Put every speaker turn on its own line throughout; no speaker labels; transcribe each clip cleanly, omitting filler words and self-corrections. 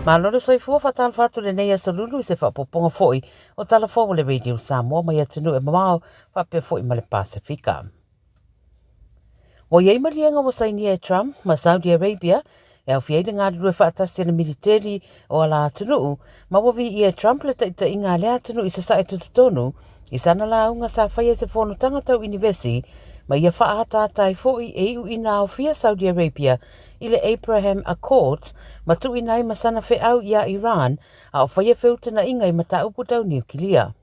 Malo le soifua faatalofa atu lenei aso lulu i se faaopoopoga foi o tala fou a le Radio Samoa mai atunuu e mamao faapea foi ma le Pasefika. Ua i ai maliega ua sainia e Trump ma Saudi Arabia e aofia ai le galulue faatasi a le militeli o ala atunuu, ma ua viia e Trump le taitaiga a lea atunuu i sasae tutotonu i sana lauga sa faia i se fonotaga tau inivesi, ma ia faaataata ai foi e iu ina aofia Saudi Arabia i le Abraham Accords ma tuuina ai ma sana feau iā Iran a o faia feutagaiga i mataupu tau niukilia.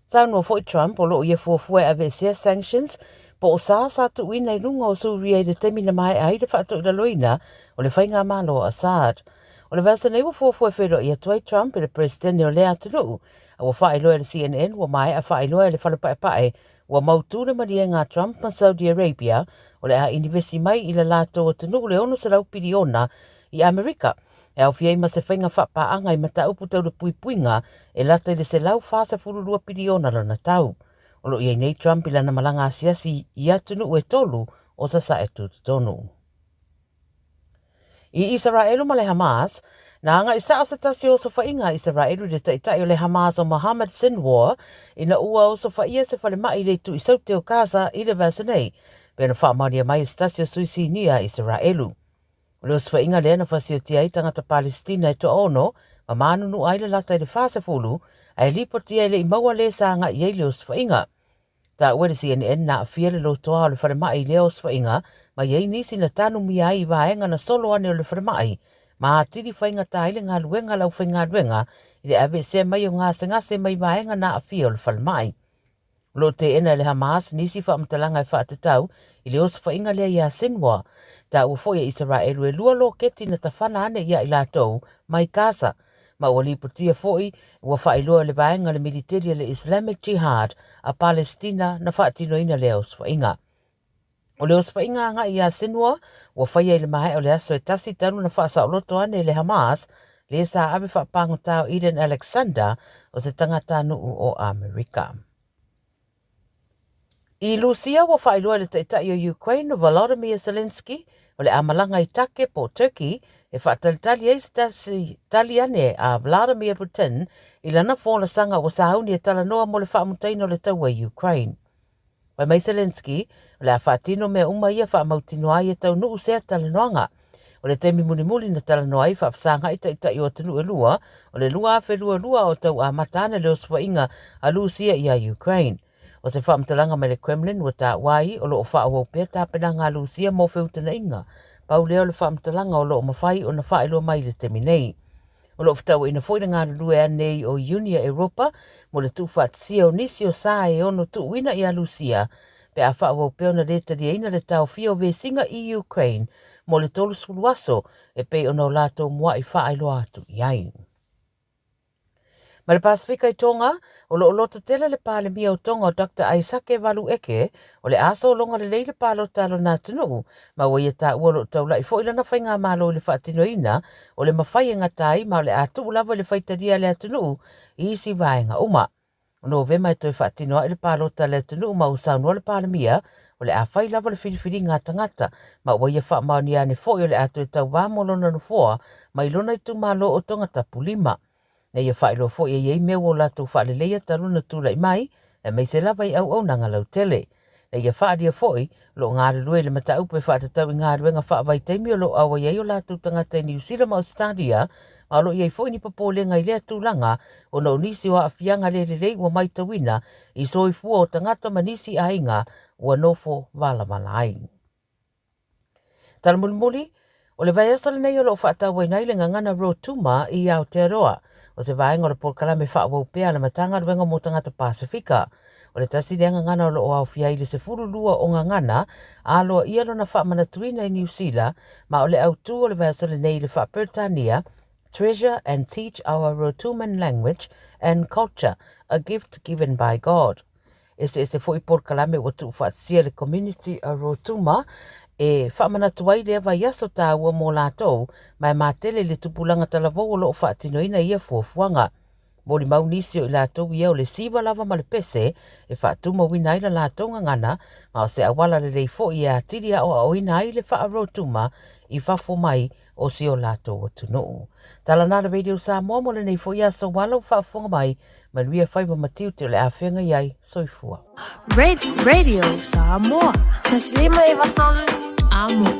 Saunoa foi Trump o lo o ia fuafua e aveesea sanctions po o sa sa tuuina i luga o Suria i le taimi na maea ai le faatoilaloina o le faigamalo a Assad. O le vaiaso nei ua fuafua e feiloai atu ai Trump i le Peresetene o lea atunuu, a ua faailoa e le CNN ua maea faailoa e le Fale Paepae ua mautu le maliega a Trump ma Saudi Arabia o le a inivesi mai i le latou atunuu le 600 piliona i Amerika e aofia ai ma se faiga faapaaga i mataupu tau le puipuiga e lata i le 142 piliona lona tau. O lo o i ai nei Trump i lana malaga asiasi i atunuu e tolu o Sasae Tutotonu. I Isaraelu ma le Hamas, na agai sao se tasi o osofaiga a Isaraelu i le taitai o le Hamas o Mohammed Sinwar ina ua osofaia se falemai i le itu i Saute o Gaza i le vaiaso nei, pei ona faamaonia mai e se tasi o sui sinia a Isaraelu. O le osofaiga lea na fasiotia ai tagata Palesitina e toaono ma manunua ai le lata i le 40, ae lipotia e le i maua le sa agai i ai le osofaiga. Taua e le CNN na aafia le lotoa o le falemai i lea osofaiga ma i ai nisi na tanumia ai i vaega na solo ane o le falemai ma atili faigata ai le galuega a le aufaigaluega i le aveesea mai o gasegase mai vaega na aafia o le falemai. O lo o teena e le Hamas nisi faamatalaga e faatatau i le osofaiga lea iā Sinwar. Taua foi e Isaraelu e lua loketi na tafana ane iā i latou mai Gaza. Ma ua lipotia foi ua faailoa e le vaega o le militeli a le Islamic Jihad a Palestina na faatinoina lea osofaiga. O le osofaiga agai iā Sinwar ua faia i le maea o le aso e tasi talu na faasaoloto ane e le Hamas le sa ave faapagota o Eden Alexander o se tagatanuu o Amerika. I Lusia ua faailoa e le Taitai o Ukraine o Volodymyr Zelensky o le a malaga i Take po o Turkey e faatalitali ai se tasi tali ane a Vladimir Putin i lana folasaga ua sauni e talanoa mo le faamutaina o le taua i Ukraine. Fai mai Zelensky, o le a faatino mea uma ia faamautinoa ai e taunuu sea talanoaga. O le taimi mulimuli na talanoa ai faafesagai taitai o atunuu e lua, o le 2022 o tau amata ana le osofaiga a Lusia iā Ukraine. O se faamatalaga mai le Kremlin ua taua ai o lo o faaauau pea tapenaga a Lusia mo feutagaiga. Pau lea o le faamatalaga o lo o mafai ona faailoa mai i le taimi nei. O lo o fetauaiina foi le galulue anei o Iunia Europa mo le tuufaatasia o nisi o sa e ono tuuina iā Lusia pe a faaauau pea ona lē taliaina le taofia o vesiga i Ukraine mo le 30 aso e pei ona o latou mua'i faailoa atu i ai. Ma le Pasefika i Tonga, o lo o loto tele le Palemia o Tonga o Doctor Aisake Valueke o le a sologa lelei le palota a lona atunuu, ma ua ia taua o lo o taula'i foi lana faigamalo i le faatinoina o le mafai e gata ai ma o le a tuu lava i le faitalia a le atunuu i isi vaega uma. O Novema e toe faatino ai le palota a le atunuu ma ua saunoa le Palemia o le a fai lava le filifiliga a tagata ma ua ia faamaonia ane foi o le a toe tauva mo lona nofoa mai lona itumalo o Tongatapu 5. Na ia faailoa foi e i ai mea ua o latou faaleleia talu ona tulai mai, aemaise lava i auaunaga lautele. Na ia faaalia foi, o lo o galulue i le mataupu e faatatau i galuega faavaitaimi o lo o auai ai o latou tagata i Niu Sila ma Ausetalia, ma o lo o i ai foi ni popolega i lea tulaga ona o nisi o aafiaga le lelei ua maitauina i soifua o tagata ma nisi aiga ua nofo valavala ai. Tala mulimuli, o le vaiaso lenei o lo o faatauaina ai le gagana Rotuma i Aotearoa, o se vaega o le polokalame faaauau pea a le Matagaluega mo Tagata Pasefika. O le tasi lea gagana o lo o aofia ai le 12 o gagana a aloaia lona faamanatuina i Niu Sila, ma o le autu o le vaiaso lenei i le faa-Peretania Treasure and Teach Our Rotuman Language and Culture, A Gift Given by God. Eseese foi polokalame ua tuufaatasia e le Community a Rotuma e faamanatu ai lea vaiaso taua mo latou ma e matele i le tupulaga talavou o lo o faatinoina ia fuafuaga. Molimau nisi o i latou ia o le siva lava ma le pese e faatumauina ai la latou gagana, ma o se auala lelei foi e atili aoaoina ai le faa-Rotuma i fafo mai o si o latou atunuu. Tala na le Radio Samoa mo lenei foi aso ua lau faafofoga mai, manuia faiva ma tiute o le a feagai ai. Soifua.
Radio Samoa. 153 Amo.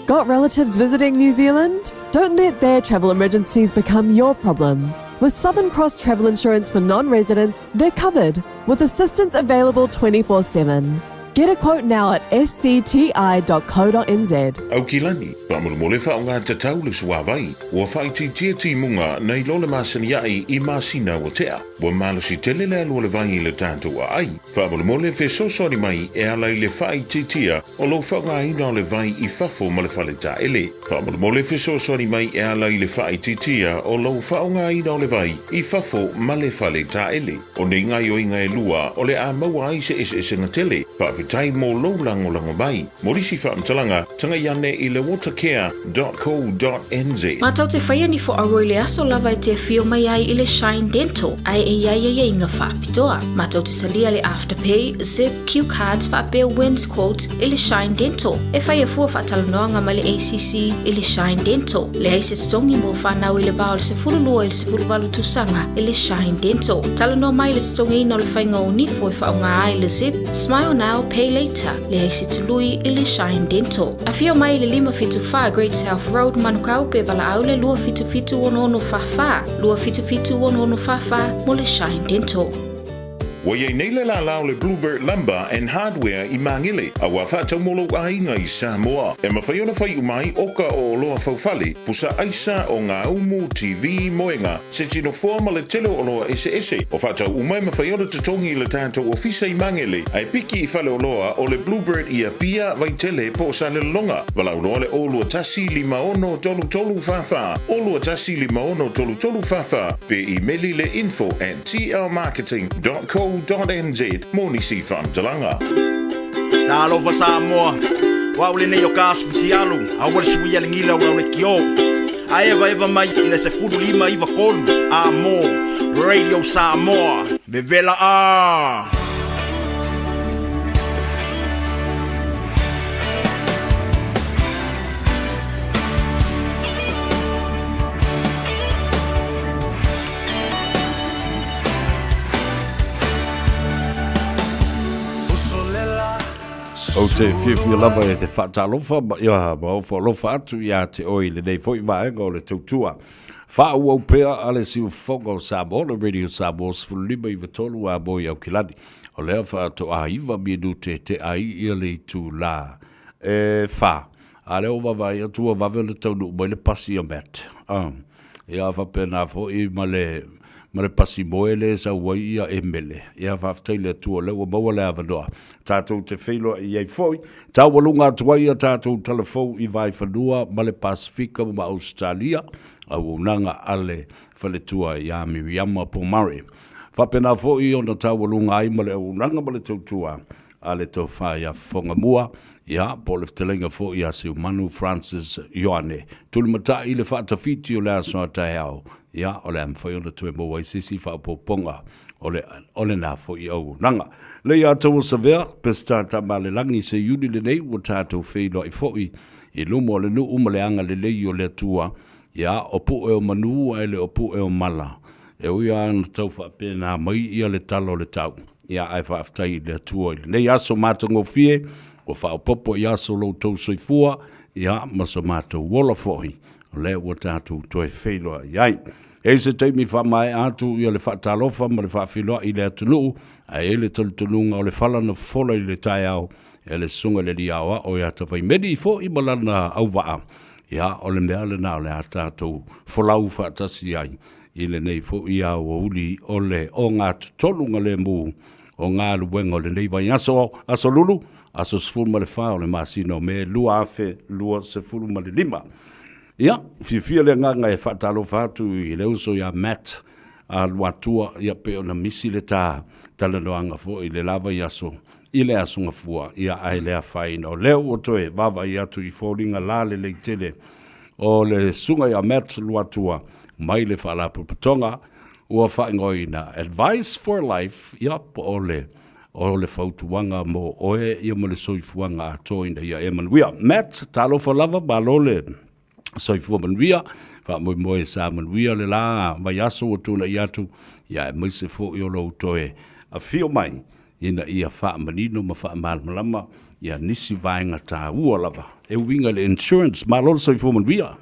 Got relatives visiting New Zealand? Don't let their travel emergencies become your problem. With Southern Cross Travel Insurance for non residents, they're covered with assistance available 24 7. Get a quote now at scti.co.nz.
Aukilani, faamolemole faaaoga tatau le suavai, ua faaitiitia timuga nai lo le masani aʻe i masina ua tea. Ua malosi tele le alu o le vai i le tatou aai. Faamolemole fesoasoani mai e ala i le faaitiitia o lou faaaogaina o le vai i fafo ma le fale taele. Faamolemole fesoasoani mai e ala i le faaitiitia o lou faaaogaina o le vai i fafo ma le fale taele. O nei gaoioiga e lua o le a maua ai se eseesega tele. Faafetai mo lou lagolago mai. Mo nisi faamatalaga, tagai ane i le watercare.co.nz.
Matou te whaia ni whaaro i le aso lava e te awhio mai ai i le Shine Dental ae e iai aiaiga whaapitoa. Matou te salia le Afterpay, Zip, Cue Cards faapea Wins Quote i le Shine Dental. E whaia fua whaatalanoaga mai le ACC i le Shine Dental. Leai se totogi mo whanau i le va o le 12 i le 18 tausaga i le Shine Dental. Talanoa mai le totogiina o le whainga o nifo e whaonga ai le Zip, Smile Now, Pay Later. Leai se tului i le Shine Dental. Afio mai i le 574 Great South Road, Manukau, pe valaau le 277 6644, 277 6644 mo le Shine Dental.
Ua i ai nei le lālā o le Bluebird Lumber and Hardware i Māngele, a ua faatau mo lou aiga i Samoa. E mafai ona fai uma ai oka o oloa faufale, pusa aisa, o gaumu, TV, moega, se tino foa ma le tele o oloa eseese. O faatau uma e mafai ona totogi i le tatou ofisa i Māngele, ae piki i faleoloa o le Bluebird i Apia, Vaitele po o Salelologa. Valaau loa le 021 56 33 44, 021 56 33 44, pe imeli le info at tlmarketing.co.nz mo nisi faamatalaga.
Talofa Samoa, o au lenei o ka asu fitialu, aua le suia le gila o lau lekiō. A evaeva mai i le 15 93 a mo Radio Samoa. Vevela a!
Ou te fiafia lava e te faatalofa ma ia ma ofo alofa atu iā te oe i lenei foi vaega o le tautua. Faaauau pea a le siufofoga o Samoa, le Radio Samoa 15 93 a mo i Aukilani. O lea faatoa iva minute te ai ia le itulā e fa. A lea ua vaavaai atu ua vave ona taunuu mai le pasi a Matt. Ah. Ia faapena foi ma le ma le pasi moe le e sau ai ia Emele. Ia faafetai i le Atua o lea ua maua le avanoa tatou te feiloai ai foi. Taualuga atu ai a tatou talafou i Vaefanua ma le Pasefika ma Ausetalia, auaunaga a le faletua ia Miriama Pomare. Faapena foi ona taualuga ai ma le auaunaga ma le tautua a le Tofa ia Fofogamua, ia, po o le fetalaiga foi ia Seumanu Francis Ioane. Tulimatai i le faatafiti o le aso a taeao, ia, o le a mafai ona toe maua ai se isi faaopoopoga o le, o lena foi auaunaga. Leiataua Savea, Peseta Tamalelagi, se Iuni lenei ua tatou feiloai foi i luma o le nuu ma le agalelei o le Atua, ia, o pu'e o manu ae le o pu'e o mala. E ui lava ina tau faapena mai ia le tala o le tau, Ia, ae faafetai i le Atua i lenei aso matagofie, ua faaopoopo i aso lo outou soifua, ia, ma so matou ola foi, o lea ua tatou toe feiloai ai. E i ai se taimi faamaea atu ia le faatalofa ma le faafeiloai i le atunuu, ae i ai le talitonuga o le fala na fofola i le taeao e le Susuga i le Alii Aoao ia Tafaimeli foi ma lana auvaa, ia, o le mea lena o le a tatou folau faatasi ai I lenei foi aoauli o le ogatotonu galemu o galuega o lenei vaiaso, aso Lulu, aso 14 o le masina o Me 2025. Ia, fiafia le agaga e faatalofa atu i le uso ia Matt a Luatua, ia pei ona misi le ta talanoaga foi i le la vaiaso i le Aso Gafua, ia ae le afaina o lea ua toe vaavaai atu i foliga lalelei tele. O le susuga ia Matt Luatua mai le Faalapotopotoga ua faaigoaina Advice for Life, ia, po o le o le fautuaga mo oe ia ma le soifuaga atoa ina ia e manuia. Matt, talofa lava, malo le soifua manuia, faamoemoe sa manuia le la vaiaso ua tuanai atu, ia aemaise foi o lou toe afio mai ina ia faamanino ma faamalamalama ia nisi vaega taua lava e uiga i le insurance. Malo le soifua manuia.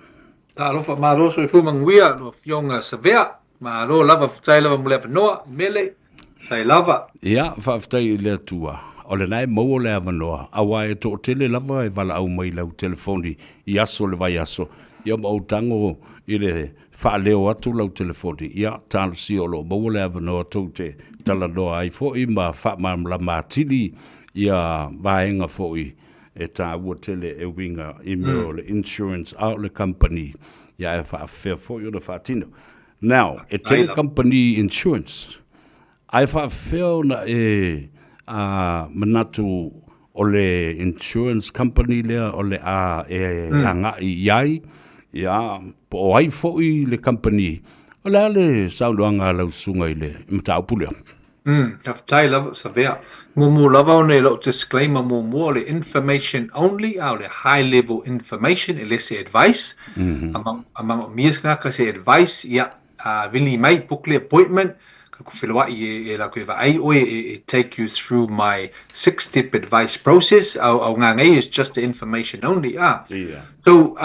Talofa, malo soifua manuia lau Afioga Savea. Malo lava, faafetai lava mo le avanoa, Mele, faafetai lava.
Ia, faafetai i le Atua, o lena e maua le avanoa, aua e toatele lava e valaau mai i lau telefoni i aso o le vaiaso, ia ma ou tago i le faaleo atu lau telefoni, ia, talosia o lo o maua le avanoa tou te talanoa ai foi ma faamalamalama atili ia vaega foi e taua tele e uiga i mea o le insurance a o le kamupani, ia ae faafefea foi ona faatino. Now, e tele kamupani insurance, ae faafefea ona e manatu o le insurance company lea o le a e agai i ai, ia, po o ai foi le kamupani, o le a le saunoaga a lau susuga i le mataupu lea?
Faafetai lava Savea. Muamua lava ona i lou disclaimer muamua o le information only a o le high level information e le se advice. A manaomia se tagata se advice, ia, vili mai, book le appointment, ka ku feloai e latou e vaai oe e take you through my 6 step advice process. Au au ngā is just the information only. Ah. So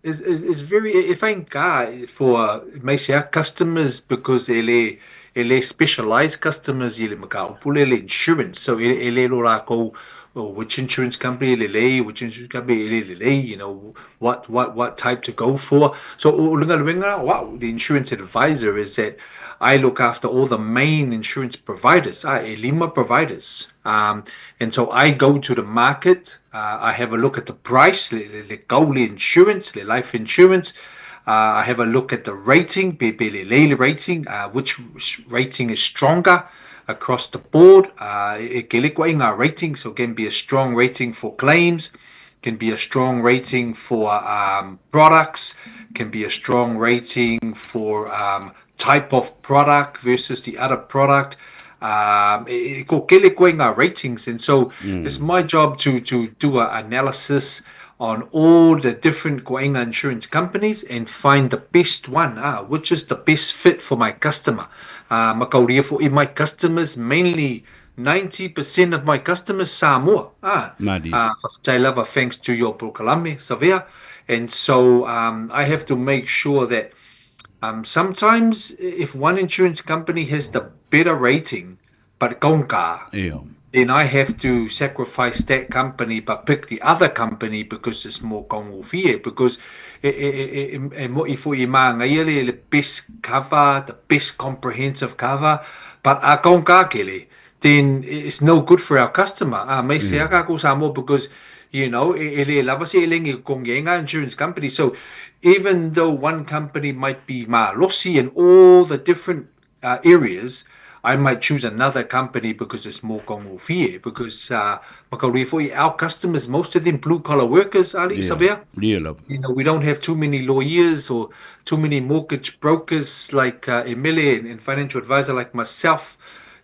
is very e faigata for aemaise lava customers because e le e le specialised customers i le mataupu lea le insurance so e le iloa latou which insurance company e lelei which insurance company e le lelei you know what what what type to go for so o le galuega o au the insurance advisor is that I look after all the main insurance providers ah e lima providers and so I go to the market I have a look at the price, le, le goal insurance, le life insurance. I have a look at the rating, pe, pe le lele rating, which rating is stronger across the board. E kele koa i ngā rating, so it can be a strong rating for claims, can be a strong rating for products, can be a strong rating for type of product versus the other product. E ko kele koe ngā ratings, and so it's my job to do an analysis on all the different koainga insurance companies and find the best one, which is the best fit for my customer. Makauria fo'i my customers, mainly 90% of my customers Samoa. Faafetai lava, thanks to your polokalame, Savea. And so I have to make sure that sometimes if one insurance company has the better rating, but kaugata, then I have to sacrifice that company but pick the other company because it's more kaugofie, because e, e, e, e, e mo'i fo'i e māngaia le, le best cover, the best comprehensive cover, but a kaugata kele, then it's no good for our customer. Mai se aka ko Samoa because e le lava se elenge kongi e ngā insurance company. So even though one company might be malosi in all the different areas, I might choose another company because it's more kaugofie, because makauri fo'i our customers, most of them blue collar workers, Ali Savea.
Lava.
We don't have too many lawyers or too many mortgage brokers like Emile and financial advisor like myself,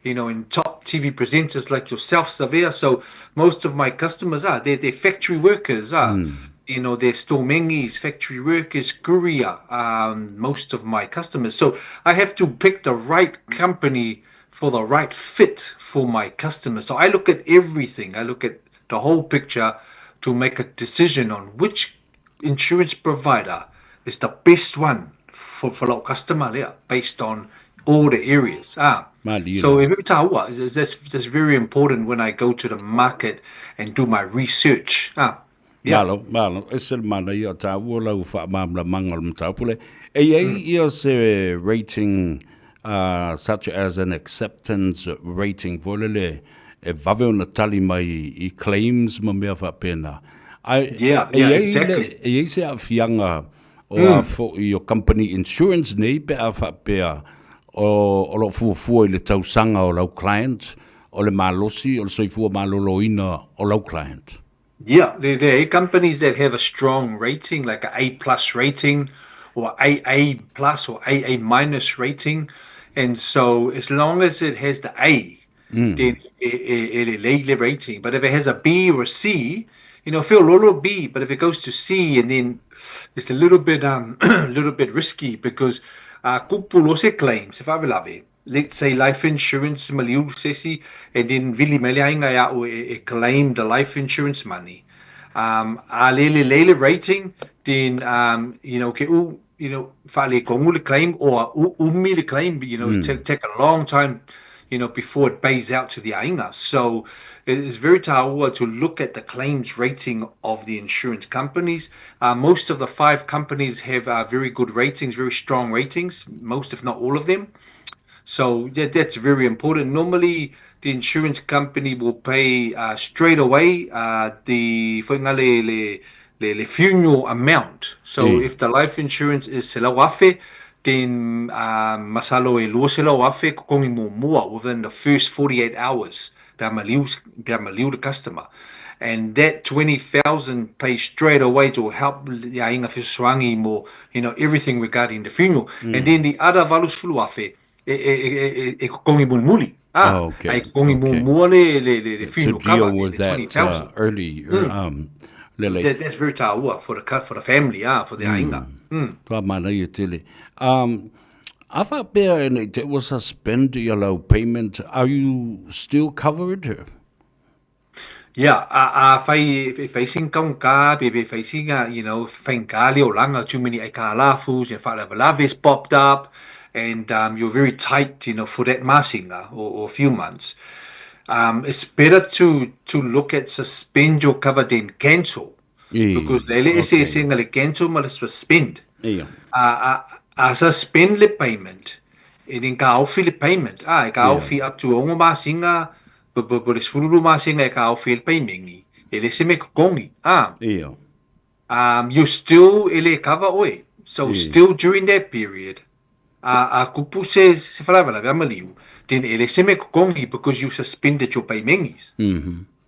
and top TV presenters like yourself, Savea. So most of my customers are they're factory workers, they're stormengis, factory workers, courier, most of my customers. So I have to pick the right company for the right fit for my customers. So I look at everything. I look at the whole picture to make a decision on which insurance provider is the best one for our customer lea, based on all the areas.
Malie
So
lava.
e very taua, that's very important when I go to the market and do my research. Yeah.
Malo, malo, e se le manaia o taua lau faamalamalamaga o le mataupu lea. E i ai ia se rating such as an acceptance rating foi lele e vave ona tali mai i claims ma mea faapena. Ae e i ai e i ai se aafiaga o a foi o company insurance nei pe a faapea o lo o fuafua i le tausaga o lau client, o le malosi o le soifua maloloina o lau client?
Yeah, there, there are companies that have a strong rating, like a A plus rating or AA plus or AA minus rating. And so as long as it has the A, then e lelei le rating. But if it has a B or a C, you know, feololo B, but if it goes to C and then it's a little bit um little bit risky because a kupu loa se claim, se faalavelave, let's say life insurance maliu se isi and then vili mai le aiga ia a'u e claim the life insurance money. Um a le lelei le rating then um you know ke u you know faaletonu le claim or umi le claim, you know, it take a long time, you know, before it pays out to the aiga. So it is very taua to look at the claims rating of the insurance companies. Most of the 5 companies have very good ratings, very strong ratings, most if not all of them. So yeah, that's very important. Normally, the insurance company will pay straight away the foi nga le, le, le, le funeral amount. So if the life insurance is 100,000, then masalo e 200,000 kokongi muamua within the first 48 hours pe a maliu, pe a maliu le customer. And that 20,000 pays straight away to help le aiga fesoasoani mo, you know, everything regarding the funeral. And then the other 80,000 e, e, e, e, e kokongi mulimuli. Ah,
Oh, okay.
e kokongi
Okay.
muamua le, le, le, le
To
funeral
deal
cover, le,
with
le
that
20,000.
early, lelei.
That's very taua for the, for the family, ah, for the aiga.
Toa manaia tele. A faapea ina i te ua suspend ia lau payment, are you still covered?
Yeah, a, a fai, e fai sing kaunga, pe pe fai singa, you know, fainga le olaga, too many aikalafus, you know, faalavelave popped up, and you're very tight, you know, for that masinga or a few months. It's better to look at suspend your cover than cancel. Because le le ese ese nga le cancel ma le suspend.
Ia.
A, a, a suspend le payment, e then ka ofi le payment. Ah, e ka ofi up to 6 masinga, po po po le 12 masinga e ka ofi le payment. E le se me kokongi. Ah,
Ia.
you still e le cover oe. So
Ia.
still during that period, a kupu se se faalavelave a maliu, then e le se me kokongi because you suspended your payments.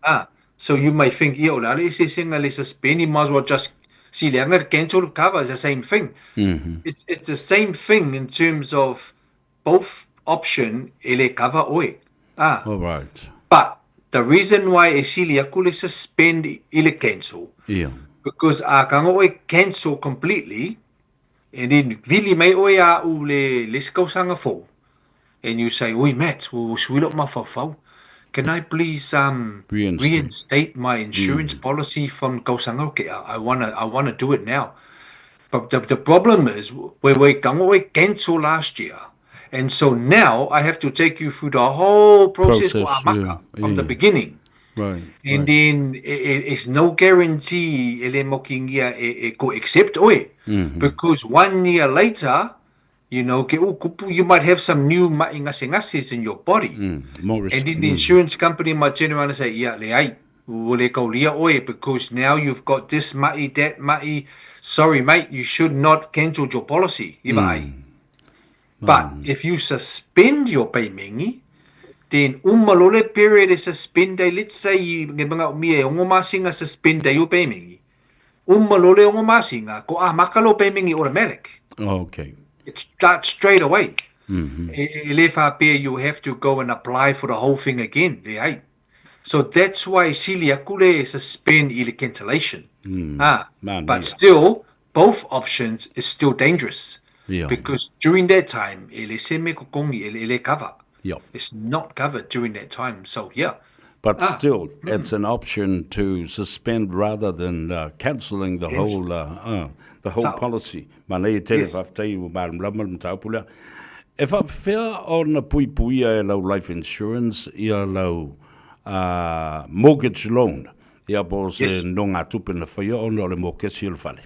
Ah, so you may think, ia, o le a le ese ese nga le suspend, you might as well just see le anga cancel cover, it's the same thing. It's the same thing in terms of both option e le cover oe. Ah,
All right.
but the reason why e sili aku le suspend i le cancel,
Ia.
because a kanga oe cancel completely, and then vili mai oe a u le le isi kausaga fou, and you say, Oi Matt, ua sui lou mafaufau, can I please
Reinstate.
reinstate my insurance policy from kausaga o kea? I wanna do it now. But the problem is, we we kanga oe cancel last year. And so now I have to take you through the whole process,
Process,
ko amaka,
yeah,
from the
yeah.
beginning.
Right.
And
right.
then it's no guarantee e le mokingia e, e ko accept oe. Because 1 year later, you know, ke u kupu, you might have some new ma'i ngasengases in your body.
More risk.
And then the insurance company might turn around and say, yeah, le ai, ua le kaulia oe, because now you've got this ma'i, that ma'i. Sorry, mate, you should not cancel your policy. Iwa ai. But if you suspend your paymengi, then uma loa le period e suspend ai, let's say, nge mga umia e 6 masinga suspend ai o paymengi. Uma loa le 6 masinga, ko amaka lo paymengi automatic.
Okay.
It starts straight away. E, e le faapea you have to go and apply for the whole thing again. Le ai. So that's why sili aku le suspend i le cancellation. Ah,
Man,
but
yeah.
still, both options is still dangerous.
Yeah.
Because during that time, e le se me kokongi, e le, e le cover.
Yep.
It's not covered during that time. So, yeah.
But still, it's an option to suspend rather than cancelling the
Cancel.
whole the whole
So-
policy. Manaia tele
Yes.
faafetai ua malamalama le mataupu lea. E faapefea ona puipuia e lau life insurance ia lau mortgage loan ia po o se
Yes.
nogatupe na faia ona o le mokesi o le fale.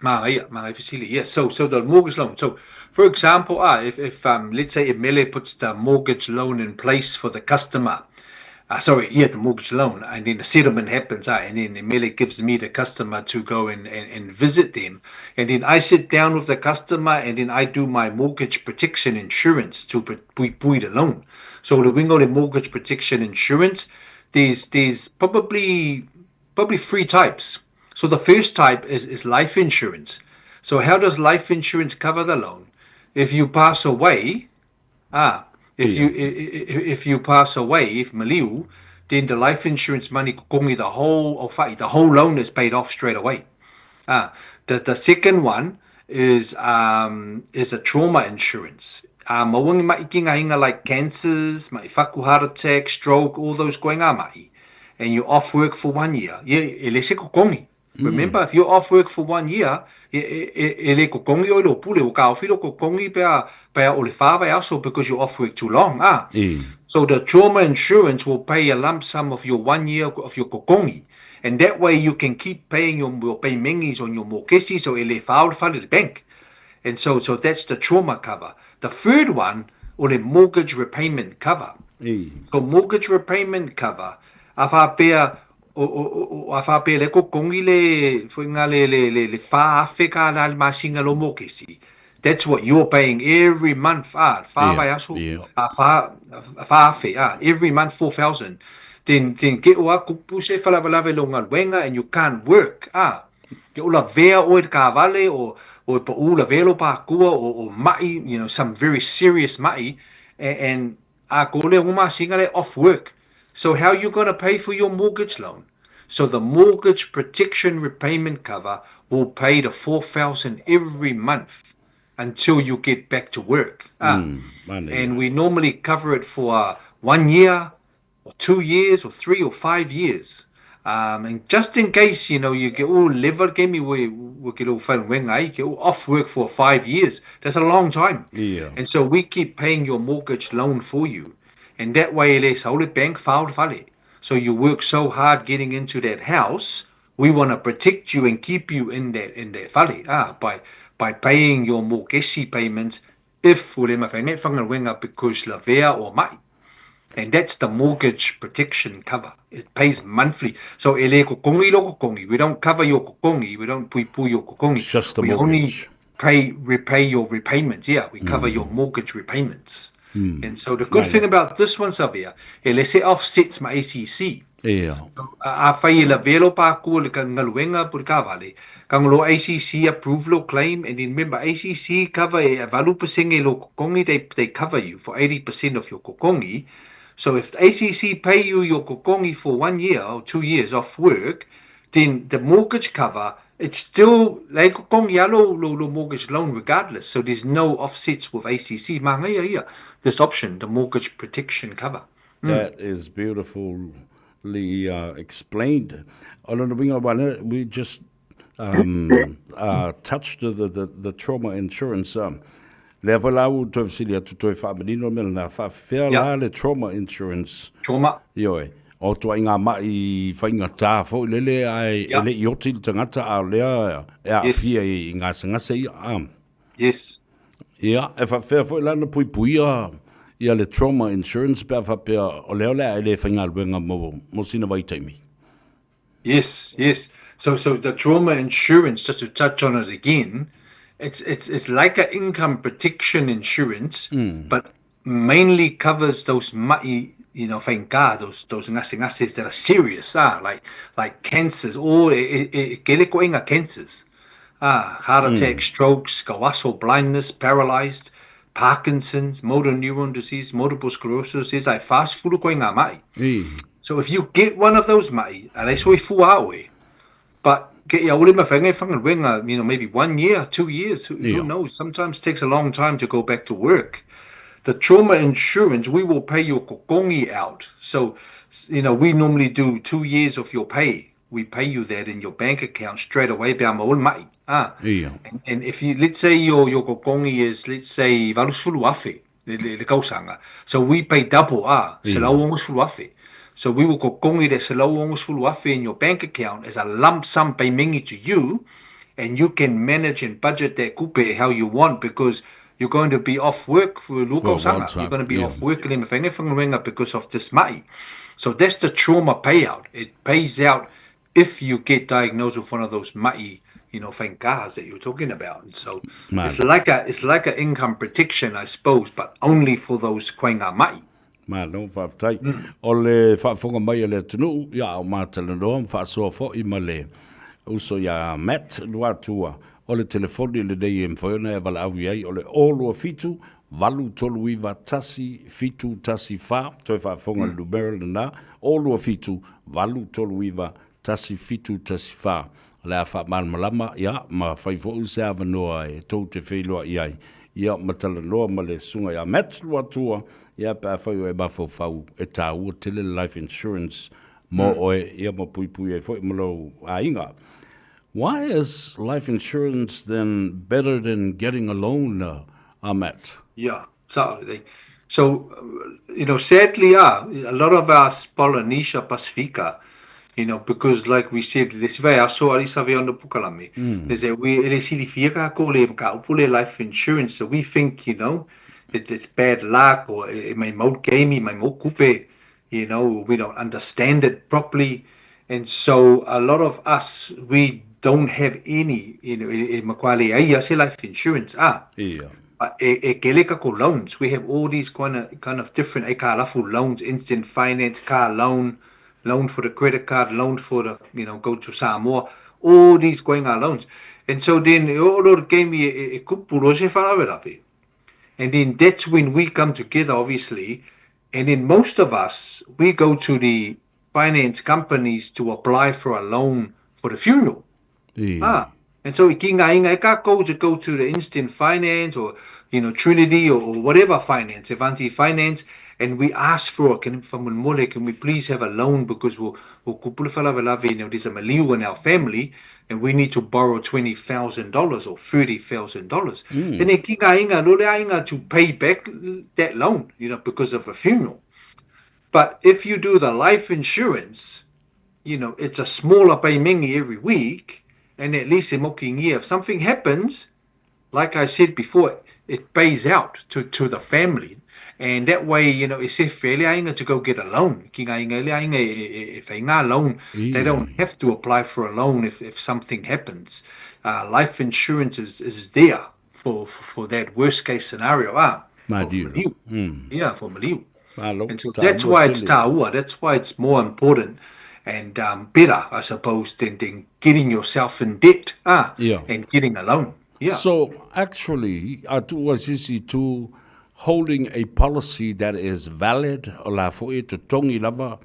Manaia, manaia fesili. Yes. So the mortgage loan. So, for example, if let's say Emele puts the mortgage loan in place for the customer. Sorry, yeah, the mortgage loan, and then the settlement happens, and then Emele gives me the customer to go and visit them, and then I sit down with the customer, and then I do my mortgage protection insurance to puipui the loan. So the wingo the mortgage protection insurance, there's probably probably three types. So the first type is, is life insurance. So how does life insurance cover the loan? If you pass away, ah, if you if you pass away, if maliu, then the life insurance money kokongi the whole of the whole loan is paid off straight away. Ah, the the second one is um is a trauma insurance. Ah, mawangi mai ki ngā hinga like cancers, mai whaku heart attack, stroke, all those going ngā mai. And you're off work for one year. Yeah, e le se kokongi. Remember, if you're off work for one year, e, e, e, e le kokongi oi lo pule, o ka ofi lo kokongi pea, pea o le whāwai aso because you're off work too long. Ah. So the trauma insurance will pay a lump sum of your one year of your kokongi. And that way you can keep paying your, your paymengis on your mokesi, so e le whāo le whale le bank. And so, so that's the trauma cover. The third one, o le mortgage repayment cover. So mortgage repayment cover, a whāpea, o, o, o, a whāpea le kokongi le, whainga le, le, le, le whaafe ka la le masinga lo mokesi. That's what you're paying every month. Ah, whā vai aso. Ah, whā, whaafe, ah, every month 4,000. Then, then get o aku puse whalavalave lo ngaluenga and you can't work. Ah, ke o la vea oe te kāwale o, o e pa ula velo pākua o, o mai, you know, some very serious mai, and, and a ko le uma singa off work. So how are you going to pay for your mortgage loan? So the mortgage protection repayment cover will pay the 4,000 every month until you get back to work. Ah, and we normally cover it for 1 year or 2 years or 3 or 5 years. And just in case, you know, you get all level game we we get all phone wing get off work for 5 years. That's a long time.
Yeah.
And so we keep paying your mortgage loan for you. And that way le saule bank foul fale. So you work so hard getting into that house, we want to protect you and keep you in that in that fale ah by by paying your mortgage payments if ule mawhainga whangawenga because la vea or mai. And that's the mortgage protection cover. It pays monthly. So ele kokongi lo kokongi. We don't cover your kokongi. We don't pui pui your kokongi.
It's just the
we
mortgage.
only pay repay your repayments. Yeah, we cover your mortgage repayments. And so the good thing about this one, Savia, ele se offsets my ACC.
Yeah.
A whai e la velo pākua le ka ngaluenga pu le kāwale. Ka ngolo ACC approve lo claim, and then remember ACC cover e a valu pasenge lo kokongi, they, they cover you for 80% of your kokongi. So if the ACC pay you your kokongi for 1 year or 2 years off work, then the mortgage cover, it's still like kokongi alo lo, lo mortgage loan regardless. So there's no offsets with ACC. Mahangaia ia, this option, the mortgage protection cover.
That is beautifully explained. O lona uiga ua we just um, touched the, the, the trauma insurance. Lea foi la ua toe fesili atu toe faamanino mea lena, faafefea la le trauma insurance?
Trauma.
Ioe. O ituaiga ma'i faigata foi lele ae e le i oti le tagata a o lea e aafia i gasegase ia.
Yes.
Ia, e faafefea foi la ona puipuia ia le trauma insurance pe a faapea o lea o le a e le faigaluega mo, mo sina vaitaimi?
Yes, yes. So so the trauma insurance, just to touch on it again, it's it's it's like an income protection insurance, but mainly covers those ma'i, you know, whainga, those those ngasengases that are serious, ah, like like cancers, or e, e, e, kele koenga cancers. Ah, heart attack, strokes, kawaso, blindness, paralyzed, Parkinson's, motor neuron disease, multiple sclerosis, is ai fast fulu koe ngā ma'i. So if you get one of those ma'i, alei so i fua oe, but get ia ule mawhenga i whangaluenga, you know, maybe 1 year, 2 years, who, who knows? Sometimes it takes a long time to go back to work. The trauma insurance, we will pay your kokongi out. So, you know, we normally do 2 years of your pay. We pay you that in your bank account straight away pe ama ul mai. Ah. And, and if you, let's say your, your kokongi is, let's say, valusulu afe, le, le, le kausanga. So we pay double, ah, selau ogosefulu afe. So we will kokongi that selau ogosefulu afe in your bank account as a lump sum payment to you, and you can manage and budget that kupe how you want because you're going to be off work for lua
For a
kausanga.
while
You're
time,
going to be
yeah.
off work le mawhenga whangawenga because of this ma'i. So that's the trauma payout. It pays out if you get diagnosed with one of those ma'i, you know, whangas that you're talking about. And so
Man.
it's like a it's like an income protection, I suppose, but only for those koenga ma'i.
Malo faafetai. O le faafofoga mai a le atunuu, ia a o matalanoa ma faasoa foi ma le uso ia Matt Luatua, o le telefoni lenei e mafai ona e valaau i ai, o le 027 839 1714, toe faafofoga i le numera lena, 027 839 1714. O le a faamalamalama, ia, ma fai foi se avanoa e tou te feiloai ai, ia, ma talanoa ma le Susuga ia Matt Luatua, ia, pe afai o e mafaufau e taua tele le life insurance mo oe, ia, ma puipui ai foi ma lou aiga. Why is life insurance then better than getting a loan, uh, Matt?
Yeah, sao lelei. So, you know, sadly, ah, a lot of us Polynesia Pasifika, you know, because like we said, le isi vaiaso a Lisa Veona Pukalame, is that we, e le silafia kākou le mataupu le life insurance, so we think, you know, it, it's bad luck or e, e maimau le game, maimau kupe, you know, we don't understand it properly. And so a lot of us, we don't have any, you know, e, e matua leai a se life insurance, ah.
Ia.
E, e kele kako loans. We have all these kind of, kind of different aitalafu loans, instant finance, car loan, loan for the credit card, loan for the, you know, go to Samoa, all these going our loans. And so then, e oo loa le game e, e, e kupu loa se faalavelave. And then that's when we come together, obviously, and then most of us, we go to the finance companies to apply for a loan for the funeral.
Ia.
Ah, and so i ki ngā inga e kākou to go to the instant finance or, you know, Trinity or, or whatever finance, Avanti Finance, and we ask for, can, faamolemole, can we please have a loan because we'll, we'll kupu le faalavelave, you know, there's a maliu in our family and we need to borrow $20,000 or $30,000. And e ki ngā inga, no le aiga to pay back that loan, you know, because of a funeral. But if you do the life insurance, you know, it's a smaller payment every week, and at least e mokingia, if something happens, like I said before, it pays out to, to the family. And that way, you know, e sefe ai le aiga to go get a loan. Ki ngā inga le aiga e, e, e whai ngā loan. They don't have to apply for a loan if, if something happens. Uh, life insurance is, is there for, for, for that worst case scenario. Ah, for
Madio.
maliu. Yeah, for maliu.
Malo,
And so that's why it's taua. That's why it's more important and um, better, I suppose, than, than getting yourself in debt ah, and getting a loan. Yeah.
So actually, a tuu a sisi tu holding a policy that is valid, o la foi e totogi lava,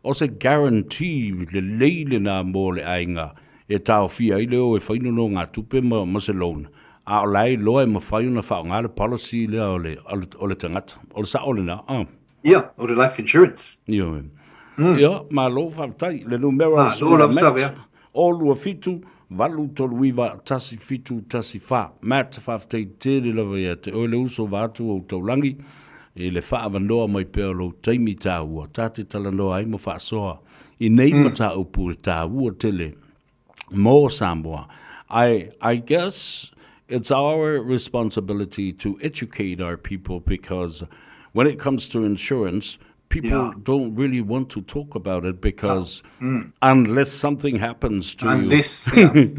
o se guarantee lelei lena mo le aiga e taofia ai le o e fai nonogatupe ma, ma se loan. A o la e iloa e mafai ona faaaoga le policy lea o le, o le tagata. O le sao lena, ah.
Ia, o le life insurance.
Ioe. Ia, malo faafetai. Le numera o le susuga Matt, 027 839 1714. Matt, faafetai tele lava ia te oe le uso vaeatu ou taulagi i le faaavanoa mai pea o lou taimi taua ta te talanoa ai ma faasoa i nei mataupu e taua tele mo Samoa. I, I guess it's our responsibility to educate our people because when it comes to insurance, people
Yeah.
don't really want to talk about it because unless something happens to
Unless, yeah.
you.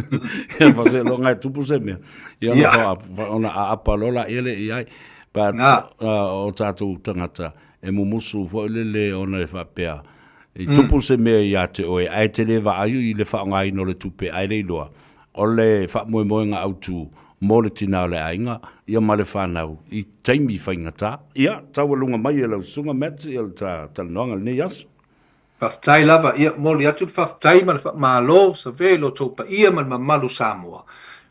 Ia, fa se longa e tupu se mea. Ia,
Yeah.
ona fa- ona aapa loa la ia le i ai. But
Ngā.
uh, o tātou tangata e mumusu foi lele ona e faapea I tupu se mea ia te oe, ae te le vaai i le faaaogaina o le tupe ae le iloa, o le faamoemoega autu mo le tina o le aiga, ia ma le fanau i taimi faigata. Ia, taualuga mai e lau susuga Matt ia le talanoaga i lenei aso.
Faafetai lava, ia momoli atu le faafetai ma le faamalo Save i lo outou paia ma le mamalu Samoa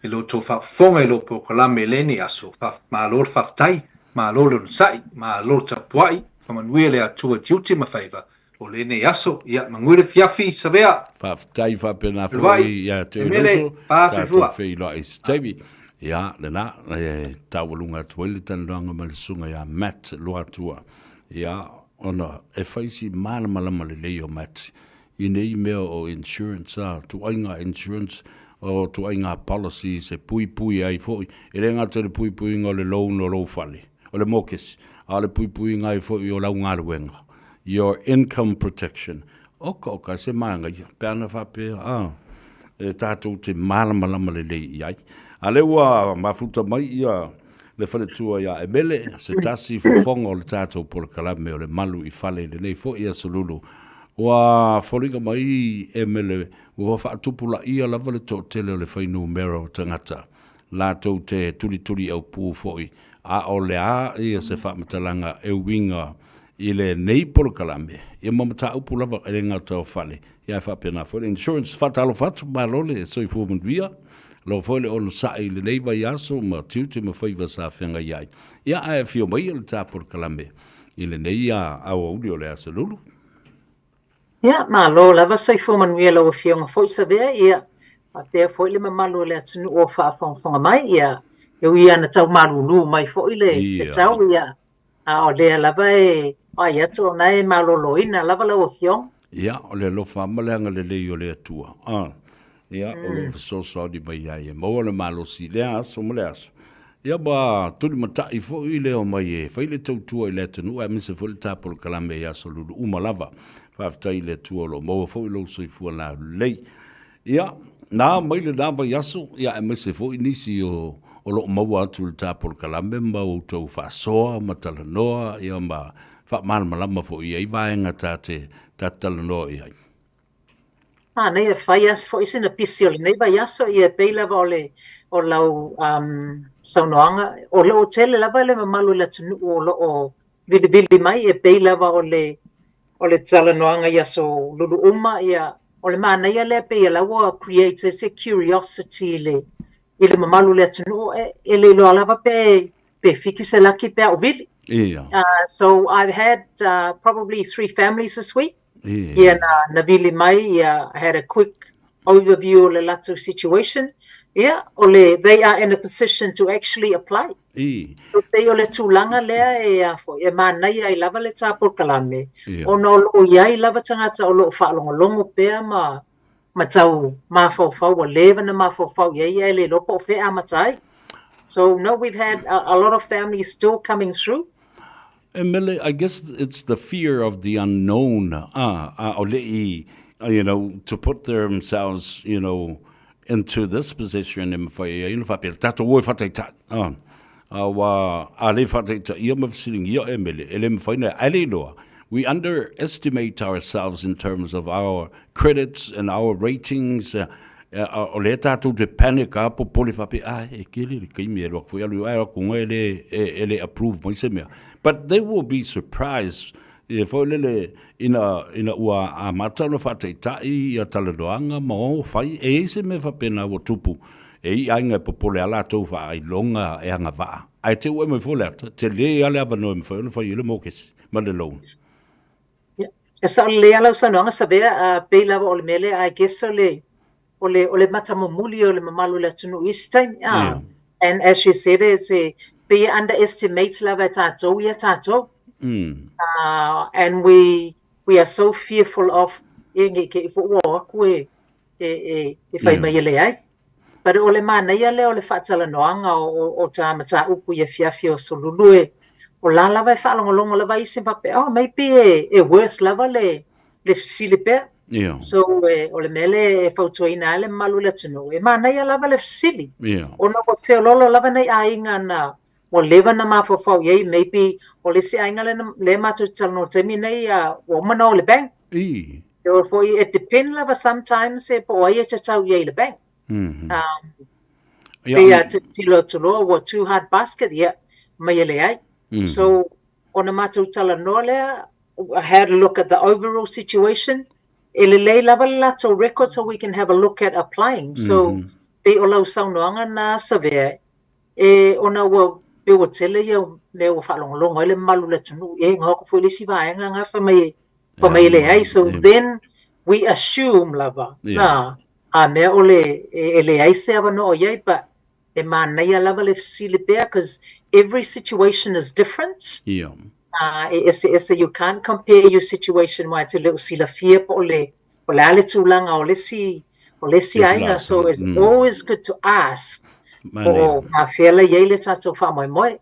i lo outou faafofoga i lo polokalame i lenei aso. Malo le faafetai, malo le onosai, malo le tapuai, faamanuia le Atua tiute ma faiva o lenei aso. Ia, manuia le afiafi, Savea!
Faafetai faapena
Luai,
foi ia te
e mele,
Uiloso,
pa
tatou
soifua.
feiloai i se taimi. Ia, lena, e taualuga atu ai le talanoaga ma le susuga ia Matt Luatua. Ia, ona e fai si malamalama lelei o Matt i nei mea o insurance, a, tuaiga insurance, o tuaiga policies e puipui ai foi. E le gata i le puipuiga o le loan o lou fale, o le mokesi, a o le puipuiga ai foi o lau galuega, your income protection. Oka oka, se manaia, pe ana faapea, a, e tatou te malamalama lelei i ai. A lea ua mafuta mai ia Le faletua ia Emele, se tasi fofoga o le tatou polokalame o le Malu i Fale i lenei foi aso Lulu. Ua foliga mai Emele ua faatupulaia lava le toatele o le fuainumera o tagata latou te tulituliaupū foi, a o le a ia se faamatalaga e uiga i lenei polokalame, ia ma mataupu lava e le gata o fale, ia ae faapena foi le insurance. Faatalofa atu, malo le soifua manuia, alofa foi le onosai i lenei vaiaso ma tiute ma faiva sa feagai ai. Ia ae afio maia le ta polokalame i lenei aoauli o le Aso Lulu.
Ia, malo lava soifua manuia lau Afioga foi Savea, ia, faapea foi le mamalu o le atunuu o faafogafoga mai, ia, e ui lava ina tau malulu mai foi le, le tau, ia, a o lea lava e vaai atu o lena e maloloina lava lau Afioga.
Ia, o le alofa ma le agalelei o le Atua, a, ia, o lo o fesoasoani mai ai e maua le malosi i lea aso ma le aso. Ia ma tulimatai foi le omai e fai le tautua i le atunuu aemaise foi le ta polokalame i aso lulu uma lava. Faafetai i le Atua o lo o maua foi lou soifua laulelei. Ia, na mai lena vaiaso, ia aemaise foi nisi o o lo o maua atu i le ta polokalame ma outou faasoa ma talanoa, ia ma faamalamalama foi i ai vaega ta te ta te talanoa i ai.
Manaia e fai lava foi sina pisi o lenei vaiaso, ia e pei lava o le o lau um, saunoaga, o lo o tele lava le mamalu o le atunuu o lo o vilivili mai, e pei lava o le o le talanoaga i aso lulu uma, ia o le manaia lea pei o la ua create ai se curiosity i le i le mamalu o le atunuu, e, e le iloa lava pe pe fiki se laki pe a o vili.
Ia.
So I've had probably three families this week. Ia na, na vili mai, ia, I had a quick overview o le latou situation. Ia, o le, they are in a position to actually apply. So pei o le tulaga lea e, a foi, e manaia ai lava le ta polokalame, ona o lo o i ai lava tagata o lo o faalogologo pea ma, ma tau mafaufau, ua leva ona mafaufau i ai ae le iloa po o fea e amata ai. So no, we've had a lot of families still coming through.
E Mele, I guess it's the fear of the unknown, ah, a o le i, you know, to put themselves, you know, into this position e mawhai ai, na whapea, tātou o e whataitai, ah, a wā, a le whataitai ia ma whasilingi ia e Mele, e le mawhai nei, a le iloa, we underestimate ourselves in terms of our credits and our ratings, o lea tātou te panic a popole faapea, ah, e kele le taimi e alu atu foi alu ai atu e le, e le approve mai se mea. But they will be surprised e foi lele ina, ina ua amata ona faataitai ia talanoaga ma o fai, e i ai se mea faapena ua tupu, e i aiga e popole a latou faailoga e agavaa. Ae te ue mai foi le ata, tele a le avanoa e mafai ona fai ai le mokesi ma le loan.
E sao lelei lava lau saunoaga Savea, pei lava o le mea lea, I guess o le, o le, o le matamomuli o le mamalu o le atunuu i isi taimi. And as you said, it's a, pei e underestimate lava e tātou ia tātou. And we are so fearful of, e nge ke i fo ua o aku e, e, e, e fai mai e leai. But o le manaia lea o le faatalanoaga o, o, o tā mataupu i afiafi o aso Lulu e, o la lava e faalogologo lava isi ma faapea, oh, maybe e, e worth lava le, le fesili pea. So, e, o le mea lea e fautuaina ai le mamalu o le atunuu, e manaia lava le fesili. Ona ua feoloolo lava nai aiga na, ua leva ona mafaufau i ai, maybe o le isi aiga lea, lea matou te talanoa i le taimi nei, ua uma ona o i le bank. E o foi, e depend lava sometimes e po o ai e tatau i ai i le bank. Pei a tilotilo atu loa ua too hard basket, ia, mai e leai. So, ona matou talanoa lea, I had a look at the overall situation, e lelei lava le latou record so we can have a look at applying. So, pei o lau saunoaga na Savea, E, ona ua, pei ua tele ia mea ua faalogologo ai le mamalu o le atunuu, e gau aku foi le isi vaega nga fai mai e, fai mai e leai. So then we assume lava, na, a mea o le, e, e leai se avanoa o i ai, but e manaia lava le fesili pea, cause every situation is different. E eseese, you can't compare your situation aua e te le o silafia po o le, o le a le tulaga o le isi, o le isi aiga, so it's always good to ask po o afea la i ai le tatou faamoemoe.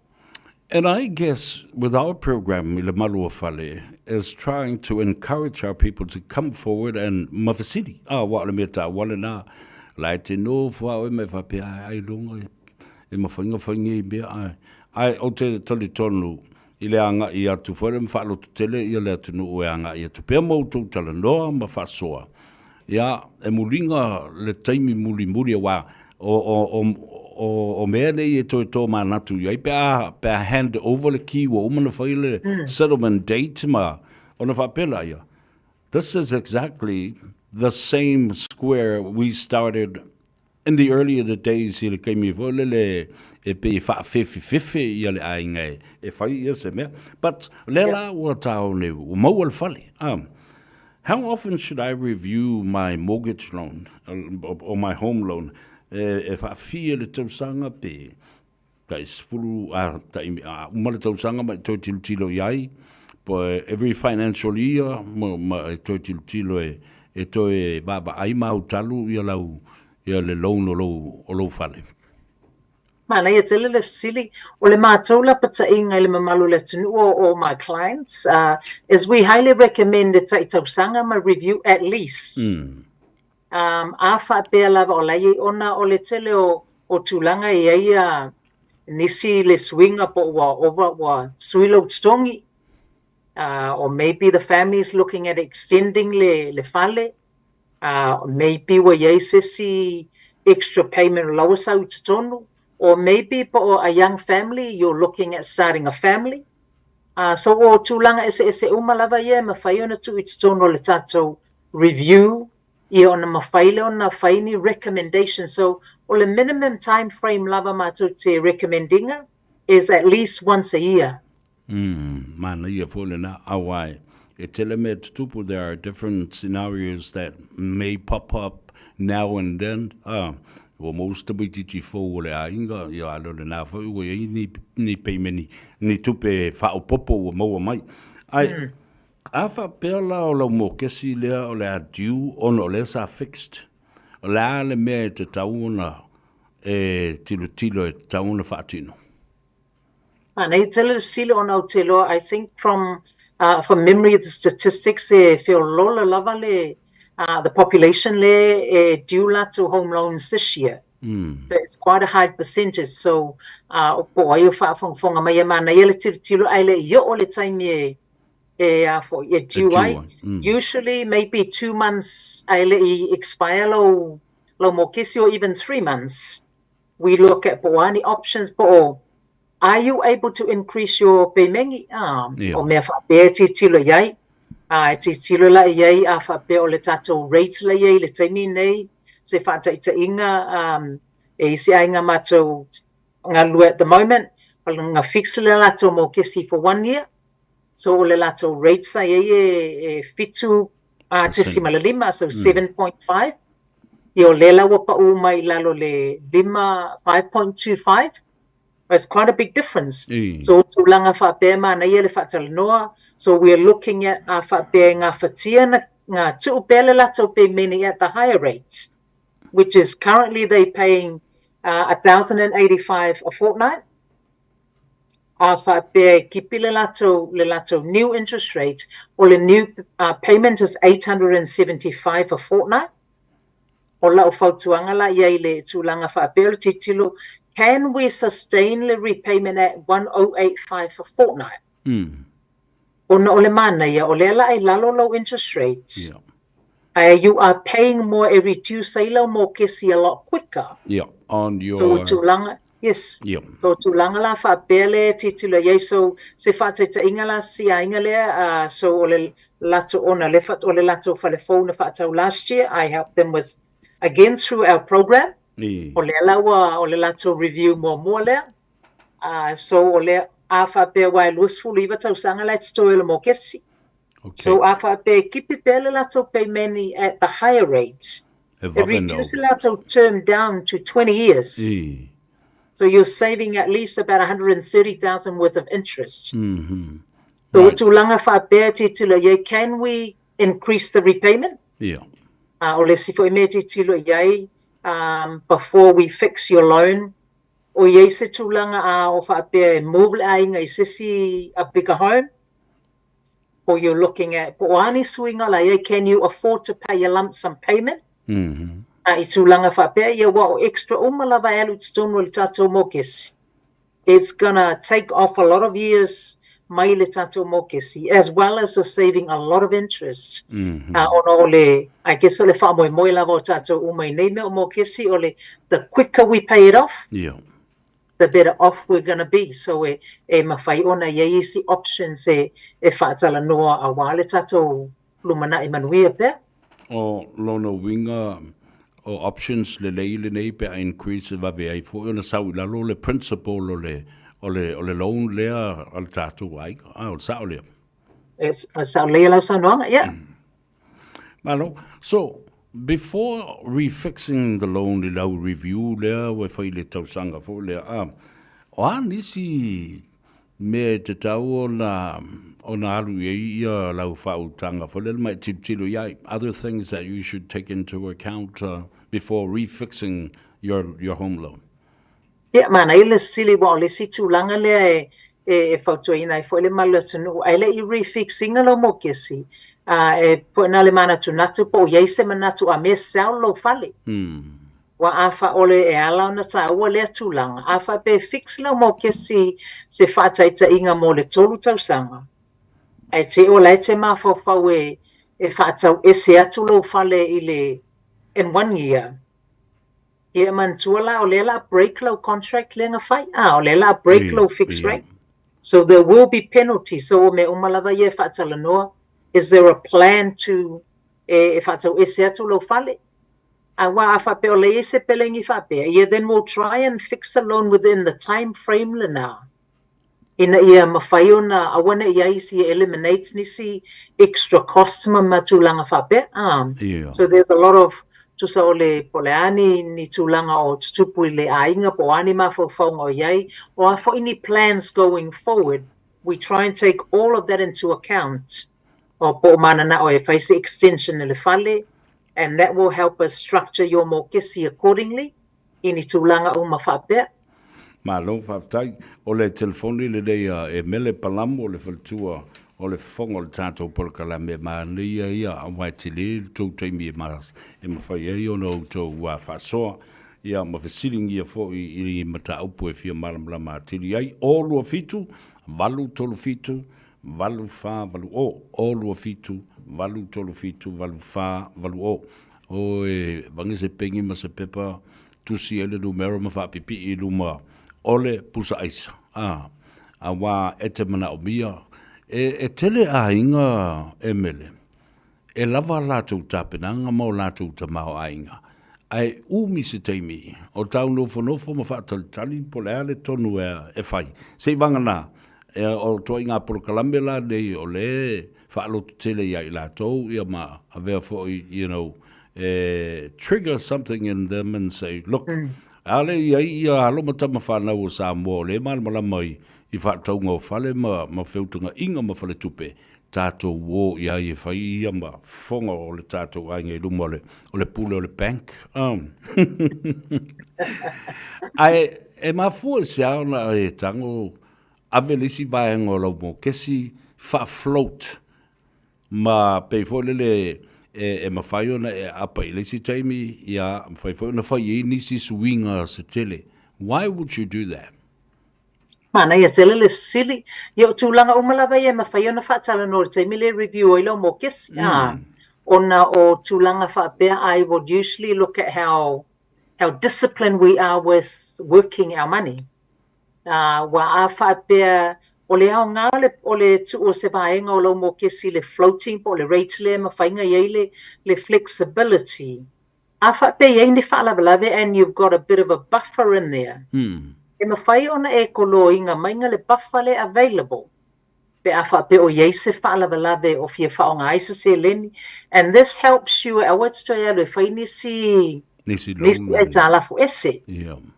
And I guess with our program i le Malu o Fale is trying to encourage our people to come forward and ma fesili. Ah, aua o le mea taua lena, la e te nofo a oe ma e faapea, ai, ailoga e mafai ona fai nei mea, ae. Ae ou te talitonu i le agaʻi atu foi lea ma faalototele ia le atunuu e agaʻi atu pea ma outou talanoa ma faasoa, ia, e muliga le taimi mulimuli aua o, o, o, o, o mea nei e toe tomanatu i ai pe a, pe a hand over le key ua uma ona fai le settlement date ma ona faapea laia, this is exactly the same square we started In the earlier the days i le taimi foi lele e pei e faafefefefe ia le aiga e, e fai ia se mea. But lea la ua taone, ua maua le fale. How often should I review my mortgage loan or my home loan? E, e faafia le tausaga pe tai 10, a, tai, a uma le tausaga ma e toe tilotilo i ai, po every financial year ma, ma e toe tilotilo e, e toe vaavaai ma autalu ia lau, ia le loan o lou, o lou fale.
Manaia tele le fesili. O le matou lapataiga i le mamalu o le atunuu o all my clients is we highly recommend e tai tausaga ma review at least. A faapea lava o la e i ai ona o le tele o o tulaga e i ai a nisi le suiga po o ua ova ua sui lou totogi, or maybe the family is looking at extending le le fale, maybe ua i ai se isi extra payment o la ua sau i totonu, or maybe po o a young family you're looking at starting a family. So o tulaga eseese uma lava ia e mafai ona tuu i totonu o le tatou review ia ona mafai lea ona fai ni recommendation. So o le minimum time frame lava matou te recommend ina is at least once a year.
Manaia foi lena, auae e tele mea tutupu, there are different scenarios that may pop up now and then, ua maua se tamaitiiti fou o le aiga, ia a le o lena foi ua i ai ni, ni peimeni, ni tupe faaopoopo ua maua mai. Ae, A faapea la o lau mokesi lea o le a due ona o lea sa fixed, o le a le mea e tatau ona e tilotilo e tatau ona faatino?
Manaia tele le fesili ona ou te iloa, I think from from memory the statistics e feoloolo lava le the population lea e due latou home loans this year. So it's quite a high percentage. So po o ai o faafogafoga mai e manaia le tilotilo ae le i oo le taimi e e a foi e due ai. Usually maybe 2 months ae le i expire lou lou mokesi or even 3 months. We look at po o a ni options po o are you able to increase your payment? Ah, o mea faapea e tilotilo i ai. Ah, e tilotilo la i ai a faapea o le tatou rate la i ai i le taimi nei, se faataitaiga um, e isi aiga matou galulue at the moment, na fix le latou mokesi for 1 year. So o le latou rate sa i ai e 7.5, so 7.5. Ia o lea la ua pau mai i lalo le 5, 5.25. It's quite a big difference. So o tulaga faapea e manaia le faatalanoa. So we are looking at a faapea e gafatia na na tuu pea le latou pemeni at the higher rate, which is currently they paying $1,085 a fortnight. A faapea e kipi le latou le latou new interest rate, o le new payment is $875 a fortnight. O lau fautuaga la i ai i le tulaga faapea o le tilotilo, can we sustain le repayment at $1085 a fortnight? Ona o le manaia, o lea la e i lalo lou interest rate, ae you are paying more e reduce ai lau mokesi a lot quicker.
Yeah, on your...
So tulaga, yes.
Yeah.
So tulaga la faapea lea e tilotilo i ai. So se faataitaiga la si aiga lea, so o le latou ona le o le latou fale fou na faatau last year, I helped them with, again through our program. O lea la ua, o le latou review muamua lea. So o lea, a faapea aua e 29 tausaga la e totoe o le mokesi.
Okay.
So a faapea e kipi pea le latou peimeni at the higher rate,
E
e
vave
reduce
no.
le latou term down to 20 years. So you're saving at least about 130,000 worth of interest. So
Right.
tulaga faapea e tilotilo i ai, can we increase the repayment? O le isi foi mea e tilotilo i ai, before we fix your loan, O i ai se tulaga a o faapea e move le aiga i se isi a bigger home, or you're looking at po o a ni suiga la i ai, can you afford to pay a lump sum payment? A i tulaga faapea, ia ua o extra uma lava e alu i totonu o le tatou mokesi. It's gonna take off a lot of years mai le tatou mokesi as well as of saving a lot of interest. Ona o le, I guess o le faamoemoe lava o tatou uma i nei mea o mokesi o le the quicker we pay it off, the better off we're gonna be. So e e mafai ona i ai isi options e e faatalanoa aua le tatou lumanai manuia pea.
O lona uiga, o options lelei lenei pe a increase e vave ai foi ona sau i lalo le principal o le, o le, o le loan lea a le tatou aiga. A, o le sao lea.
E sao lelei lau saunoaga, yeah.
Malo. So, before refixing the loan i lau review lea ua fai i le tausaga foi lea, a, o a nisi mea e tatau ona ona alu i ai ia lau faautaga foi lele ma e tilotilo i ai, other things that you should take into account before refixing your your home loan.
Ia, manaia le fesili aua o le isi tulaga lea e e e fautuaina ai foi le malu atunuu ae le i refix ina lau mokesi, a e foi na le manatunatu po o i ai se manatu a mea sell lou fale. Ua a ʻole e ala ona taua lea tulaga, a faapea e fix lau mokesi se faataitaiga mo le tolu tausaga, ae te i o la e te mafaufau e e faatau ese atu lou fale i le in one year, ia e manatua la o lea la a break lau contract lea na fai, a o lea la a break lau fixed rate. So there will be penalty. So o mea uma lava ia e faatalanoa, is there a plan to e e faatau ese atu lou fale? Aua a faapea o lea e i ai se pelegi faapea, ia then we'll try and fix a loan within the time frame lena ina ia mafai ona aua ne i ai isi e eliminate nisi extra cost ma ma tulaga faapea.
Ia.
So there's a lot of tusa o le po o le a ni ni tulaga o tutupu i le aiga po o a ni mafaufauga o i ai, o a foi ni plans going forward, we try and take all of that into account. O po o mananao e fai se extension i le fale, and that will help us structure your mokesi accordingly i ni tulaga uma faapea.
Malo faafetai. O le telefoni lenei a Emele Palamo o le faletua o le fofoga o le tatou polokalame manaia ia aua e tele le tou taimi e e mafai ai ona outou faasoa ia ma fesiligia foi i mataupu e fia malamalama atili ai. O 27 837 8480, o 27 837 8480. O e vage se peni ma se pepa tusi ai le numera ma faapipii i luma o le pusa aisa. A, auā e te manaomia, e, e tele aiga e mele, e lava a latou tapenaga ma o latou tamaoaiga, ae umi se taimi o tau nofonofo ma faatalitali po o le a le tonu e fai. Seivaganā, o ituaiga polokalame la nei o lea e faalototele ia i latou ia ma avea foi, you know, e trigger something in them and say, look, ʻaʻole i ai ia alo ma tama fanau o Samoa o lea e malamalama i faatauga o fale ma feutagaiga ma faletupe, tatou o i ai e fai ia ma fofoga o le tatou aiga i luma o le, o le pule o le bank. Ae e mafua i se a ona e tago ave le isi vaega o lau mokesi faa-float ma pei foi lele e, e mafai ona e aapa i le isi taimi, ia, mafai foi ona fai i ai nisi suiga se tele. Why would you do that?
Manaia tele le fesili. Ia o tulaga uma lava ia e mafai ona faatalanoa i le taimi lea e review ai lau mokesi, ā, ona o tulaga faapea I would usually look at how how disciplined we are with working our money. Ā, ua a faapea o le aoga o le o le tuu o se vaega o lau mokesi i le floating po o le rate lea e mafai ona i ai le le flexibility. A faapea e i ai ni faalavelave and you've got a bit of a buffer in there, e mafai ona e koloina mai ga le buffer lea available pe a faapea o i ai se faalavelave o fia faaaoga ai se seleni and this helps you aua e te toe alu e fai nisi
Nisi
nisi aitalafu ese.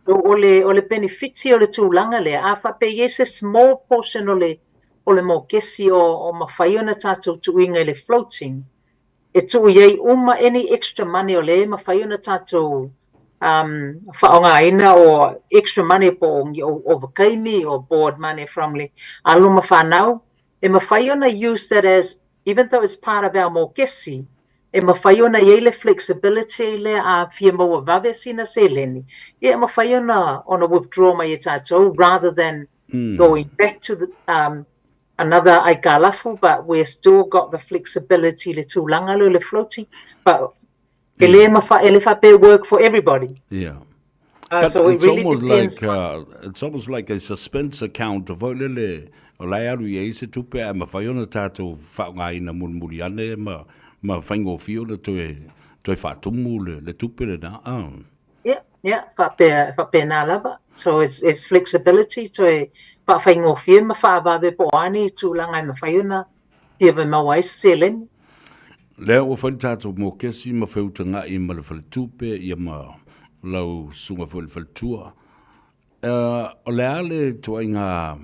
So o le o le penefiti o le tulaga lea, a faapea e i ai se small portion o le o le mokesi o o mafai ona tatou tuuina i le floating, e tuu i ai uma any extra money o lea e mafai ona tatou um faaaogaina o extra money po o ni ovakaimi or board money from le alo ma fanau, e mafai ona use that as even though it's part of our mokesi. E mafai ona i ai le flexibility lea a fia maua vave sina seleni, ia e mafai ona ona withdraw mai e tatou rather than going back to the another aitalafu but we're still got the flexibility le tulaga lea o le floating but e le mafai e le faapea work for everybody.
Yeah.
Uh, so it
it's
really
almost
depends
like it's almost like a suspense account foi lele o la e alu i ai se tupe ae mafai ona tatou faaaogaina mulimuli ane ma ma faigofie ona toe toe faatumu le, le tupe lena. Ah.
Yeah, faapea, faapena lava. So it's flexibility toe faafaigofie ma faavave po o a ni tulaga e mafai ona fia maua ai se seleni.
Lea ua fai le tatou mokesi ma feutaga'i ma le faletupe ia ma lau susuga foi i le faletua. O le a le ituaiga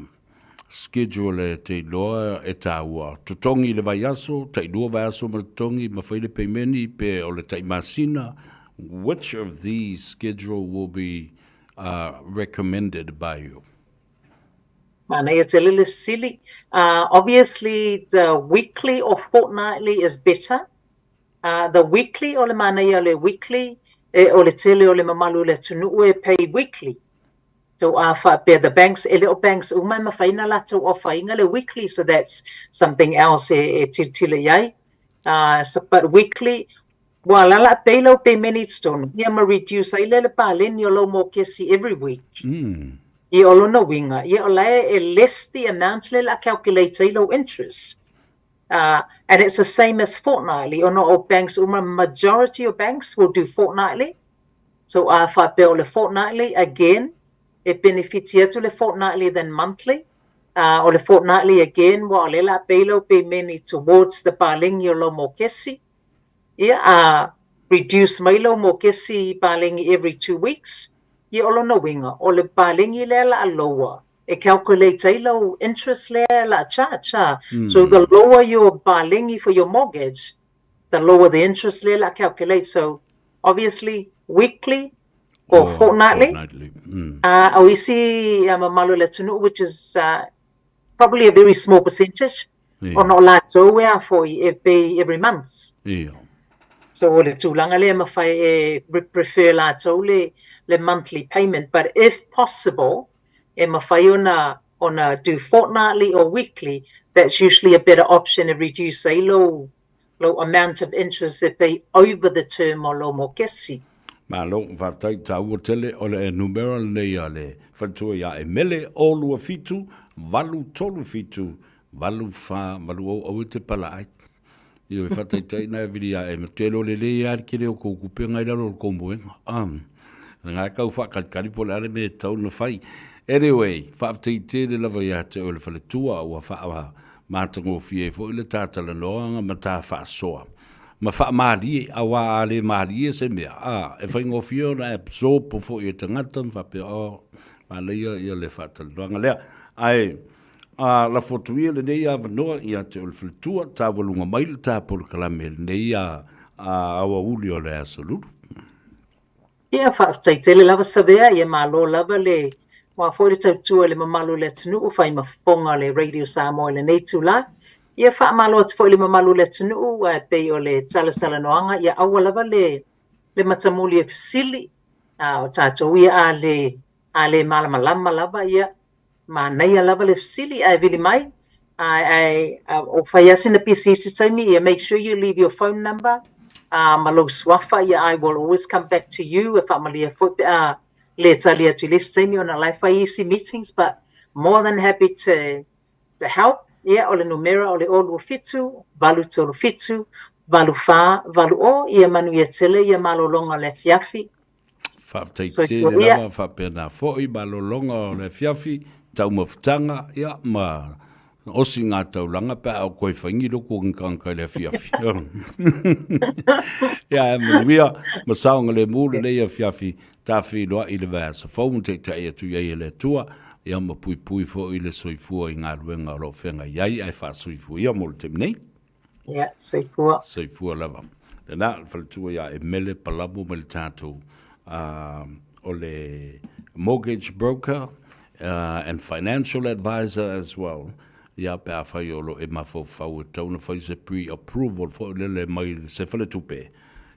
schedule e te iloa e taua? Totogi i le vaiaso, tailua vaiaso ma le totogi ma fai le peimeni pe o le tai masina? Which of these schedule will be recommended by you?
Manaia tele le fesili. Obviously the weekly or fortnightly is better. The weekly, o le manaia o le weekly, e, o le tele o le mamalu o le atunuu e pay weekly. So a faapea the banks, e le o banks uma e mafai ona latou ofaina le weekly, so that's something else e, e tilotilo i ai. So, but weekly, ua alaala a pay lau pemeni i totonu, ia ma reduce ai lea le paleni o lau mokesi every week. Ia o lona uiga, ia o la e, e less the amount lea o le a calculate ai lau interest. And it's the same as fortnightly, ona o banks uma, majority of banks will do fortnightly. So a faapea o le fortnightly, again, e benefiti atu le fortnightly than monthly. O le fortnightly again, ua o lea o le a pay lau pemeni towards the paleni o lau mokesi. Ia, a reduce mai lau mokesi i paleni every 2 weeks. Ia o lona uiga, o le paleni lea o le a lower, e calculate ai lau interest lea o le a charge. Ah. So the lower your paleni for your mortgage, the lower the interest lea o le a calculate. So obviously weekly or
Or
fortnightly.
Fortnightly.
O isi mamalu o le atunuu, which is probably a very small percentage, ona o latou e a foi e pay every month. So o le tulaga lea e mafai e prefer latou le monthly payment, but if possible, e mafai ona do fortnightly or weekly, that's usually a better option e reduce ai lou amount of interest e pay over the term o lou mokesi.
Malo, faafetai, taua tele o le numera lenei a le faletua ia Emele, o 27 837 848. Aua e te palaai. Ioe, faataitai na e vili ae ma te iloa lelei lava le tele o kou kupenga i lalo o le kou moega. Lena e tau faakalikali po o le a le mea e tatau ona fai. Anyway, faafetai tele lava ia te oe le faletua ua faamatagofie ai foi le ta talanoaga ma ta faasoa. Ma faamalie, aua a le malie se mea, a, e faigofie ona absorb foi e tagata ma faapea, oh, manaia ia le faatalanoaga lea. Ae, A lafo atu ia lenei avanoa ia te oe le faletua, taualuga mai le ta polokalame lenei a aoauli o le Aso Lulu.
Ia, faafetai tele lava Savea, ia malo lava le ua foi le tautua i le mamalu o le atunuu fai ma fofoga o le Radio Samoa i lenei itula. Ia faamalo atu foi i le mamalu o le atunuu ae pei o le talatalanoaga ia aua lava le le matamuli e fesili, a o tatou ia a le malamalama lava ia manaia lava le fesili ae vili mai ae o fai lava sina pisi i se taimi ia make sure you leave your phone number ma lou suafa ia I will always come back to you e faamalie foi pe a le tali atu i le isi taimi ona o la e fai isi meetings, but more than happy to help. Ia o le numera o le 027 837 8480. Ia manuia tele ia malologa o le afiafi.
Faafetai tele lava, faapena foi malologa o le afiafi, taumafataga, ia, ma osi ngā taulaga pe a o koe whaingi loko ki kangaka i le afiafi. Ia, e manuia, ma saoga le mu lenei afiafi, tawhiloa i le vaiaso fou ma taitai atu i ai e le Atua, ia ma puipui foi le soifua i galuega o lo o feagai ai, ae faasoifua ia mo le taimi nei.
Ia, soifua.
Soifua lava. Lena, le faletua ia e Mele Palamo mai le tatou o le mortgage broker and financial advisor as well. Ia, pe afai o lo o e mafaufau e tatau ona fai se pre-approval foi lele mai se faletupe,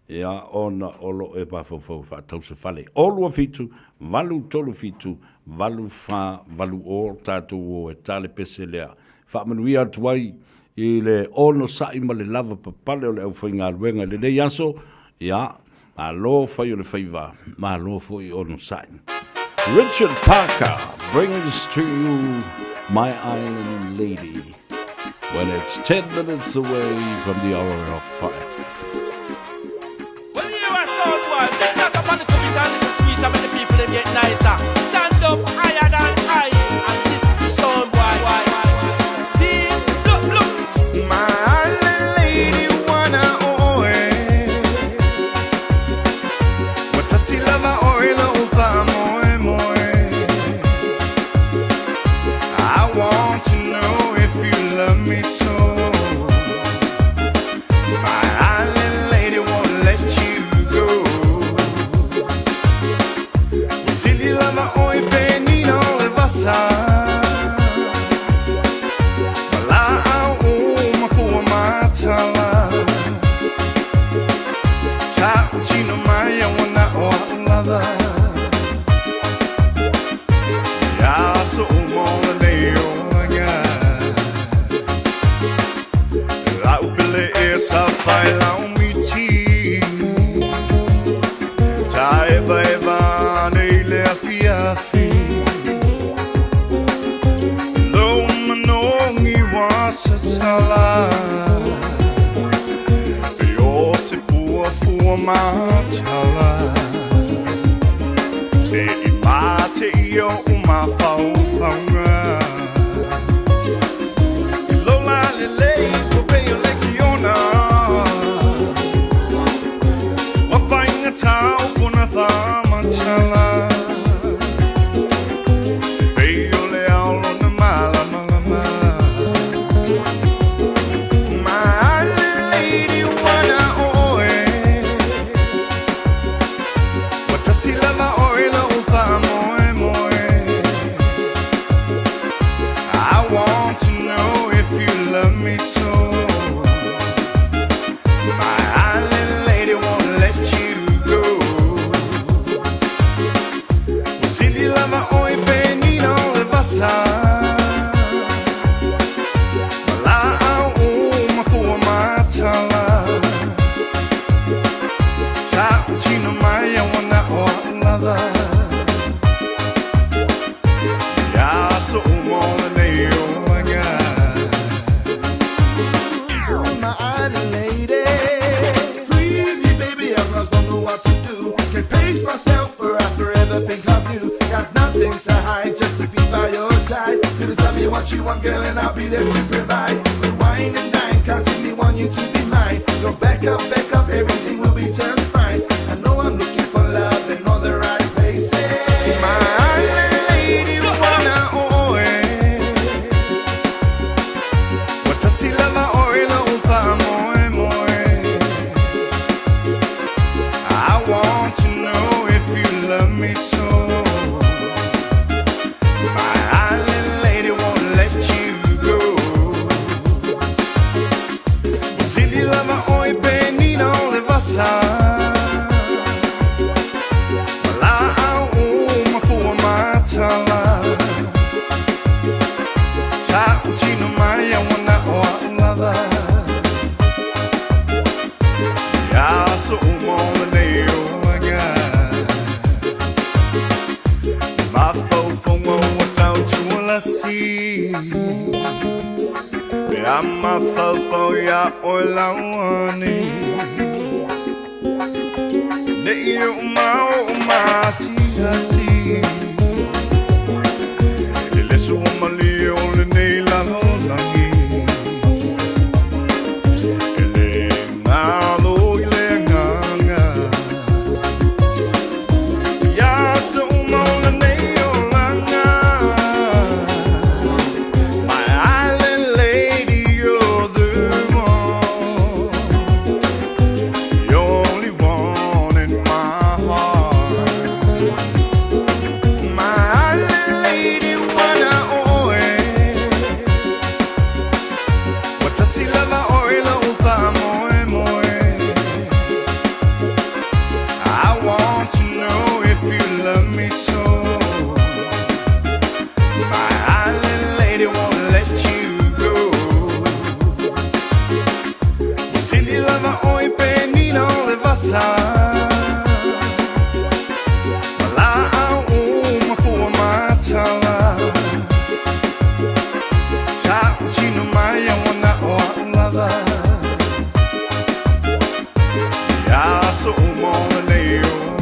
ia, ona o lo o e mafaufau e faatau se fale. 0 2 7 8 3 7 8 4 8 0 tatou o e ta le pese lea. Faamanuia atu ai i le onosai ma le lava papale o le aufaigaluega i lenei aso, ia, malo fai o le faiva, malo foi onosai. Richard Parker brings to you My Island Lady when it's 10 minutes away from the hour of 5.
Well, you are sound boy, mix that up a little bit and little sweeter, make the people them get nicer. Stand up higher than high, and this is the sound boy. See, look, look.
My island lady wanna oe. Ua tasi lava oe lo'u fa'amoemoe. I want to know if you love me so. My island lady won't let you go. Ua sili lava oe penina o le vasa. Ma la'au uma fua matala. Ta'utino mai a ua na o a'u lava. Ia aso uma o lenei olaga. La'u pele e sa fai lau miti. Ta'evaeva ane i le afiafi. Lou manogi ua tatala. E o se fuafua matala. E i mate i o'u mafaufauga. I lou lalelei ua pei o lekiona. Ua faigatā upu na faamatala. Pei o le ao lona malamalama. My island lady ua na o oe. Ua tasi lava oe lo'u fa'amoemoe. I want to know if you love me so. My island lady won't let you go. Ua sili lava oe penina o le vasa. Ma la'au uma fua matala. Ta'utino mai a ua na o a'u lava. Ia aso uma o lenei olaga.
My island lady. Free me, baby, I just don't know what to do. Can't pace myself for after everything I do. Got nothing to hide, just to be by your side. Baby, tell me what you want, girl, and I'll be there to provide. We wine and dine, constantly want you to be mine. Don't back up, everything will be just fine. I know I'm looking for love in all the right places.
My island lady ua na o oe. Ua tasi lava oe lo'u fa'amoemoe. I want to know if you love me so. My island lady won't let you go. Ua sili lava oe penina o le vasa. Ma la'au uma fua matala. Ta'utino mai a ua na o a'u lava. Ia aso uma o lenei olaga. Mafaufauga ua sautualasi. Pe a mafaufau iā oe lauani. Ne'i o'u mao o masiasi. E le suamalie o lenei lalolagi. E le galo i le agaga. Ia aso uma o lenei olaga. My island lady, you're the one. The only one in my heart.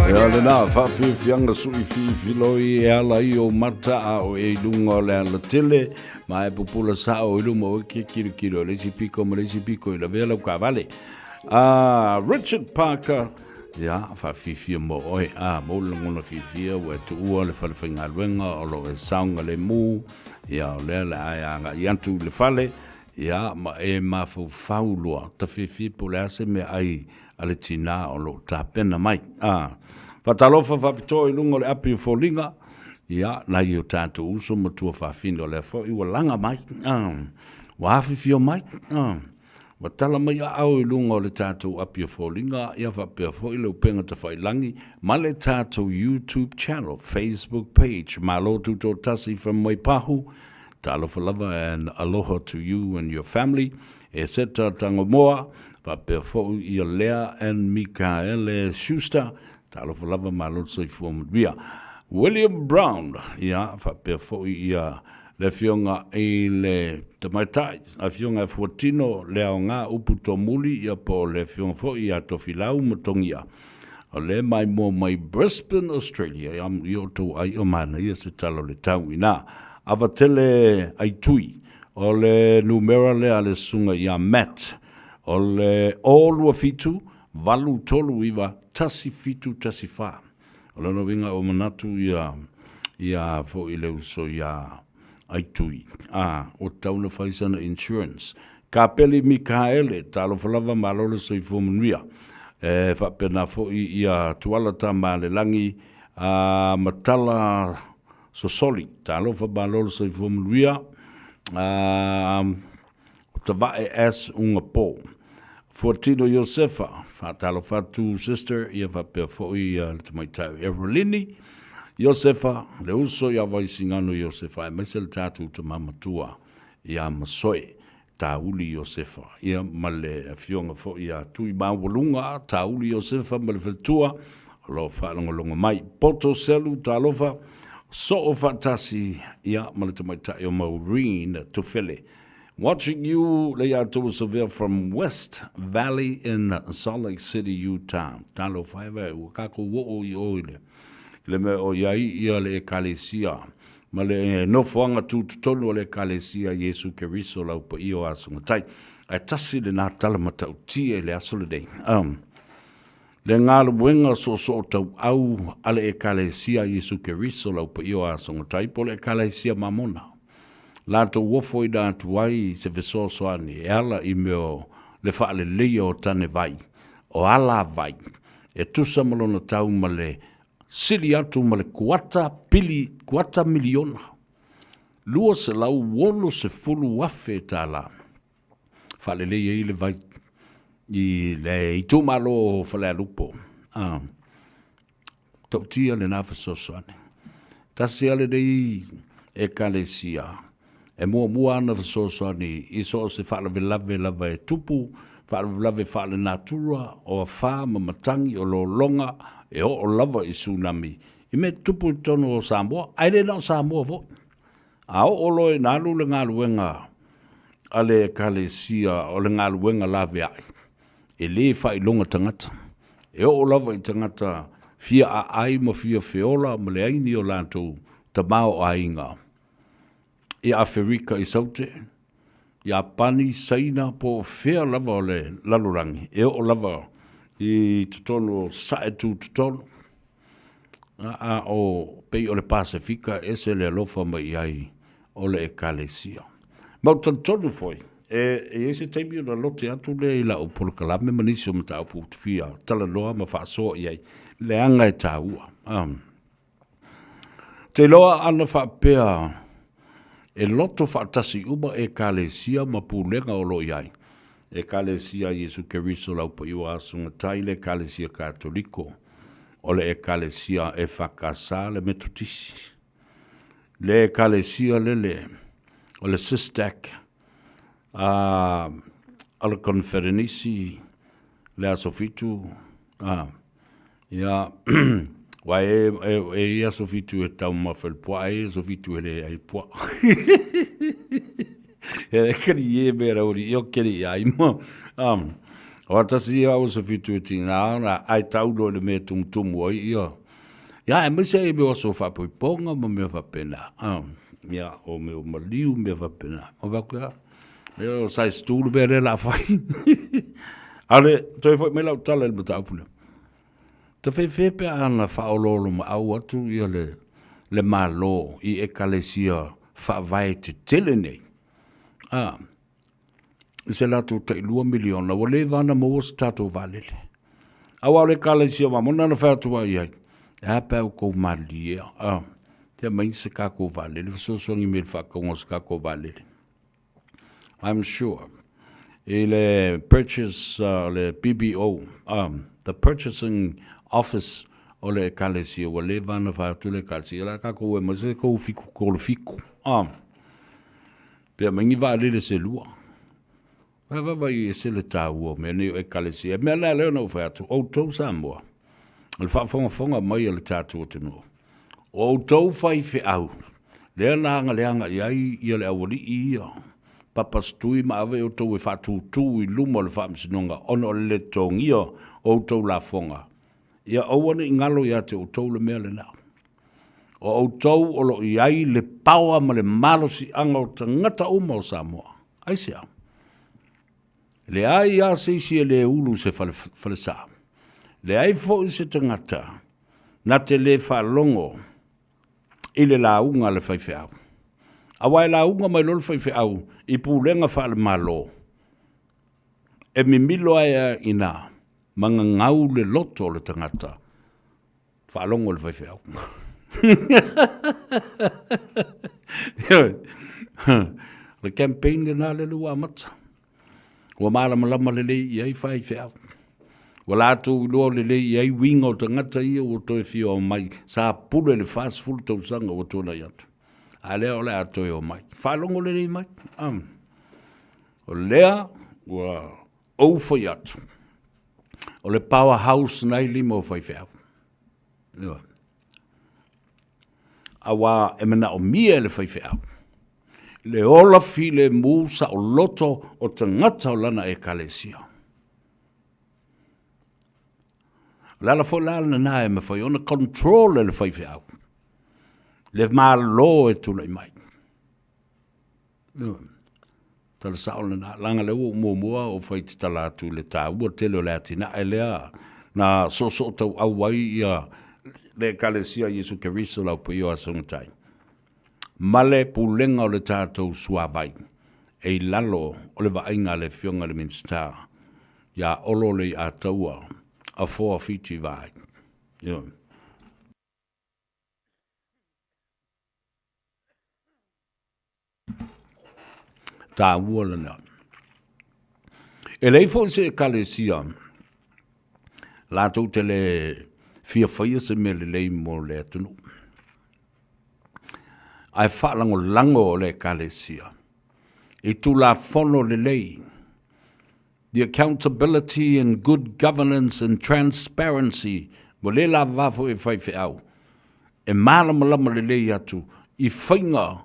Ia lena, faafiafiaga sui fifiloi e ala i ou mata a o e i luga o le alatele, ma e pupula sao i luma o e ke kilokilo i le isi piko ma le isi piko i lavea lau kaavale. Ah, Richard Parker, ia, faafifia mo oe, ah, mo le lagona fiafia ua e tuua le fale faigaluega o lo o e saogalemu, ia, o lea le a e agai atu i le fale, Ia, ma e mafaufau loa, tafiafia po o le a se meaai a le tinā o lo o tapena mai. A, faatalofa faapitoa i luga o le api o foliga, ia, nai o tatou uso ma tuafafine o lea foi ua laga mai, a, ua afifio mai, a, ua tala mai aao i luga o le tatou api o foliga, ia faapea foi le upega tafailagi ma le tatou YouTube channel, Facebook page, Malo Tutoatasi from Waipahu, Talofa lava and aloha to you and your family, Eseta Tangomoa, faapea foi ia Lea and Mikaele Schuster, talofa lava malo le soifua manuia. William Brown, ia, faapea foi ia le afioga i le tamaitai, afioga e Fuatino Leaoga Upu Tomuli, ia po o le afioga foi ia Tofilau Matogia, o lea e maimoa mai Brisbane, Australia, ia amuia outou ai o manaia se tala o le tau ina. Ava tele Aitui, o le numera lea a le susuga ia Matt, o le 0 2 7 8 3 9 1 7 1 4. O lona uiga ua manatu ia ia foi le uso ia Aitui, a, ua tatau ona fai sana insurance. Kapeli Mikaele, talofa lava malo le soifua manuia. E faapena foi ia Tuala Tamalelagi, a, Matala Sosoli, talofa malo le soifua manuia. A, o Tavae S Ugapo. Fuatino Iosefa, faatalofa atu sister, ia faapea foi ia le tamaitai o Erolini Iosefa, le uso ia Vaisigano Iosefa aemaise le tatou tama matua ia Masoe Tauli Iosefa, ia ma le afioga foi ia Tuimaualuga Tauli Iosefa ma le faletua o lo o faalogologo mai. Poto Selu, talofa, soo faatasi ia ma le tamaitai o Maureen Tufele. Watching you Leiataua Savea from West Valley in Salt Lake City, Utah. Talofa e vae, ua kākou oo i o i le, i le mea o i ai ia le Ekalesia ma le nofoaga tutotonu o le Ekalesia Iesu Keriso lau paia o Aso Matai. Ae tasi lenā tala matautia i le aso lenei. Um, Le galuega soosootauau a le Ekalesia a Iesu Keriso lau paia o Asogotai po o le Ekalesia Mamona. Latou ofoina atu ai se fesoasoani e ala i mea o le faaleleia o tane vai, o alavai, e tusa ma lona tau ma le sili atu ma le kuata pili, kuata miliona, 260,000 tala. Faalelei ai le vai i le itumalo o Falealupo. Ah, tautia lena fesoasoani. Tasi lava lenei Ekalesia e muamua ana fesoasoani i so o se faalavelave lava e tupu, faalavelave faalenatura, o afa ma matagi, o lologa, e oo lava i tsunami, i mea tutupu i totonu o Samoa, ae le na o Samoa foi. A oo loa ina alu le galuega a le Ekalesia o le galuega laveai, e le faailoga tagata. E oo lava i tagata fia aai ma fia feola ma leai ni o latou tamaoaiga i Aferika i Saute, Iapani, Saina po o fea lava o le lalolagi, e oo lava i totonu o Sasae Tutotonu. A o pei o le Pasefika e ese le alofa mai i ai o le Ekalesia. Ma ou te talitonu foi, e i ai se taimi ona lote atu lea i lau polokalame ma nisi o mataupu ou te fia talanoa ma faasoa i ai, leaga e taua. Um, te iloa ana faapea e loto faatasi uma Ekalesia ma pulega o lo o i ai, Ekalesia a Iesu Keriso Laupaʻi Asugatai, le Ekalesia Katoliko, o le Ekalesia EFKS, le Metotisi, le Ekalesia lele o le SISTAC, a o le Koneferenisi, le Aso Fitu, a, ia, wa e, e, e i aso fitu e taumafa i le puaa, e i aso fitu e le ai puaa. E kari e mea rauri, i o keri i ai mo. Um, O tasi ia o se fitu e tina ona ai taulo i le mea tumutumu ai ia. Ia aemaise ai mea o aso faapoipoga ma mea faapena. Ia o mea o maliu mea faapena. O fai atu ia, ia o size 2 le mea lea o le a fai. A o le toe foi mai lau tala i le mataupu lea. Ta fefe pe a na faaoloolomaau atu ia le, le Malo i Ekalesia faavae tetele nei. A, i se latou tailua miliona, ua leva ona maua se tatou vaalele. Aua o le Ekalesia Mamona na fai atu ai i ai, e a pe a outou malilie, a, te aumai se tatou vaalele, fesoasoani mai i le faatauga o se tatou vaalele. I'm sure i le purchase o le BBO, the Purchasing Office o le Ekalesia, ua leva ona fai atu le Ekalesia, o le a tatou e aumai se tou 737, pe aumai ni vaalele se lua. Ae vaavaai e ese le taua o mea nei o Ekalesia. E mea la lea ona ou fai atu, outou Samoa, o le faafogafoga mai a le tatou atunuu, o outou faifeau, lea na agaleaga i ai ia le aualii ia, Papasitui ma ave outou e faatūtū i luma o le Faamasinoga ona o le le totogia o outou lafoga, ia aua ne i galo ia te outou le mea lena. O outou o lo o i ai le paoa ma le malosiaga o tagata uma o Samoa. Aisea? Leai lava se isi e le ulu i se fale, falesa. Leai foi se tagata na te le faalogo i le lauga a le faifeau. Aua e lauga mai loa le faifeau i pulega faale-Malo, e mimilo ai lava i ina ma gagau le loto o le tagata. Faalogo le faifeau. O le campaign lena lele ua amata. Ua malamalama lelei i ai faifeau. Ua latou iloa lelei i ai uiga o tagata ia ua toe fia omai. Sa pule le 40 tausaga ua tuanai atu. A lea o le a toe omai. Faalogo lelei mai. O lea ua ou fai atu. O le power house na i lima o faifeau. Ioe. Aua e manaomia e le faifeau le ola filemu saoloto o tagata o lana ekalesia. O le ala foi la lena e mafai ona control e le faifeau le Malo e tulai mai. Tala sao lena, leaga lea ua ou muamua ou fai tatala atu i le taua tele o le atinae lea na soosoo tauau ai ia le Ekalesia Iesu Keriso Lau Paia o Asogatai ma le pulega o le tatou suavai e i lalo o le vaaiga a le Afioga i le Minisita ia Olo Leiataua Afoa Fiti Vaai. Ioe. Taua lena. E leai foi se ekalesia latou te le fia faia se mea lelei mo le atunuu. Ae faalagolago le ekalesia i tulafono lelei, the accountability and good governance and transparency, ua le lavava foi e faifeau e malamalama lelei atu i faiga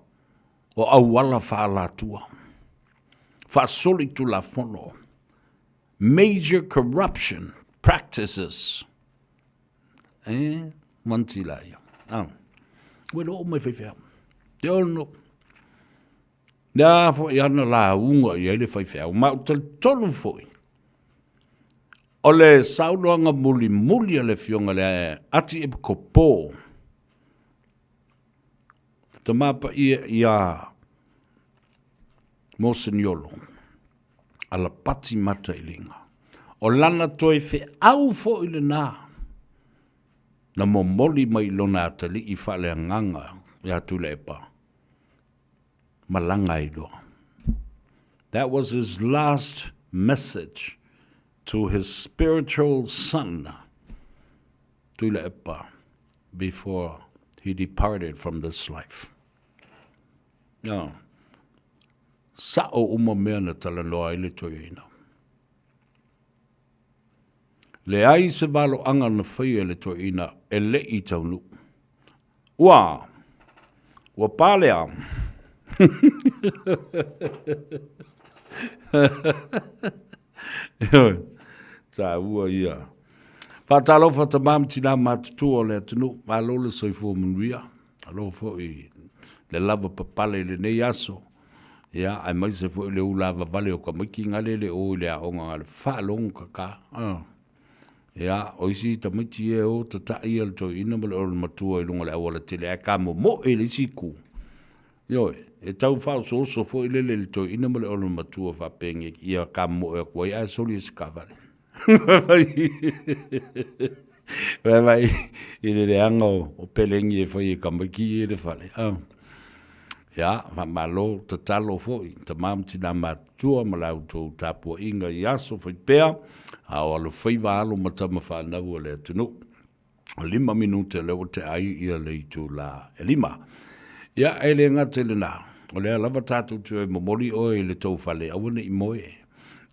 o auala faaalatua, faasolitulafono, major corruption practices. E, manti la ia. Ah. Ua iloa uma e faifeau. They all know. Le a foi ana lauga i ai le faifeau. Ma ou talitonu foi, o le saunoaga mulimuli a le afioga le Ati Epikopo, Tama Paia ia Moseniolo, Alapati Matailiga. O lana toe feau foi lena na momoli mai i lona atalii faaleagaga ia Tuilaepa, malaga ai loa. That was his last message to his spiritual son, Tuilaepa, before he departed from this life. No. Sa'o uma mea na talanoa ai le toeaina. Leai se valoaga na faia e le toeaina e le i taunuu. Ua! Ua pa lea. Ioe. Taua ia. Faatalofa tama ma tina matutua o le atunuu, malo le soifua manuia. Malo foi le lava papale i lenei aso. Ia, aemaise foi le ulavavale o tamaiti gale le o i le aoga gale faalogo kaka. Ia, o isi tamaiti e o tatai ia le toeaina ma le olomatua i luga o le auala tele ae kamomoe i le isi itu. Ioe, e tau faaosooso foi lele i le toeaina ma le olomatua faapea ia kamomoe atu ai ae soli e se taavale. Vaivai i le leaga o pelegi e fai e tamaiti ia i le fale. Ia, faamalo tatalo foi tama ma tina matutua ma la outou tapuaiga i aso faipea, a o alofaiva alo ma tama fanau a le atunuu. 5 minute o lea ua tea ai ia le itula e 5. Ia, e le gata i lena, o lea lava tatou te o e momoli oe i le tou fale, aua ne i moe,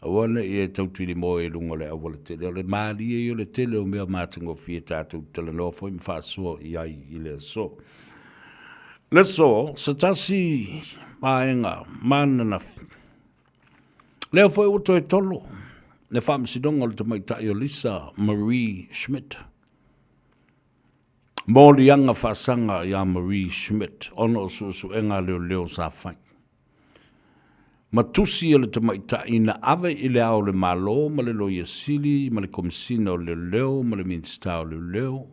aua ne i e tautili moe i luga o le aualatele. O le malie ia o le tele o mea matagofie tatou te talanoa foi ma faasoa i ai i le aso. Le aso, se tasi vaega ma ananafi, lea foi ua toe tolo le faamasinoga o le tamaitai o Lisa Marie Schmidt. Moliaga faasaga ia Marie Schmidt ona o suesuega a leoleo sa fai. Ma tusi a le tamaitai na ave i le Ao o le Malo ma le Loia Sili ma le Komesina o Leoleo ma le Minisita o Leoleo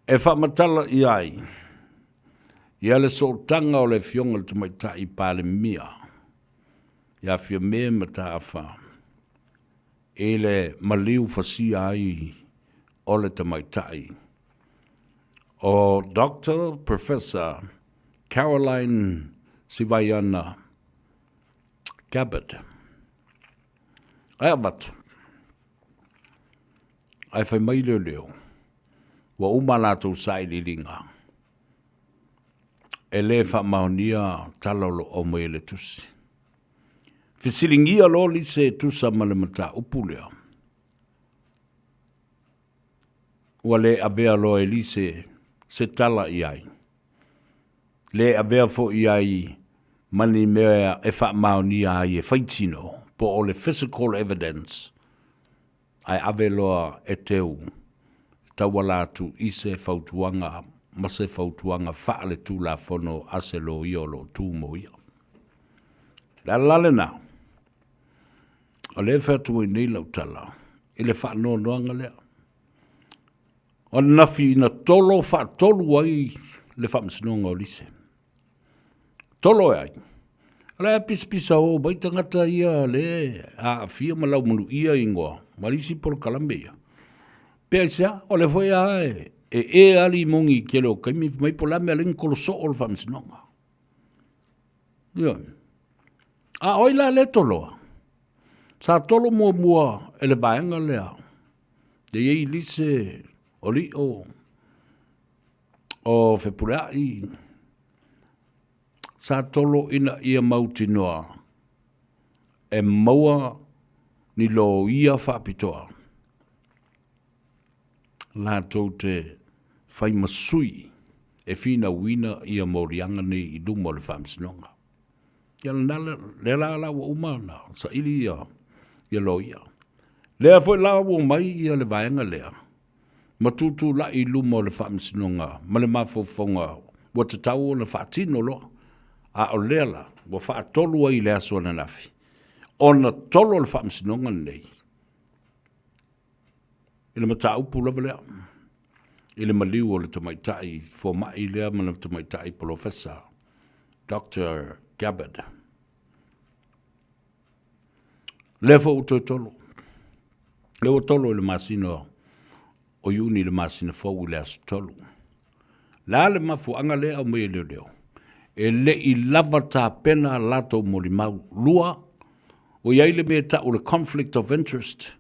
e faamatala i ai ia le sootaga o le Afioga i le Tamaitai Palemia ia Fiame Mataafa i le maliu fasia ai o le tamaitai o Doctor Professor Caroline Sivaiana Gabbard. Ae avatu, ae fai mai leoleo, ua uma a latou sailiiliga, e le faamaonia tala o lo o aumai e le tusi. Fesiligia loa Lise e tusa ma le mataupu lea. Ua le avea loa e Lise se tala i ai. Le avea foi i ai ma ni mea e faamaonia ai e faitino, po o le physical evidence, ae ave loa e Teu e tauala atu i se fautuaga ma se fautuaga faale-tulafono a se loia o lo o tu mo ia. O le ala la lena, o lea e fai atu ai nei lau tala i le faanoanoaga lea. O ananafi na tolo faatolu ai le faamasinoga o Lise. Tolo e ai. O le a pisapisa o mai tagata ia le aafia ma laumanuia ingoa ma isi polokalame ia. Pe aisea, o le foi a e e ali mongi i tele o taimi mai po o le a mea le tolo soo o le faamasinoga. Ioe. A oi la le toloa, sa tolo muamua e le vaega lea, le i ai Lise o Lio, o Fepuleai, sa tolo ina ia mautinoa e maua ni loia faapitoa latou te fai ma sui e finauina ia moliaga nei i luma o le Faamasinoga. Ia lena, lea la la ua uma ona saili ia, ia loia. Lea foi la ua omai ia le vaega lea, ma tutulai i luma o le Faamasinoga ma le mafaufauga ua tatau ona faatino loa, a o lea la ua faatolu ai i le aso ananafi ona tolo le Faamasinoga lenei i le mataupu lava lea i le maliu o le tamaitai fomai lea ma le tamaitai polofesa Doctor Gabbard. Lea foi ua toe tolo. Lea ua tolo i le masina o Iuni i le masina fou i le aso 3. Le a le mafuaaga lea e aumai e leoleo? E le i lava tapena a latou molimau. Lua, ua i ai le mea e tau o le conflict of interest.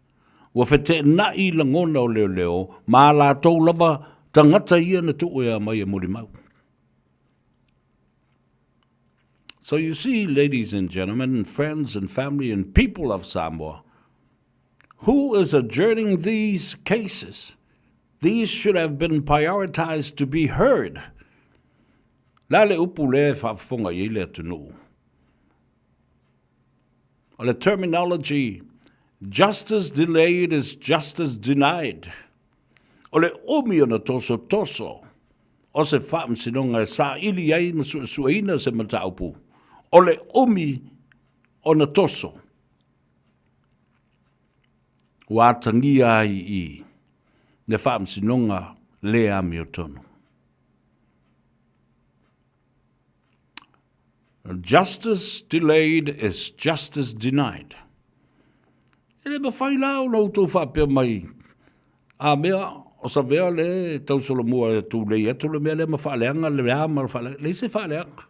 Ua feteenai lagona o leoleo ma a latou lava tagata ia na tuu e aumai e molimau. So you see, ladies and gentlemen, friends and family and people of Samoa, who is adjourning these cases? These should have been prioritized to be heard. Le a le upu lea e faafofoga i ai le atunuu? O le terminology Justice delayed is justice denied. O le umi ona tosotoso o se faamasinoga e saili ai ma suesueina se mataupu, o le umi ona toso ua atagia ai i le faamasinoga le amiotonu. Justice delayed is justice denied. E le mafai la ona outou faapea mai, a mea, o Savea le tausolomua e tulei atu le mea lea ma faaleaga le a ma le faaleaga. Leai se faaleaga.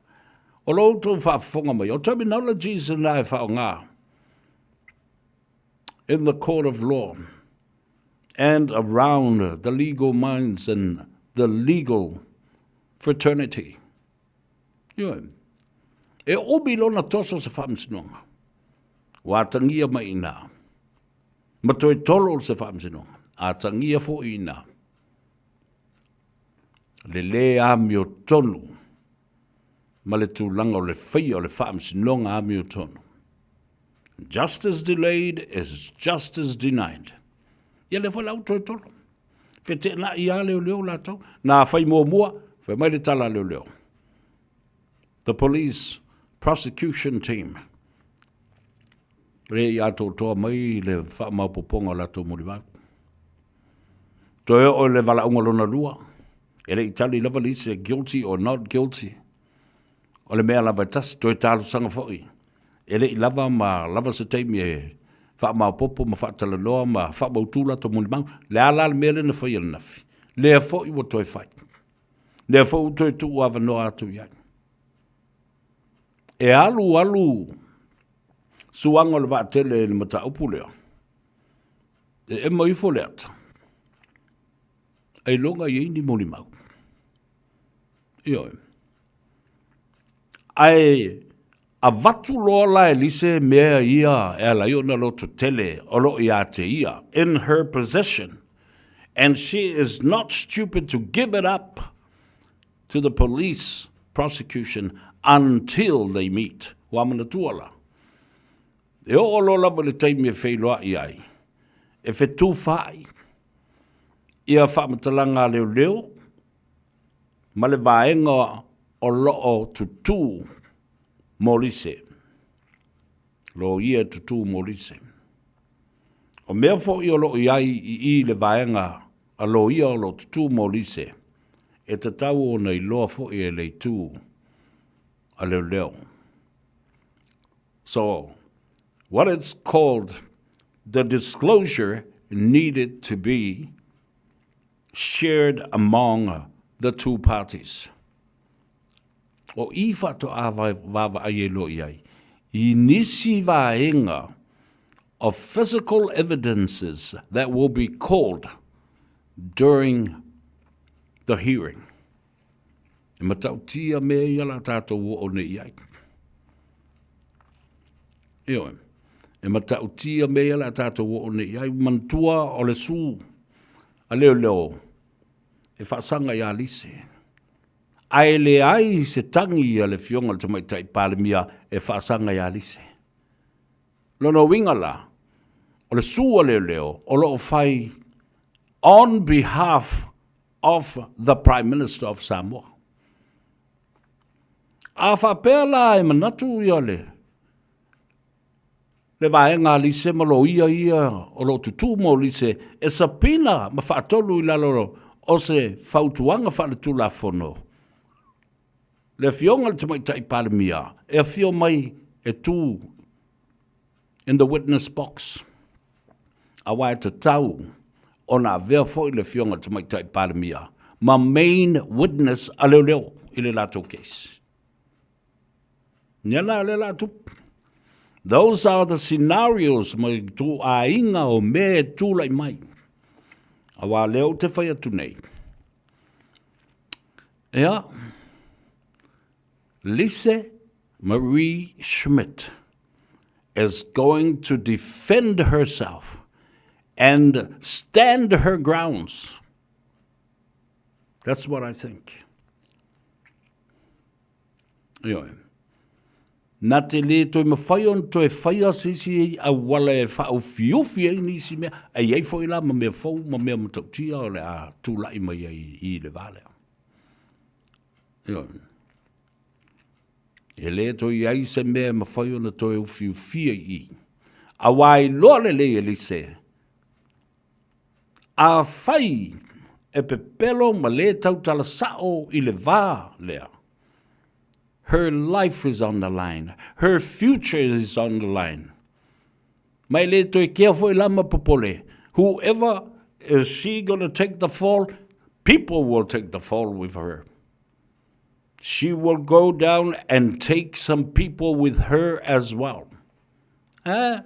O lo outou faafofoga mai, o terminologies na e faaaoga in the court of law and around the legal minds and the legal fraternity. Ioe. E umi lona toso se faamasinoga. Ua atagia mai i ina. Ma toe tolo se faamasinoga. Atagia foi i ina. Le lē amiotonu ma le tulaga o le faia o le faamasinoga amiotonu. Justice delayed is justice denied. Ia lea foi la ua toe tolo. Feteenai lava leoleo latou. Na fai muamua, fai mai le tala a leoleo. The police prosecution team. Le i atoatoa mai le faamaopoopoga o latou molimau. Toe oo i le valaauga lona lua, e le i tali lava le isi guilty or not guilty. O le mea lava e tasi, toe talosaga foi. E le i lava ma lava se taimi e faamaopoopo ma faatalanoa ma faamautu latou molimau. Le a la le mea lea na fai ananafi? Lea foi ua toe fai. Lea foi ua toe tuu avanoa atu i ai. E alu alu suaga o le vaatele i le mataupu lea, e ema ifo le ata, ailoga i ai ni molimau. Ioe. Ae avatu loa la e Lise mea ia e ala ai ona loto tele o lo o ia te ia, in her possession, and she is not stupid to give it up to the police prosecution until they meet. Ua manatua la, e oo loa lava i le taimi e feiloai ai, e fetufaai ia faamatalaga a leoleo ma le vaega o lo o tutū mo Lise. Loia e tutū mo Lise. O mea foi o lo o i ai i i le vaega a loia o lo o tutū mo Lise, e tatau ona iloa foi e le itu a leoleo. So, what it's called the disclosure needed to be shared among the two parties. O i faatoa vaavaai ai loa i ai i nisi vaega of physical evidences that will be called during the hearing. E matautia mea ia la tātou oo nei i ai. Ioe. E matautia mea ia la tātou oo nei i ai. Manatua o le su a leoleo e faasaga iā Lise. Ae leai se tagi a le Afioga i le Tamaitai Palemia e faasaga iā Lise. Lona uiga la, o le su a leoleo o lo o fai on behalf of the Prime Minister of Samoa. A faapea la e manatu ia le le vaega a Lise ma loia ia o lo o tutū mo Lise e sapina ma faatolu i lalo o se fautuaga faaletulafono, le Afioga i le Tamaitai Palemia e afio mai e tū in the witness box, aua e tatau ona avea foi le Afioga i le Tamaitai Palemia ma main witness a leoleo i le latou case. Nia la lea la tupu. Those are the scenarios ma ituaiga o mea e tulai mai. Aua lea ou te fai atu nei. Ea, Lise Marie Schmidt is going to defend herself and stand her grounds. That's what I think. Ioe. Na te lē toe mafai ona toe faia se isi auala e faaufiufi ai nisi mea, e i ai foi la ma mea fou ma mea matautia o le a tulai mai ai i le va lea. Ioe. E lē toe i ai se mea e mafai ona toe ufiufia i i. Auā iloa lelei e Lise, afai e pepelo ma lē tautala sa'o i le va lea, Her life is on the line. Her future is on the line. Ma e le toe kea foi la ma popole. Whoever is she gonna take the fall, people will take the fall with her. She will go down and take some people with her as well. Eh?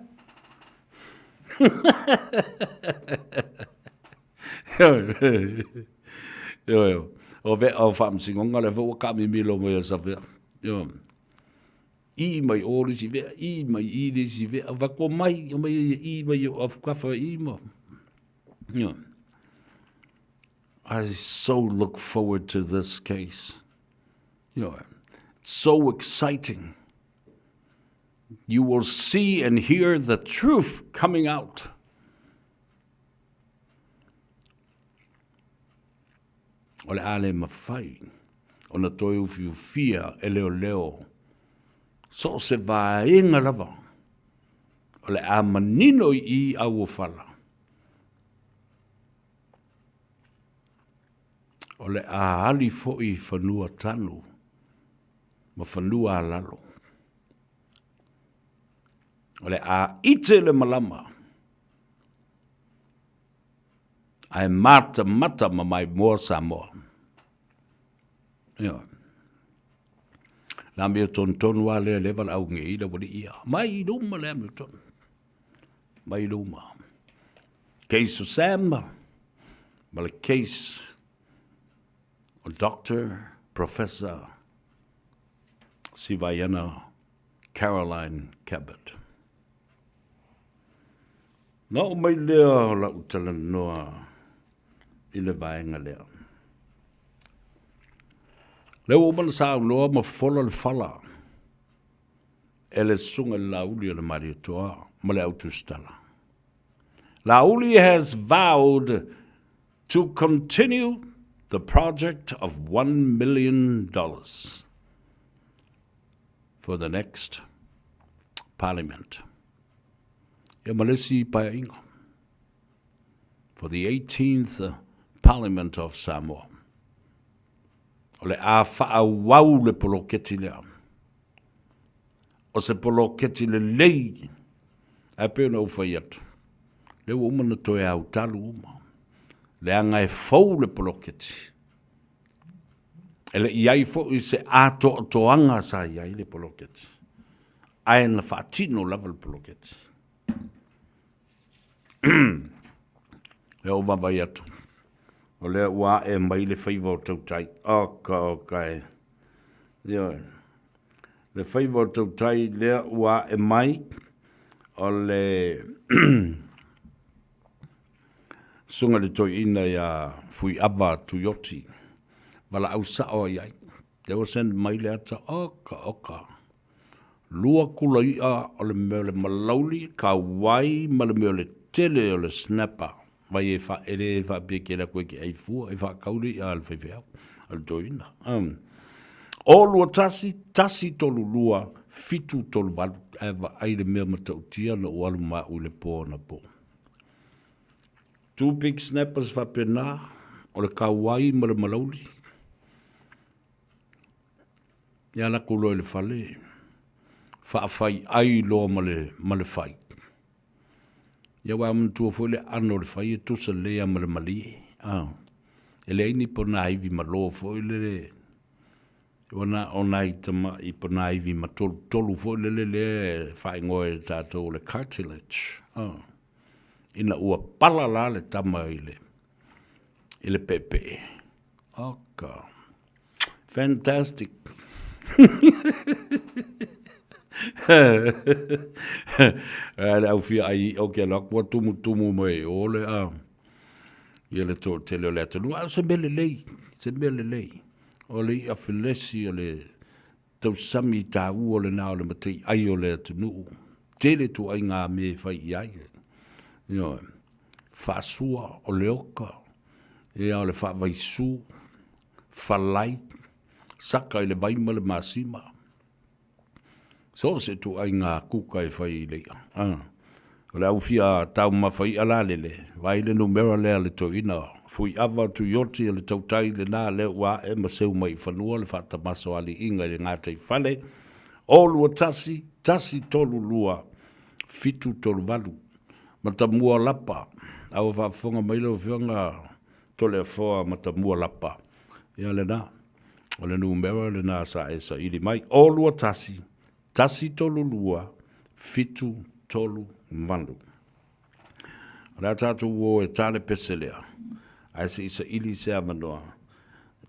Ioe, o vea o faamasinoga lea foi ua taamimilo mai e Savea. Ioe. I mai o le isi vea, i mai i le isi vea, vae kua mai, o mai ia i mai o afukafa i ma. Ioe. I so look forward to this case. Ioe. So exciting. You will see and hear the truth coming out. O le a le mafai ona toe ufiufia e leoleo so o se vaega lava o le a manino i i auofala. O le a ali foi i fanua tanu ma fanua alalo. O le a ite le malama ae matamata ma maimoa Samoa. Ioe. Le amiotonu lava lea lea valaau nei le aualii ia. Mai i luma le amiotonu. Mai i luma. Case o Sam ma le case o Doctor Professor Sivaiana Caroline Cabot. Na oo mai lea o lau talanoa i le vaega lea. Lea ua uma ona saunoa ma fofola le fala e le Susuga i le Laauli o le Malietoa ma le Au Tusitala. Laauli has vowed to continue the project of $1 million for the next parliament. Ia ma le isi paeaiga. For the 18th Parliament of Samoa. O le a faaauau le poloketi lea. O se poloketi lelei, ae pei ona ou fai atu, lea ua uma ona toe autalu uma, leaga e fou le poloketi. E le i ai foi se atoatoaga sa i ai le poloketi, ae na faatino lava le poloketi. Lea ua vaavaai atu, o lea ua ae mai le faiva o tautai. Oka, oka e. Ioe. Le faiva o tautai lea ua ae mai, o le susuga i le toeaina ia Fuiava Tuioti, valaau sao ai ai. Lea ua send mai le ata, oka, oka. Lua kula iʻa o le mea o le malauli, ka wai ma le mea o le tele o le snapper. Vai e fa, e le faapea ke alu atu e te ai fua, e faatau le iʻa a le faifeau, a le toeaina. Um. O 21, 132, 738, ae vaai le mea matautia na ou alu ma au i le po anapo. Two big snappers faapena, o le kauai ma le malauli. Ia alu atu loa i le fale, faafaiai loa ma le, ma le fai. Ia aua manatua foi le aano o le fai e tusa lelei lava ma le malie. A, e leai ni ponaivi malo foi lele, ua na o nai tamai ponaivi matolutolu foi lele lea e faaigoa e tatou o le cartilage. A, ina ua pala la le tama i le, i le peepee. Oka. Fantastic. Ae le au fia ai o ke aloa ua tumutumu mai o le a ia le toatele o le atunuu. A o se mea lelei, se mea lelei. O le i'a felesi o le Tausami taua lena o le mataiai o le atunuu. Tele ituaiga mea e fai i ai. Ioe. Faasua, o le oka, ia o le faavaisu, falai, saka i le vai ma le masima. So o se ituaiga kuka e fai i le i'a. O le au fia taumafa i'a la lele, vaai le numera lea a le toeaina, Fuiava Tuioti o le tautai lena lea ua ae ma seu mai i fanua le faatamasoaliiga i le gataifale, 0 2 1 1 3 2 7 3 8. Matamua Lapa, a ua faafofoga mai lau Afioga Toleafoa Matamua Lapa, ia lena, o le numera lena sa e saili mai, 0 2 1 1 3 2 7 3 8. O le a tatou o e ta le pese lea, ae se i saili se avanoa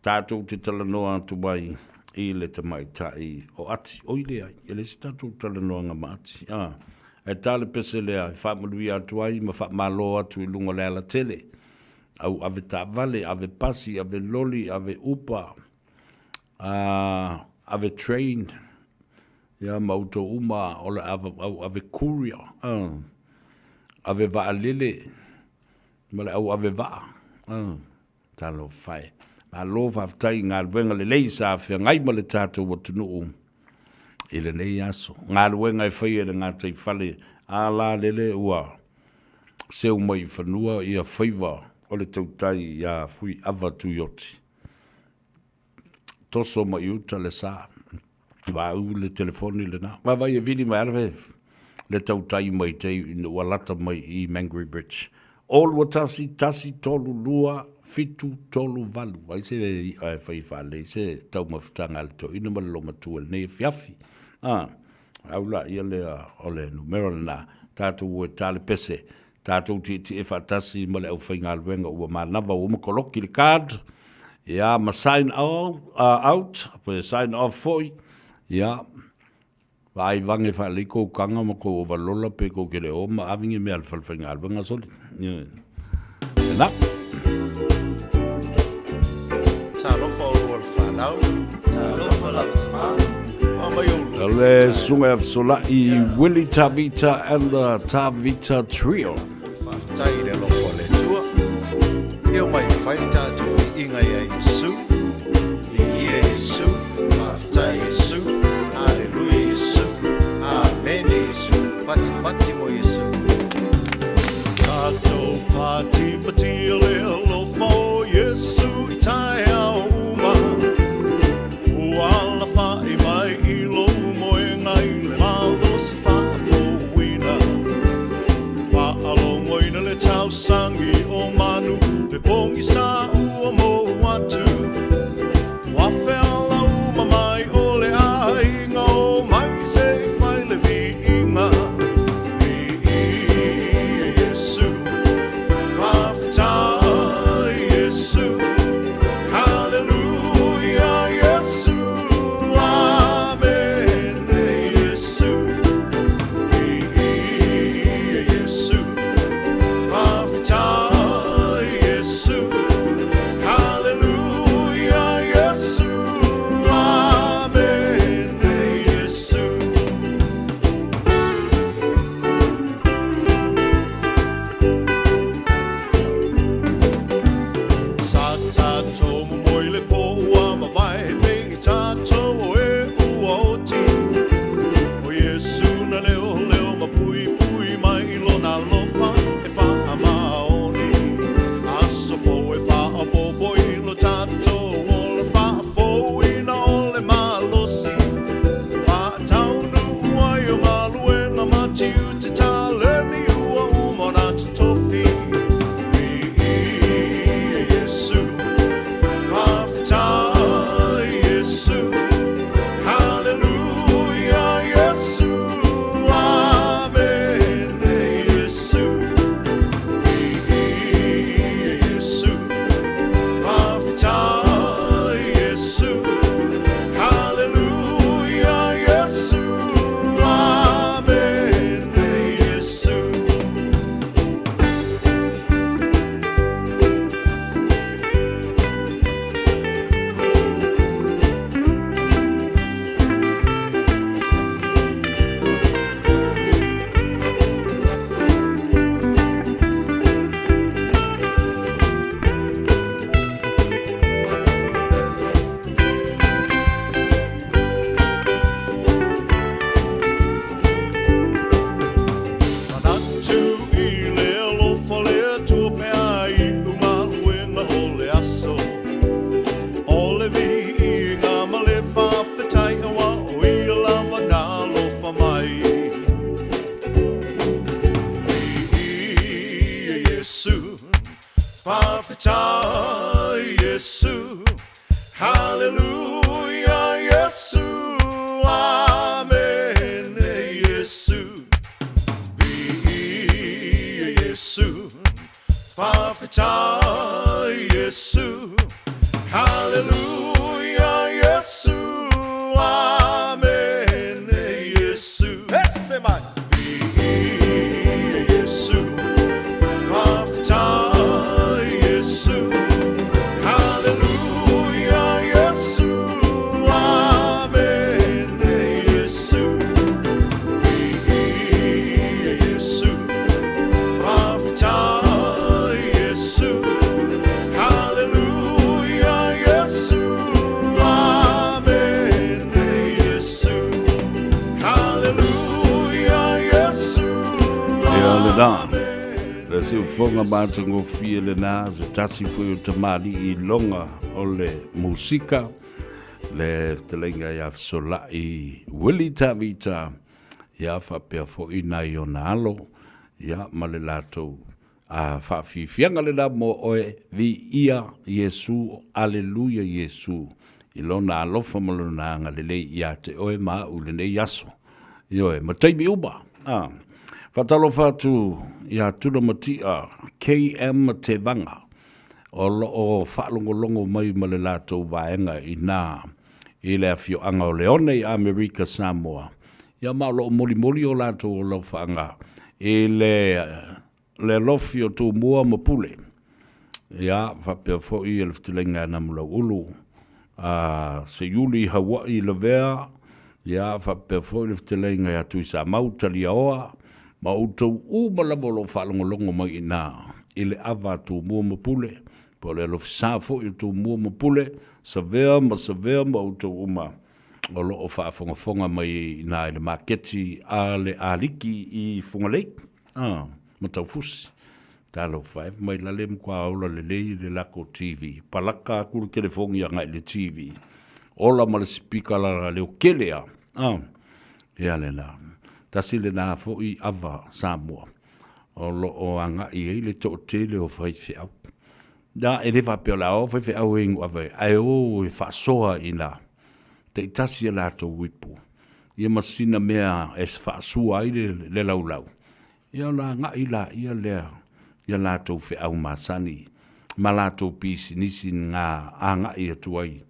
tatou te talanoa atu ai i le tamaitai o Ati. Oi leai, e leai se tatou talanoaga ma Ati. A, ae ta le pese lea e faamanuia atu ai ma faamalo atu i luga o le alatele. Au ave taavale, ave pasi, ave loli, ave upa, a, ave train, ia ma outou uma o le au ave courier, a, ave vaalele ma le au ave vaa. A. Talofa e. Malo faafetai i galuega lelei sa feagai ma le tatou atunuu i lenei aso. Galuega e faia i le gataifale a la lele ua seu mai i fanua ia faiva o le tautai ia Fuiava Tuioti. Toso mai uta le sa. Vaau le telefoni lena. Vaavaai e vili mai ala le tautai mai tai ina ua lata mai i Mangere Bridge. 0 2 1 1 3 2 7 3 8. Ai se i'a e fai faalelei se taumafataga a le toeaina ma le loomatua i lenei afiafi. Ah, au laia lea o le numera lena. Tatou o e ta le pese. Tatou tietie faatasi ma le aufaigaluega ua manava ua uma koloki le card, ia ma sign out, pe sign off foi, ia, vaai vage faalelei kou kaga ma kou ovalola pe kou te le o ma ave ni mea a le fale faigaluega soli. Lena.
Talofa olua le fanau. Talofa lava tama.
O le susuga ia Fesolai Willie Tavita and the Tavita Trio.
Faafetai i le alofa o le Atua. E omai e fai le tatou viiga ia Iesu. Viia Iesu. Faafetai Iesu. Aleluia Iesu. Amene Iesu. Patipati mo Iesu. Tatou patipatia le alofa o Iesu i taeao uma. Ua alafaʻi mai i lou moega i le malosi faafouina. Faalogoina le tausagi o manu, le pogisa ua mou atu. Ua feala uma mai o le
Iesu, Haleluia Iesu, Amene Iesu, Viia Iesu, Faafetai Iesu, Haleluia Iesu, Amene Iesu. Ese mai! Viia Iesu, Faafetai Iesu, Haleluia Iesu, Amene Iesu. Viia Iesu, Faafetai Iesu, Haleluia Iesu, Amene Iesu. Haleluia Iesu,
Ia lena, le siufoga matagofie lena, se tasi foi o tamalii loga o le musika, le fetalaiga ia Fesolai Willie Tavita, ia faapea foi nai ona alo, ia ma le latou a faafiafiaga lena mo oe, Viia Iesu, Aleluia Iesu, i Lona alofa ma Lona agalelei ia te oe ma au i lenei aso. Ioe, ma taimi uma. A, faatalofa atu ia Tuna Matia, KM Tevaga, o lo o faalogologo mai ma le latou vaega i na i le afioaga o Leone i Amerika Samoa. Ia ma o lo o molimoli o latou alofaaga i le le alofi o Tumua ma Pule. Ia, faapea foi le fetalaiga ia Namulauulu, a Seiuli Haua'i Lavea, ia, faapea foi le fetalaiga ia Tuisamau Taliaoa, ma outou uma lava o lo o faalogologo mai i ina i le ava a Tumua ma Pule, po o le alofisa foi o Tumua ma Pule, Savea ma Savea ma outou uma o lo o faafogafoga mai i ina i le maketi a le Aliki i Fugalei. Ah, Mataufusi. Talofa e, mai lale matua ola lelei le lako TV. Palaka aku le telefoni agai le TV. Ola ma le sipika la leo kele a. Ah, ia lena. Tasi lena foi ava Samoa. O lo o agai ai le toatele o faifeau. Na, e le faapea o le a o faifeau e inu ava, ae o e faasoa ina taitasi a latou ipu. Ia ma sina mea e faasua ai le laulau, ia ona agai laia lea ia latou feau masani ma latou pisinisi na agai atu ai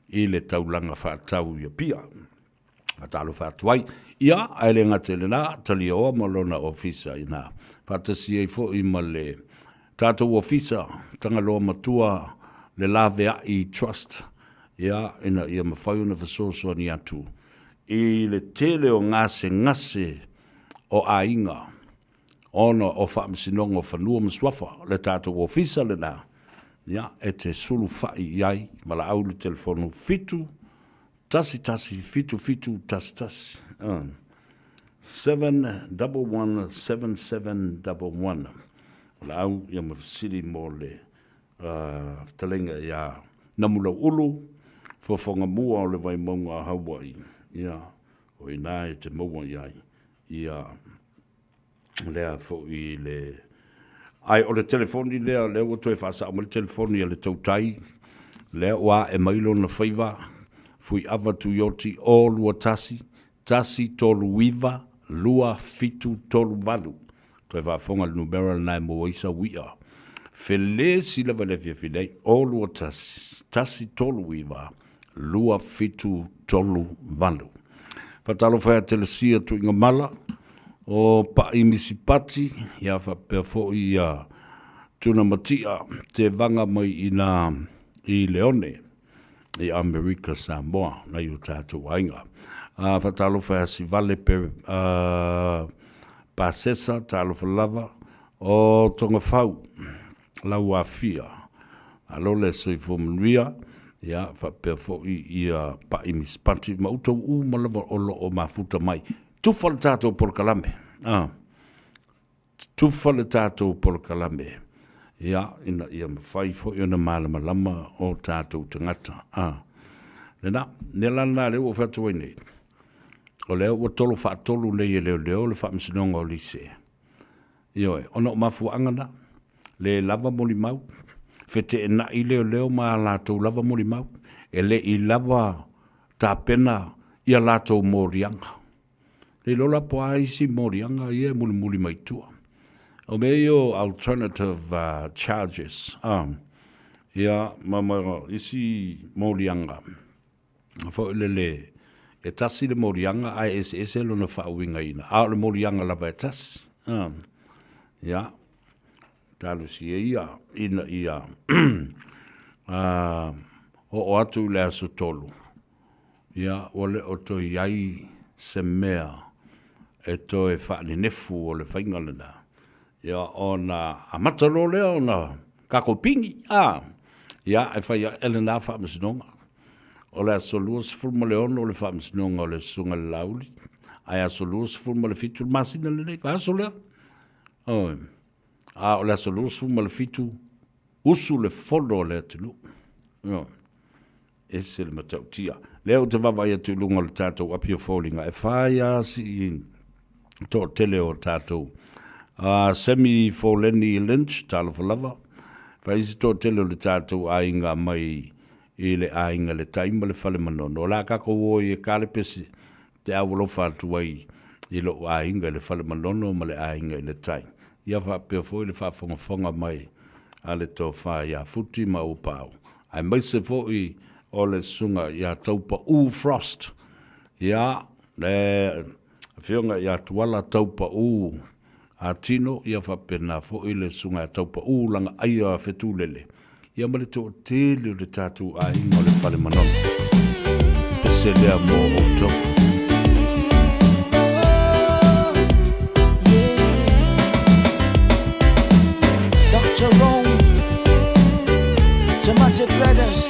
i le taulaga faatau i Apia. Faatalofa atu ai. Ia, ae le gata i lena, Taliaoa ma lona ofisa ina faatasi ai foi ma le tatou ofisa Tagaloa Matua le Laveai Trust, ia, ina ia mafai ona fesoasoani atu i le tele o gasegase o aiga ona o Faamasinoga o Fanua ma Suafa, le tatou ofisa lena, ia, e te sulufai i ai, valaau i le telefono 7 1 1 7 7 1 1, 7 11 7 7 11. Valaau ia ma fesili mo le fetalaiga ia Namulauulu, fofoga mua o le Vaimauga a Hawaii, ia, o i ina e te maua i ai ia lea foi le. Ae o le telefoni lea, lea ua toe faasao mai le telefoni a le tautai, lea ua ae mai lona faiva, Fuiava Tuioti 021 139 2738. Toe faafofoga le numera lena e maua ai sau i'a. Felesi lava i le afiafi nei, 021 139 2738. Faatalofa ia Telesia Tuigamala, o Pa'i Misipati, ia faapea foi ia Tunamatia Tevaga mai ina i Leone i Amerika Samoa, nai o tatou aiga. A faatalofa ia Sivale pe, a, Pasesa, talofa lava, o Togafau, lau afia, malo le soifua manuia, ia faapea foi ia Pa'i Misipati ma outou uma lava o lo o mafuta mai. Tufa le tatou polokalame, a, Tufa le tatou polokalame, ia, ina ia mafai foi ona malamalama o tatou tagata. A, lena, mea la lena lea ua ou fai atu ai nei, o lea ua tolo faatolu nei e leoleo le Faamasinoga o Lise. Ioe, ona o mafuaaga na, le lava molimau, Feteenai leoleo ma a latou lava molimau, e le i lava tapena ia latou moliaga. Le iloa la po o a isi moliaga ia e mulimuli mai tua. O mea ia o alternative charges, ia ma isi moliaga foi lele e tasi le moliaga ae eseese lona faauigaina, a o le moliaga lava e tasi. Ia, talosia ia ina ia oo atu i le aso 3, ia ua le o toe i ai se mea e toe faanenefu o le faiga lena, ia ona amata loa lea ona tatou pigi, a, ia e fai ae lena faamasinoga. O le aso 26 le faamasinoga o le Susuga i le Laauli, ae aso 27 le masina lenei, vaiaso lea. Oi. A o le aso 27 usu le fono a le atunuu. Oi. Ese le matautia. Lea ou te vaavaai atu i luga o le tatou api o foliga, e fai lava si toatele o tatou. Semi Foleni Lynch, talofa lava. Fai si toatele o le tatou aiga mai i le aiga le Tai ma le Fale Manono. O le a tatou o i e kalepese te aualofa atu ai i lou aiga i le Fale Manono ma le aiga i le Tai. Ia faapea foi le faafogafoga mai a le tofa ia Futi ma Auapaau, aemaise foi o le susuga ia Taupaū Frost, ia, le Afioga ia Tuala Taupaū Atino, ia faapena foi le Susuga ia Taupaū Lagaaia Fetulele, ia ma le toatele o le tatou aiga o le Fale Manono. Pese lea mo outou.
Dr. Rome, Tamate Brothers.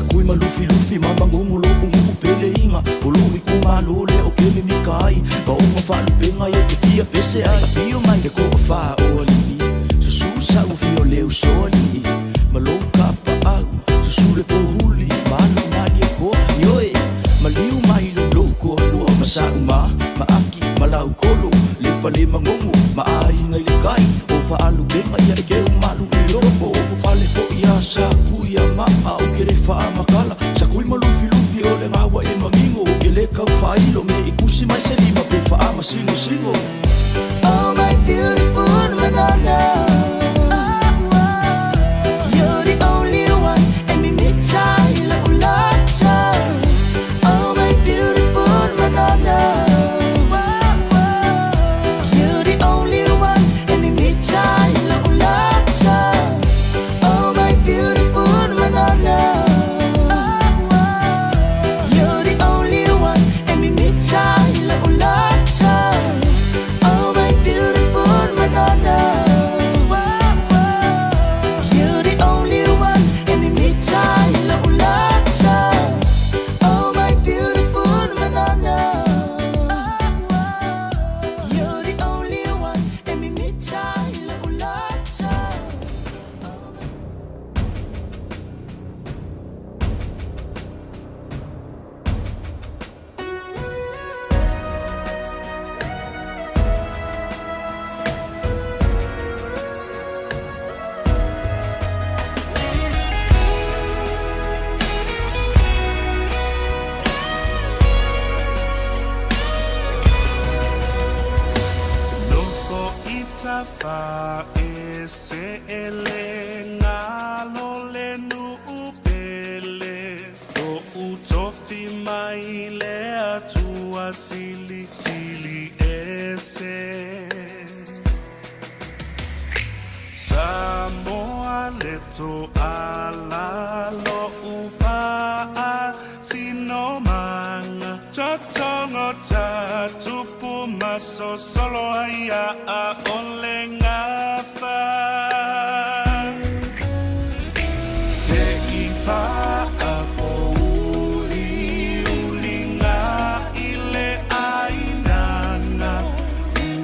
Sakui ma lufilufi ma magogo lo'u nu'u peleiga o lo'u itumālō lea o ke mimika ai ma oga faalupegai ou te fia pese ai. Afio mai le toafā o alii, susū sa'u fia o le usoalii ma lou kapaau, susu le pohuli ma alo maliakoa. Ioe, maliu mai lou toalua ma sa'u ma ma aki ma laukolo le fale magogo ma aiga i le kai o faalupega ia e keu malu i loko o fofale fo'i a sakuia maa o ke le faamakala. Sakui ma lufilufi o le gaua e magigo o ke le kau faailo me i kusi mai se lima pe faamasingosigo.
Oh my beautiful Madonna, you're the only one e mimita i la'u lata. Oh my beautiful Madonna, you're the only one e mimita i la'u lata. Oh my beautiful Madonna, you're the only one e mimita i la'u lata. Oh my beautiful Madonna, you're the only one e mimita i la'u lata. Oh my beautiful Madonna, you're the only one e mimita i la'u lata.
Nofo i tafa e se ele ngalo le nuu pele o utofi mai le atua sili sili ese. Samoa le to ala lo ufa sino manga totongo ta tupu maso solo aia a ole ngafa. Se i faa po uli ulinga i le ainana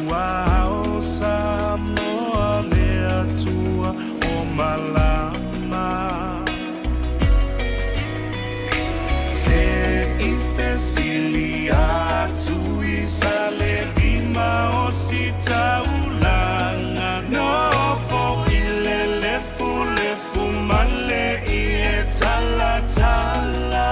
ua ao Samoa le atua o malama. Se i fesili atu i sa le lima o si taulaga nofo i le lefulefu ma le i e talatala.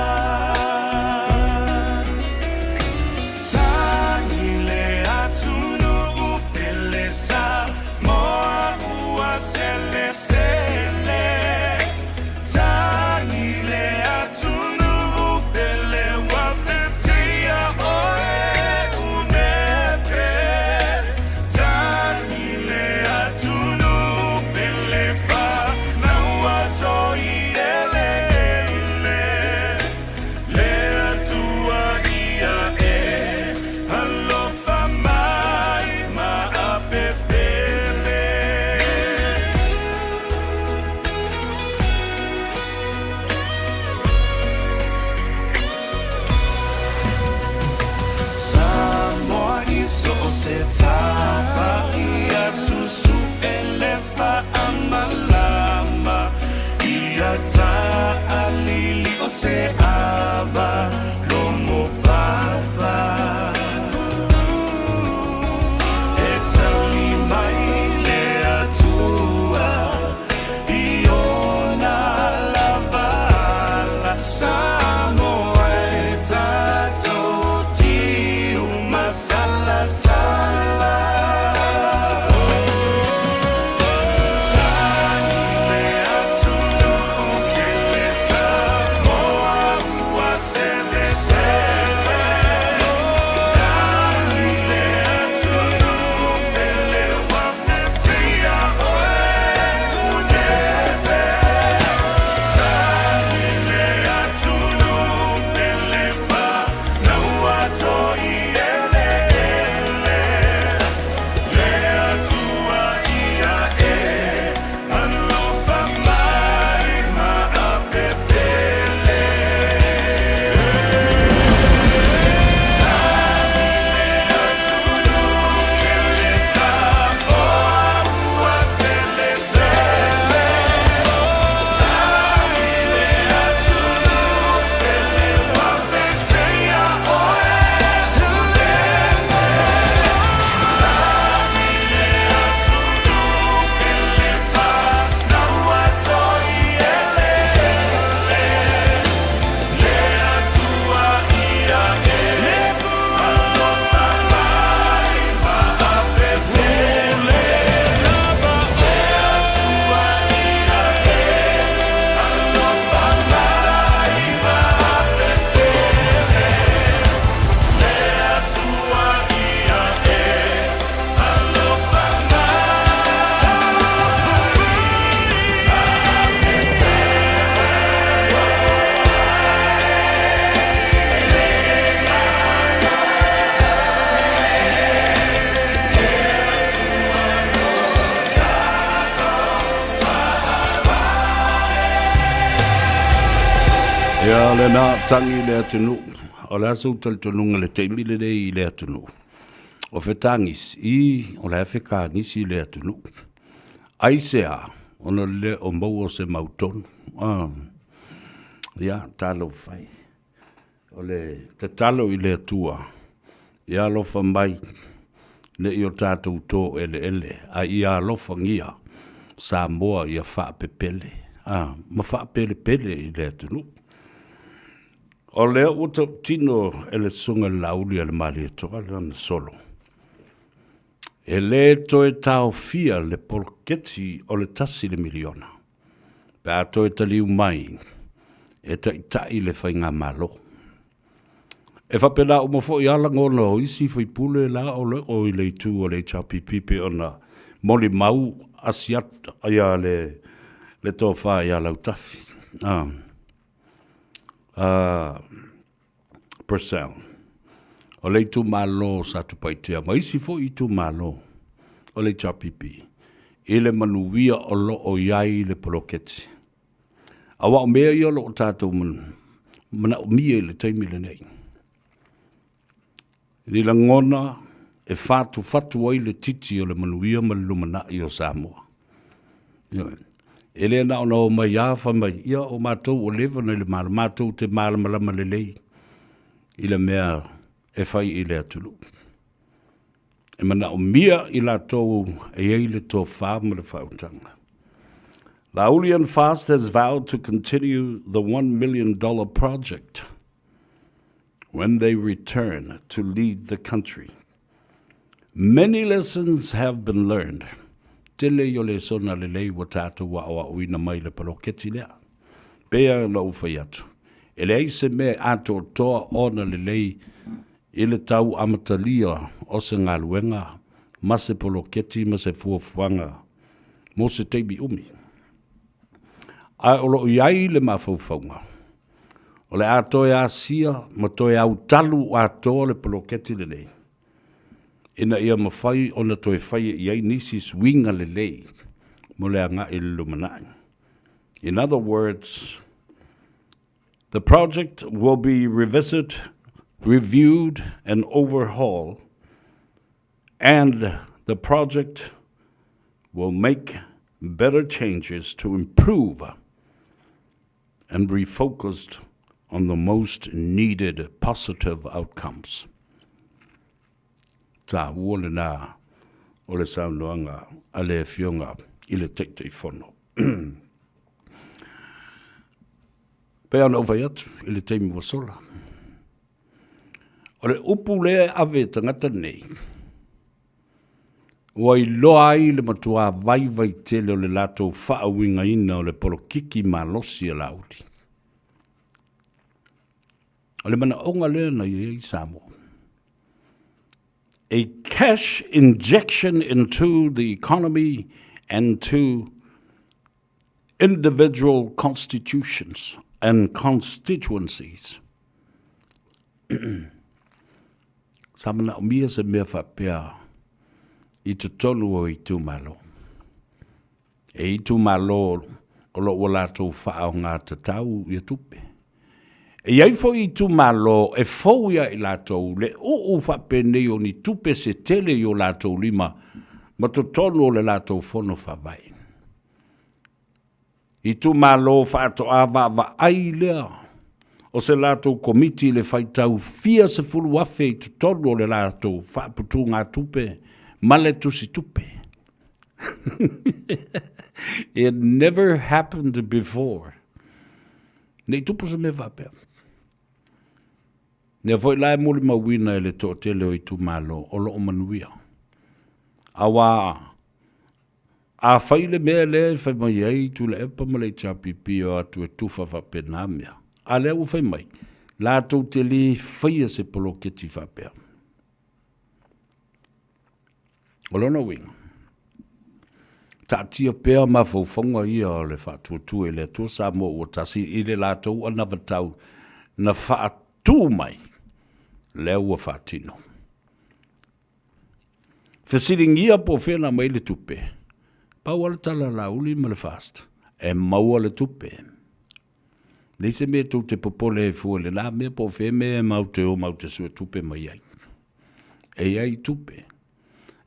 Tagi le atunuu pele Samoa ua selesele. Tagi le atunuu pele ua vetea oe unefe. Tagi le atunuu pele fanau toi eleele. Le atua ia e alofa mai ma apepele. Samoa i so o se tafa ia susu e le faamalama ia taalili o se ava logo papa. E tali mai le atua i ona lava ala. Samoa e tatou tiu masalasala. Tagi le atunuu pele Samoa ua selesele. Tagi le atunuu pele ua vetea oe unefe. Tagi le atunuu
Ia, lena tagi i le atunuu. O le a sou talitonuga i le taimi lenei i le atunuu? O fetagisi, i, o le a fetagisi le atunuu? Aisea? Ona le o maua se mautonu. Ah. Ia, talofa e. O le tatalo i le Atua, ia alofa mai, ne i o tatou toeleele, a ia alofagia Samoa ia faapepele, a, ma faapelepele i le atunuu. O lea ua tautino e le Susuga i le Laauli a le Malietoa lana solo, e le toe taofia le poloketi o le $1 miliona pe a toe taliu mai e taitai le faigamalo. E faapena uma foi lava lagona o isi sui usufono la o lo o i le itu o le HRPP pei ona molimau asiata ia le le tofa ia Lautafi a a Purcell. O le itumalo o Satupaitea ma isi foi itumalo o le HRPP i le manuia o lo o i ai le poloketi. Aua o mea ia o lo o tatou manaomia i le taimi lenei. Ni lagona e fatufatu ai le titi o le manuia ma le lumanai o Samoa. Ioe. E le na ona omai lava fai mai, ia o matou ua leva ona i le Malo, matou te malamalama lelei i le mea e fai i le atunuu. E manaomia i latou e i ai le tofa ma le faautaga. Laulian Fast has vowed to continue the $1 million project when they return to lead the country. Many lessons have been learned. Tele i o lesona lelei ua tātou aʻoaʻoina mai le poloketi lea. Pei ona ou fai atu, e leai se mea e atoatoa ona lelei i le tau amatalia o se galuega ma se poloketi ma se fuafuaga mo se taimi umi. Ae o lo o i ai le mafaufauga, o le a toe asia ma toe autalu atoa le poloketi lenei ina ia mafai ona toe faia i ai nisi suiga lelei mo le agai i le lumanai. In other words, the project will be revisited, reviewed and overhauled, and the project will make better changes to improve and refocused on the most needed positive outcomes. Taua lena o le saunoaga a le Afioga i le Taitaifono. Pei ona ou fai atu i le taimi ua sola, o le upu lea e ave e tagata nei, ua iloa ai le matua vaivai tele o le latou faauigaina o le polokiki malosi a Laauli. O le manaoga lea na i ai Samoa. A cash injection into the economy and to individual constitutions and constituencies. Sa manaomia se mea faapea i totonu o itumalo. E itumalo o lo o ua latou faaaoga tatau ia tupe. E i ai foi itumalo e fou ia i latou le uu faapenei o ni tupe se tele i o latou lima ma totonu o le latou fono faavae. Itumalo faatoa vaavaai lea o se latou komiti i le faitau fia 10,000 i totonu o le latou faaputugatupe ma le tusitupe. It never happened before. Ne i tupu se mea faapea. Lea foi la e molimauina e le toatele o itumalo o lo o manuia. Aua a fai le mea lea e fai mai ai Tuilaepa ma le HRPP e o atu e tufa faapena mea, a lea ua fai mai, latou te le faia se poloketi faapea. O lona uiga, taatia pea mafaufauga ia o le faatuatua i le Atua Samoa ua tasi i le latou anavatau na faatu mai, lea ua faatino. Fesiligia po o fea na aumai le tupe, pau lava le tala a Laauli ma le FAST, e maua le tupe. Leai se mea tou te popole ai fua i lena mea po o fea mea matou te o matou te suetupe mai ai. E i ai tupe.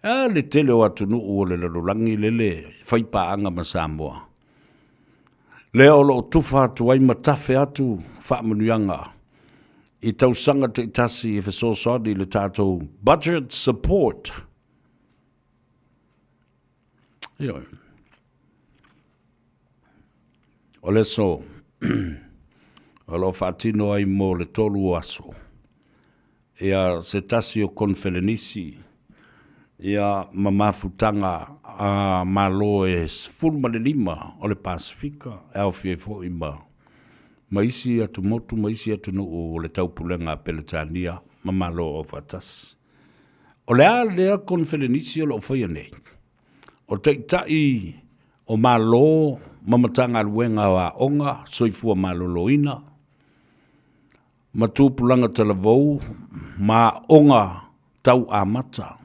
A le tele o atunuu o le lalolagi lele fai paaga ma Samoa, lea o lo o tufa atu ai ma tafe atu faamanuiaga i tausaga taitasi e fesoasoani i le tatou budget support. Ioe. O le aso o lo o faatino ai mo le 3 o aso ia se tasi o koneferenisi ia ma mafutaga a Malo e 15 o le Pasefika e aofia ai foi ma ma isi atumotu ma isi atunuu o le Taupulega a Peretania ma Malo Aufaatasi. O le a lea koneferenisi o lo o faia nei? O Taitai o Malo ma Matagaluega o Aoga, Soifua Maloloina, ma Tupulaga Talavou ma Aoga Tau Amata.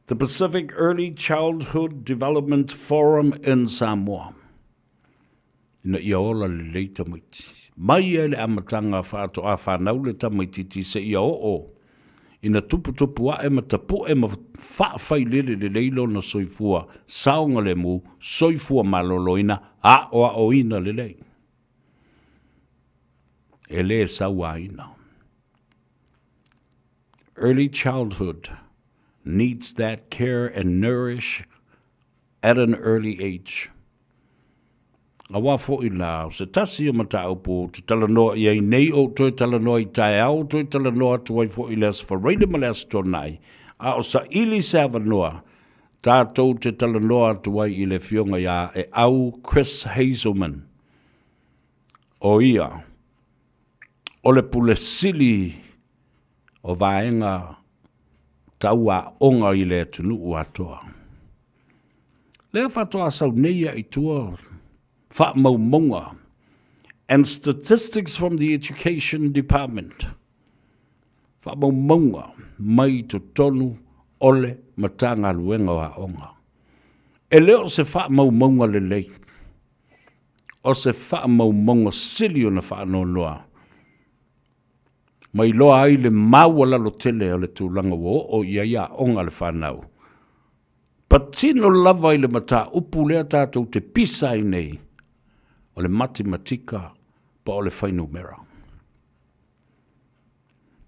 The Pacific Early Childhood Development Forum in Samoa. Ina ia ola lelei tamaiti. Mai ia i le amataga faatoa fanau le tamaititi seia oo ina tuputupu ae ma tapu'e ma faafailele lelei lona soifua saogalemu, soifua maloloina, aoaoina lelei. E lē sauaina. Early childhood needs that care and nourish at an early age. Aua foi la, o se tasi o mataupu ou te talanoa i ai nei ou toe talanoa i taeao, toe talanoa atu ai foi i le Aso Faraile ma le Aso Toonai, a o saili se avanoa tatou te talanoa atu ai i le Afioga ia Eau Chris Hazelman. O ia, o le Pule Sili o Vaega Tau Aoga i le atunuu atoa. Lea faatoa sau nei ia i tua faamaumauga and statistics from the Education Department. Faamaumauga mai totonu o le Matagaluega o Aoga. E le o se faamaumauga lelei, o se faamaumauga sili ona faanoanoa ma iloa ai le maualalo tele o le tulaga ua oo i ai aoga a le fanau. Patino lava i le mataupu lea tatou te pisa ai nei, o le matematika po o le fuainumera.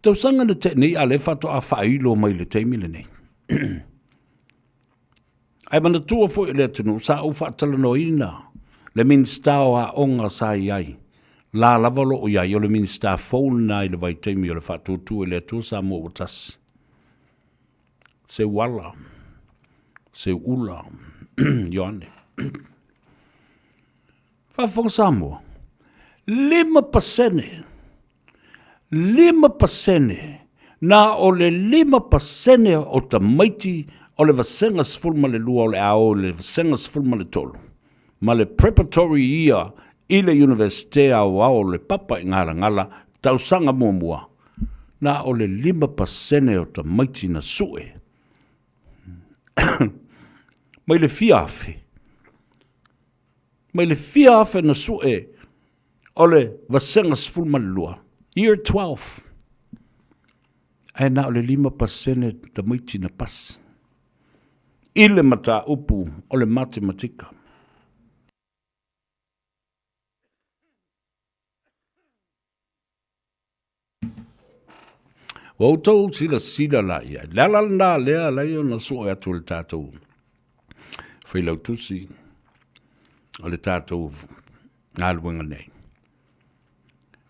Tausaga na tea nei a lea faatoa faailo mai le taimi lenei. Ae manatua foi le atunuu sa ou faatalanoaina le Minisita o Aoga sa i ai, la lava o lo o i ai, o le Minisita fou lena i le vaitaimi o le faatuatua i le Atua Samoa ua tasi. Seuala, Seuula, Ioane. Faafofoga Samoa, 5%, 5%, na o le 5% o tamaiti o le vasega 12 o le a o i le vasega 13, ma le preparatory year i le Iunivesite Aoao o le Papa i Galagala, tausaga muamua, na o le 5% o tamaiti na sue mai le fia afe, mai le fia afe na sue o le vasega 12, year 12, ae na o le 5% tamaiti na pasi i le mataupu o le matematika. Ua outou silasila la i ai. Le ala lena lea ala ai ona sue atu e le tatou Failautusi o le tatou galuega nei.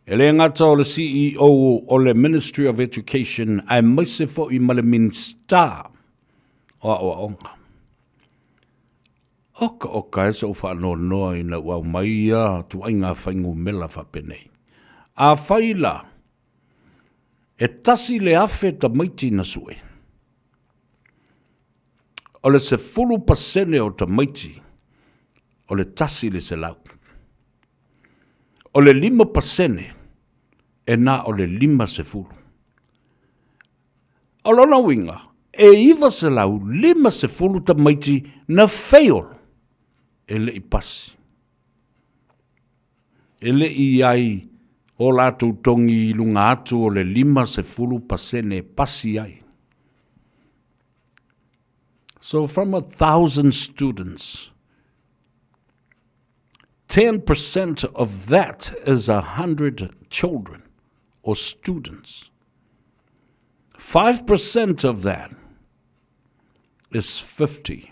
E le gata o le CEO o le Ministry of Education aemaise foi ma le Minisita o Aoaoga. Oka oka e so'u faanoanoa ina ua aumai ia tuaiga fuainumera faapenei. Afai la, e 1,000 tamaiti na sue, o le 10% o tamaiti o le 1%. O le 5% e na o le 50. O lona uiga, e 950 tamaiti na fail e le i pasi. E le i i ai o latou togi i luga atu o le 50% e pasi ai. So from 1,000 students, 10% of that is 100 children or students. 5% of that is 50.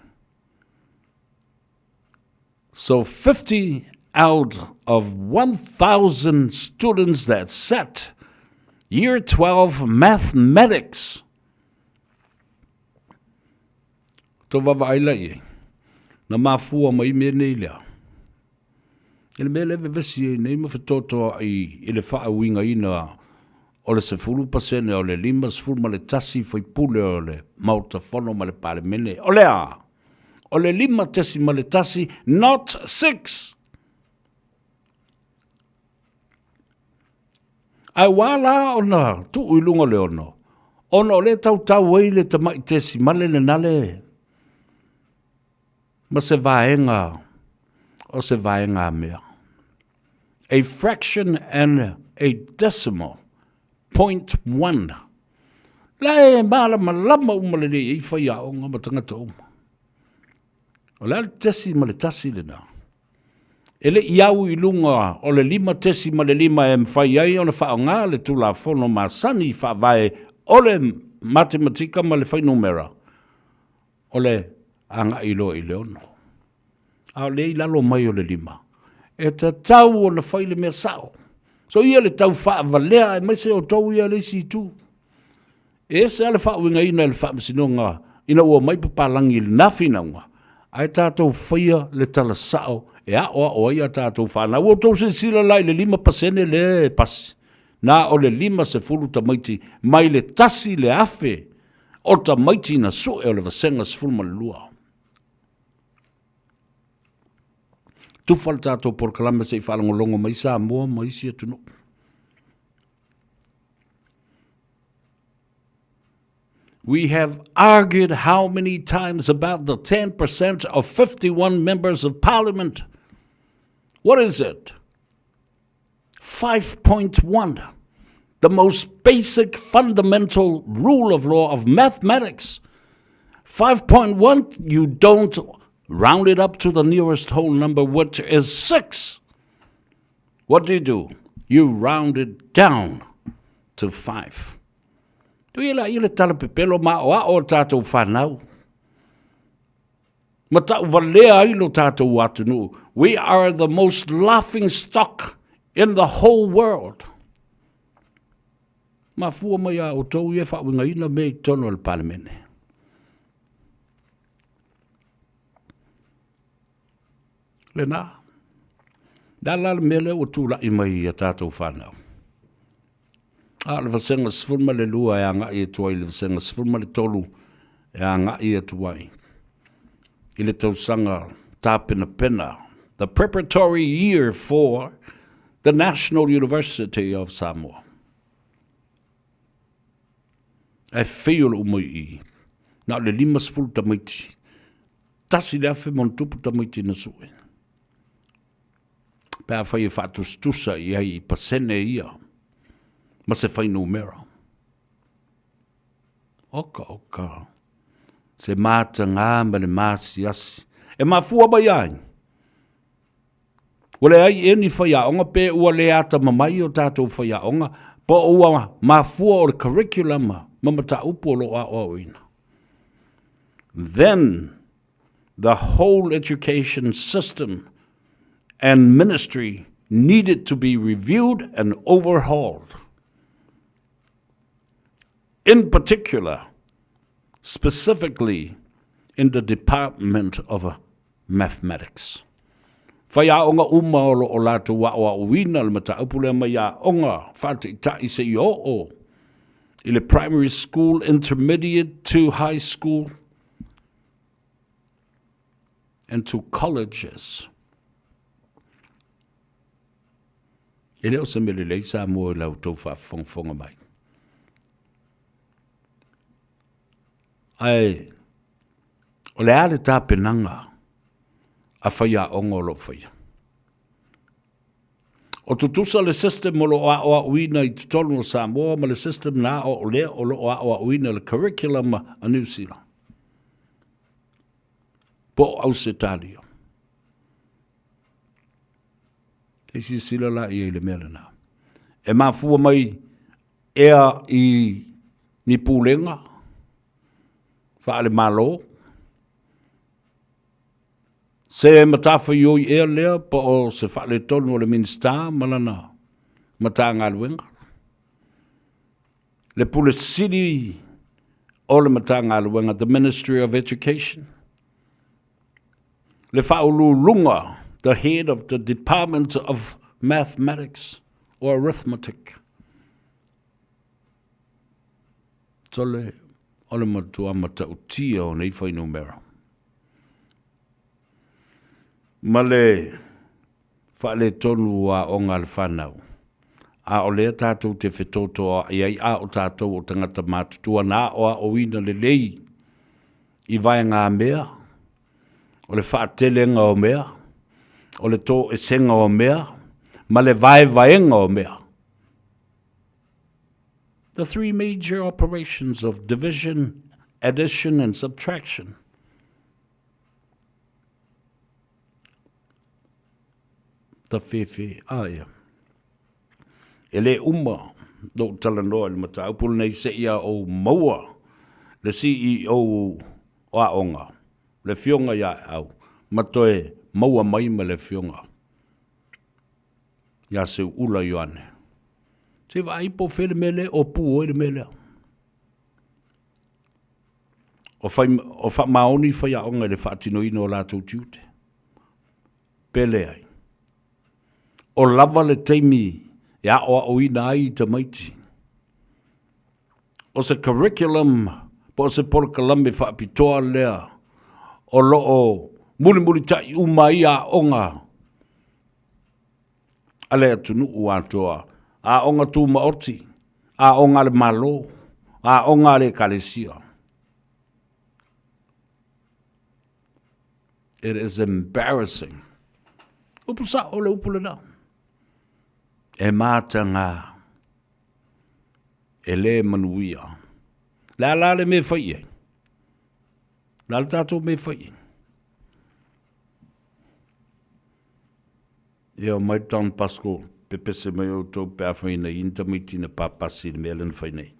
So 50 out of 1,000 students that sat year 12 mathematics. Tou vaavaai la i ai, na mafua mai mea nei lea. I le mea lea e vevesi ai nei ma fetotoai i le faauigaina o le 10% o le 51 faipule o le Maota Fono ma le Palemene, o le a? O le 5.1, not 6! Ae ua ala ona tuu i luga o le ono, ona o lea e tautau ai le tamai tesimale lena le ma se vaega o se vaega mea. A fraction and a decimal, point one. La e malamalama uma lelei ai faiaoga ma tagata uma. O le a le tesi ma le tasi lena? E le i au i luga o le 5.5 e mafai ai ona faaaoga le Tulafono masani faavae o le matematika ma le fuainumera o le agai loa i le ono. A o lea i lalo mai o le lima, e tatau ona fai le mea sao. So ia le tau faavalea aemaise outou ia le isi itu. E ese lava le faauigaina e le Faamasinoga ina ua omai papalagi i lena finauga, ae tatou faia le tala sao e aoao ai a tatou fanau. Ua outou silasila la i le 5% lea e pasi, na o le 50 tamaiti mai le 1,000 o tamaiti na sue o le vasega 12. Tufa le tatou polokalame se i faalogologo mai Samoa ma isi atunuu. We have argued how many times about the 10% of 51 members of parliament. What is it? 5.1. The most basic fundamental rule of law of mathematics. 5.1, you don't round it up to the nearest whole number, which is 6. What do you do? You round it down to 5. Tuia la ia le tala pepelo ma o ao o tātou whanau. Ma tauvalea ai lo tātou atunuu. We are the most laughing stock in the whole world. Mafua mai a outou ia faauigaina mea i totonu o le Palemene. Lena. Le a la le mea lea ua tulai mai i a tātou whanau? A o le vasega 12 e agai atu ai i le vasega 13 e agai atu ai i le tausaga tapenapena, the preparatory year for the National University of Samoa. Ae feio le uma i i, na o le 50 tamaiti, tasi le afe ma ona tupu tamaiti na sue. Pe afai e faatusatusa i ai i pasene ia ma se fuainumera. Oka, oka. Se matagā ma le maasiasi. E mafua mai ai. Ua leai ea ni faiaoga pe ua le atamamai o tatou faiaoga po o ua mafua o le curriculum ma mataupu o lo o aoaoina. Then the whole education system and ministry needed to be reviewed and overhauled. In particular, specifically in the Department of Mathematics. Faiaoga uma o lo o latou aoaoina le mataupu lea mai aoga faataitai seia oo i le primary school, intermediate to high school and to colleges. E le o se mea lelei Samoa i la outou faafofogafoga mai. Ae o le a le tapenaga a faiaoga o lo o faia? O tutusa le system o lo o aoaoina i totonu o Samoa ma le system na aoao lea o lo o aoaoina le curriculum a New Zealand. Po o Ausetalia. Se i silasila la i ai i le mea lena. E mafua mai ea i ni pulega faale-Malo, se matafaioi ea lea po o se faaletonu o le Minisita ma lana Matagaluega, le Pule Sili o le Matagaluega, the Ministry of Education, le Faauluuluga, the Head of the Department of Mathematics or Arithmetic. Sole, o le matua matautia o nei fuainumera. Ma le faaletonu o aoga a le fanau. A o lea tatou te fetotoa'i ai, a o tatou o tagata matutua na aoaoina lelei i vaegamea, o le faatelega o mea, o le toesega o mea, ma le vaevaega o mea. The three major operations of division, addition and subtraction. Tawhewhe, a ia. E le uma lou talanoa i le mataupu lenei seia ou maua le CEO o aoga, le Afioga ia Aeau, ma toe maua mai ma le Afioga ia Seuula Ioane. Se i vaai po o fea le mea lea o pu ai le mea lea. O, fai, o faamaoni faiaoga i le faatinoina o latou tiute. Pe leai. O lava le taimi e aoaoina ai i tamaiti. O se curriculum po o se polokalame faapitoa lea o lo o mulimulita'i uma ai aoga a le atunuu atoa, aoga tumaoti, aoga a le Malo, aoga a le Ekalesia. It is embarrassing. Upu sa'o le upu lena. E mataga. E le manuia. Le a la le mea e fai i ai? Le a le tatou mea e fai i ai? Ia mai Don Pasco, pepese mai outou pe a fai nei ni tamaiti na papasi i le mea lea na fai nei.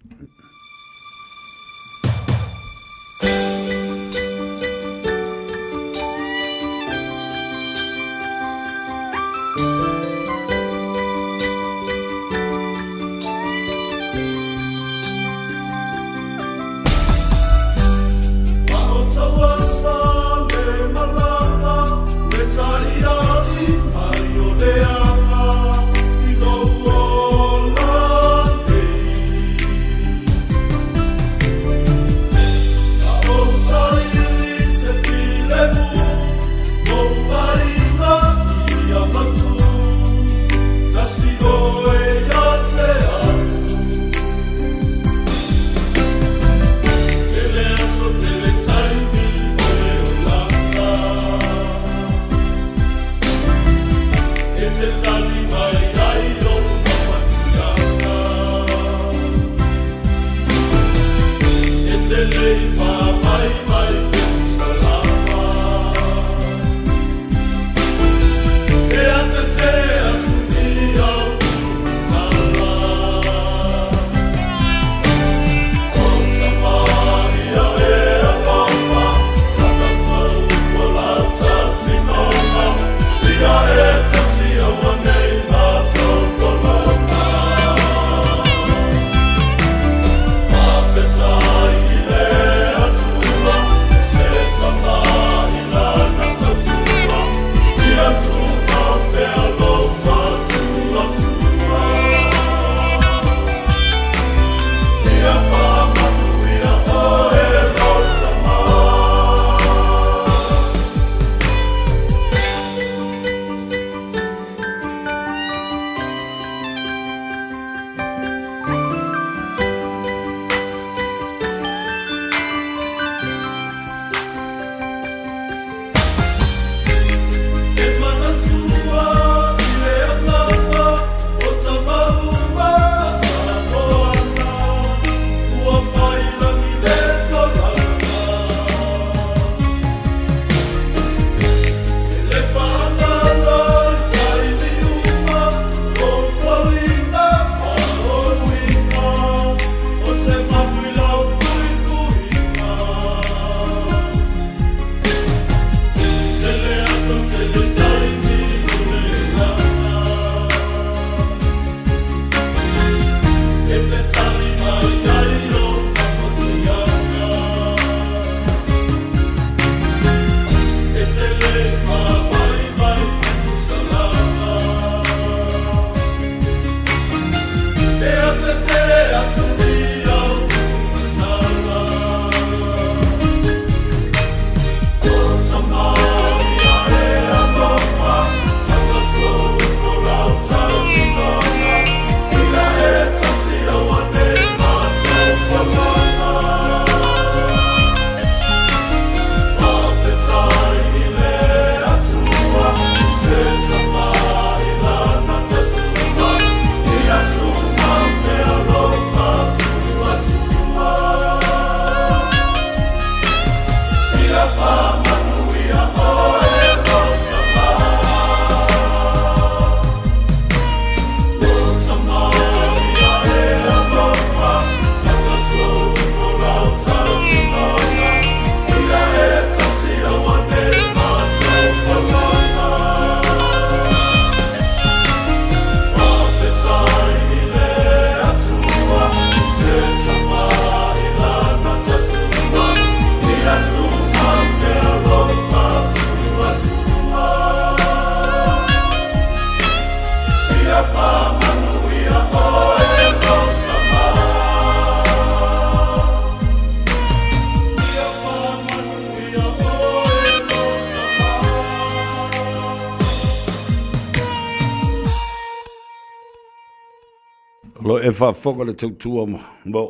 O lo e faafofoga le tautua mo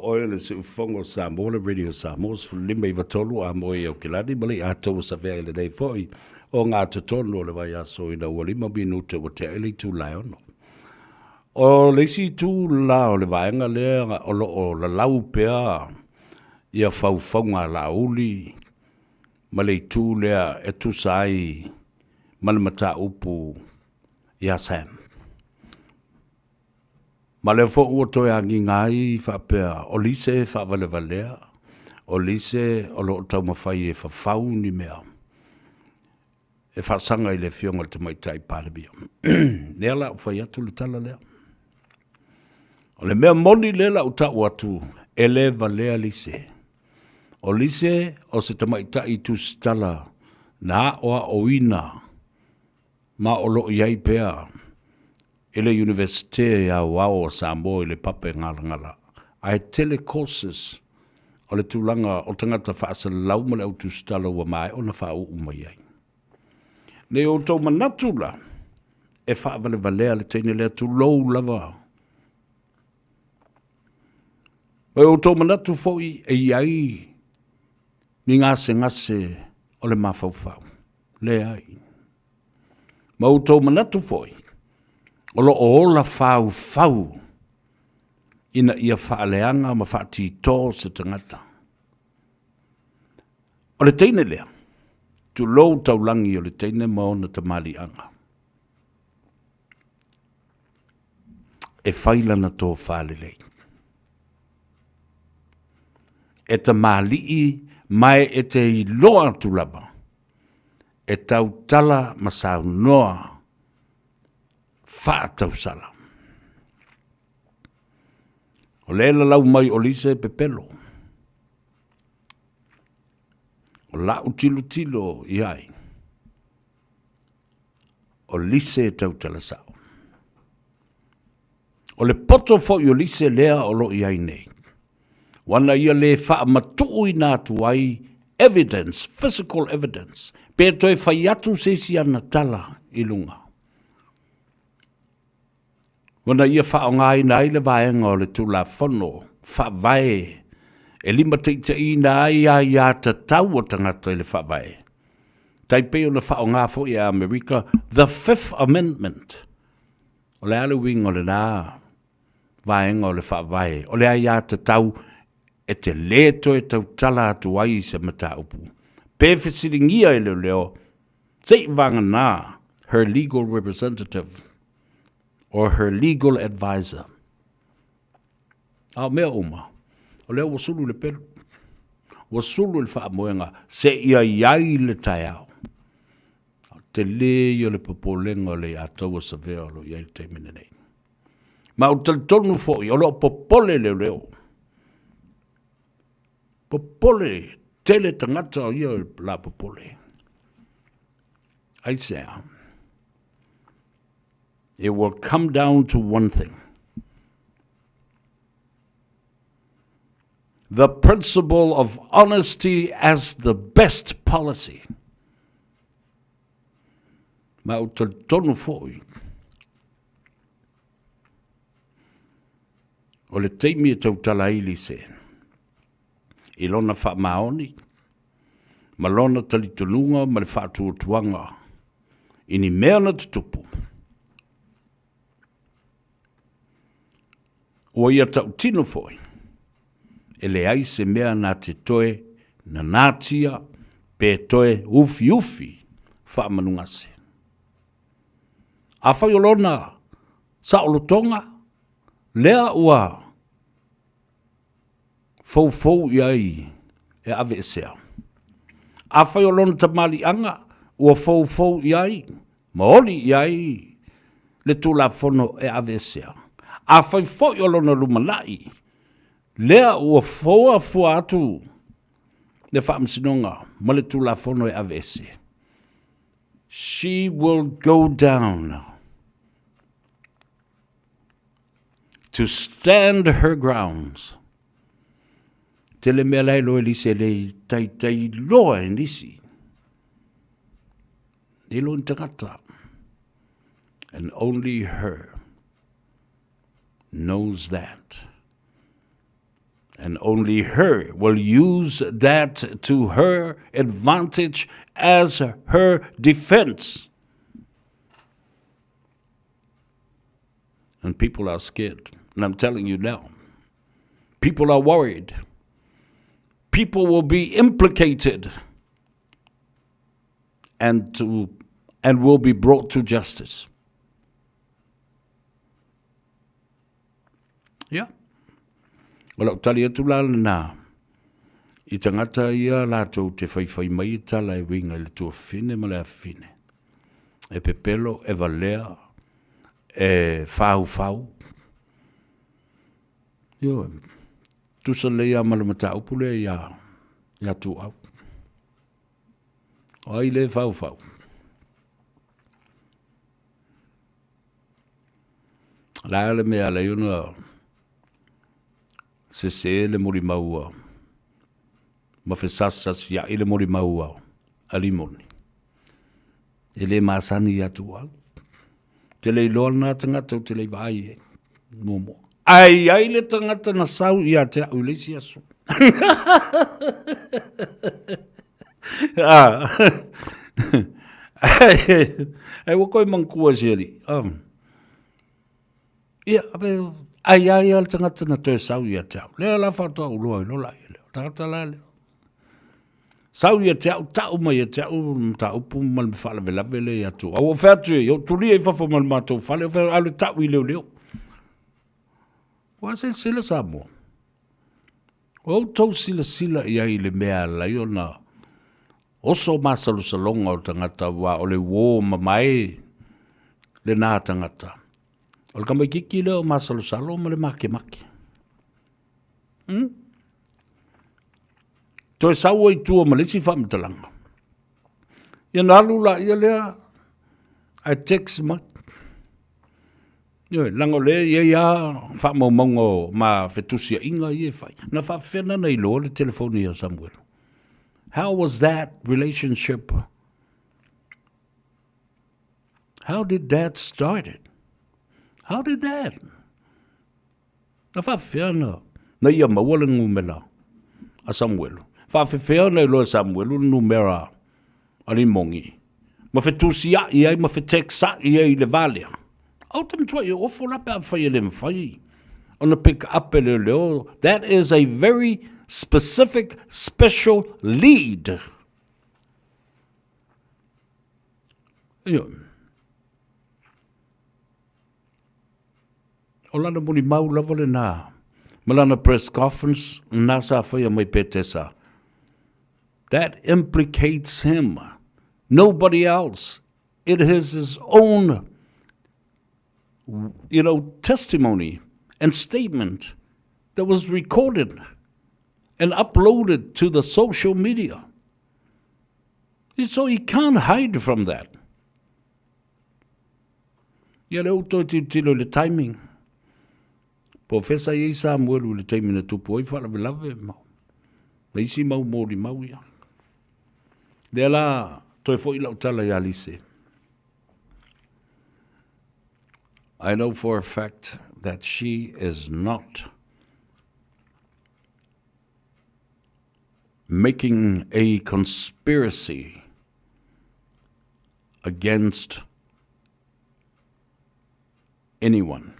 oe le siufofoga o Samoa, le Radio Samoa 15 93 a moe i Aukilani ma le Atua ua savea i lenei foi o ngā totonu o le vaiaso ina ua 5 minute ua tea i le itula e 6. O le isi itu la o le vaega lea o lo o lalau pea ia faufauga a Laauli ma le itu lea e tusa ai ma le mataupu iā Sam. Ma lea foi ua toe agiga ai faapea o Lise e faavalevalea, o Lise o lo o taumafai e fafau ni mea e faasaga i le Afioga i le Tamaitai Palemia. Lea la ua fai atu le tala lea. O le mea moni lea la ua tau atu, e le valea Lise. O Lise o se tamaitai tusitala na aoaoina ma o lo o i ai pea i le Iunivesite Aoao o Samoa i le Papegalagala, ae tele courses o le tulaga o tagata faasalalau ma le au tusitala ua maea ona faauu mai ai. Nei outou manatu la e faavalevalea le teine lea, tulou lava. Ma outou manatu foi e i ai ni gasegase o le mafaufau. Leai. Ma outou manatu foi, o lo o ola faufau ina ia faaleaga ma faatito se tagata. O le teine lea, tulou taulagi o le teine ma ona tamaliiaga, e fai lana tofa lelei. E tamalii ma e te iloa atu lava e tautala ma saunoa faatausala. O lea e lalau mai o Lisa e pepelo. O la'u tilotilo i ai, o Lise e tautala sa'o. O le poto foi o Lise lea o lo o i ai nei, ua ia le faamatuuina atu ai evidence, physical evidence, pe toe fai atu se isi ana tala i luga. Ua ia faaaogaina ai le vaega o le Tulafono Faavae e limataitaiina ai aiatatau a tagata i le Faavae, tai pei ona faaaoga foi e Amerika the Fifth Amendment. O le a le uiga o lena vaega o le Faavae? O le aiatatau e te lē toe tautala atu ai i se mataupu pe fesiligia e leoleo se i vagana her legal representative or her legal advisor. A o mea uma, o lea ua sulu le pelu, ua sulu le faamoega seia i ai le taeao. A o le tele ia o le popolega o le Ataua Savea o lo o i ai le taimi lenei. Ma ou te talitonu foi o lo o popole leoleo. Popole tele tagata o ia la popole. Aisea? It will come down to one thing. The principle of honesty as the best policy. Ma ou talitonu foi, o le taimi e tautala ai Lise i lona faamaoni ma lona talitonuga ma le faatuatuaga i ni mea na tutupu, Ua ia tautino foi, e leai se mea na te toe nanatia pe toe ufiufi faamanugase. Afai o lona saolotoga lea ua foufou i ai e aveesea. Afai o lona tamaliiaga ua foufou i ai ma oli i ai le Tulafono e aveesea. Afai foi o lona lumanai lea ua foafua atu le Faamasinoga ma le Tulafono e aveese, she will go down to stand her grounds. Tele mea la e loe lise le taitai loa e nisi. E loa ni tagata. And only her knows that. And only her will use that to her advantage as her defense. And people are scared. And I'm telling you now, people are worried. People will be implicated and, to, and will be brought to justice. Ia. O lau tali atu la lena i tagata ia latou te faifai mai i tala e uiga i le tuafafine ma le afafine. E pepelo, e valea, e faufau. Ioe. Tusa lelei lava ma le mataupu lea ia, ia Tuuau. O ai le faufau? La le mea alai ona sese le molimau a ma fesasasia'i le molimau a a Limoni. E le masani ia Tuuau. Te le iloa lena tagata ou te le i vaai i ai muamua. Ae i ai le tagata na sau ia te au i le isi aso. Ah. Ai ua koe manatua e si alii. Ah. Ia, ape, ai ai a le tagata na toe sau ia te au. Lea la faatoa ou iloa ai loa la ia lea. O tagata la lea. Sau ia te au, tau mai ia te au le mataupu ma le faalavelave lea ia Tuuau. Ua fai atu ia, ou tulia i fafo ma le matou fale, ou fai atu, alu e tau i leoleo. Ua silasila Samoa. Ua outou silasila i ai i le mea e ala ai ona oso masalosaloga o tagata aua o le uō mamae lena tagata. O le tamaitiiti lea o masalosalo ma le makemake. Hmm? Toe sau ai tua ma le isi faamatalaga. Ia na alu la ia lea, ae text mai. Ioe, leaga o lea e i ai lava faamaumauga o ma fetusiaiga ia e fai. Na faapefea na iloa le telefoni a Samuelu? How was that relationship? How did that started? How did that? Na faafefea na, na ia maua le numera a Samuelu? Faafefea ona iloa e Samuelu le numera a Limogi? Ma fetusiai ai ma feteksa'i ai i le va lea? Ou te matuai ofo la pe afai e le mafai ona pick up e leoleo. That is a very specific special lead. Ioe. O lana molimau lava lena ma lana press conference na sa faia mai Petesa. That implicates him. Nobody else. It is his own you know, testimony and statement that was recorded and uploaded to the social media. So he can't hide from that. Ia lea ua toe tilotilo i le timing. Po o fea sa i ai Samuelu i le taimi na tupu ai faalavelave ma isi mau molimau ia. Lea la toe foi lau tala ia Lise. I know for a fact that she is not making a conspiracy against anyone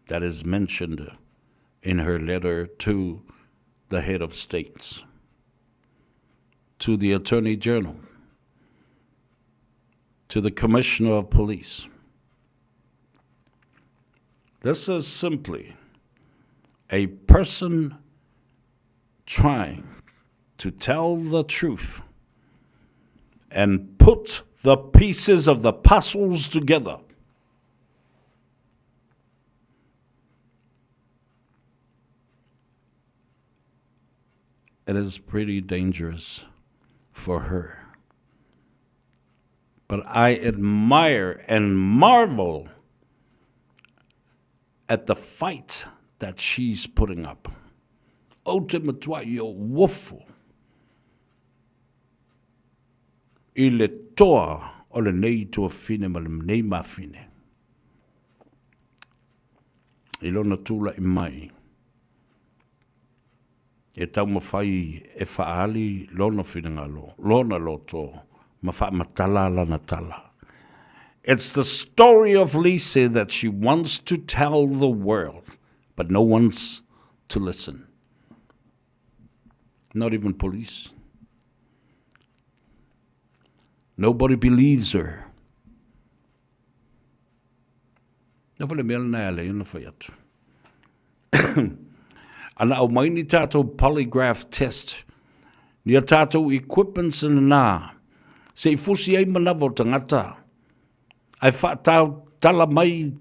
that is mentioned in her letter to the head of states, to the Attorney General, to the Commissioner of Police. This is simply a person trying to tell the truth and put the pieces of the puzzles together. It is pretty dangerous for her. But I admire and marvel at the fight that she's putting up. Ou te matua i o uofu i le toa o lenei tuafine ma lenei mafine. I lona tula'i mai, e taumafai e faaali lona finagalo, lona loto, ma faamatala lana tala. It's the story of Lise that she wants to tell the world, but no one's to listen. Not even police. Nobody believes her. Na foi le mea lena e ala ai ona fai atu. Ana aumai ni tātou polygraph test, ni a tātou equipments nā, se i fusi ai manawa o tangata, ae whaatau tala mai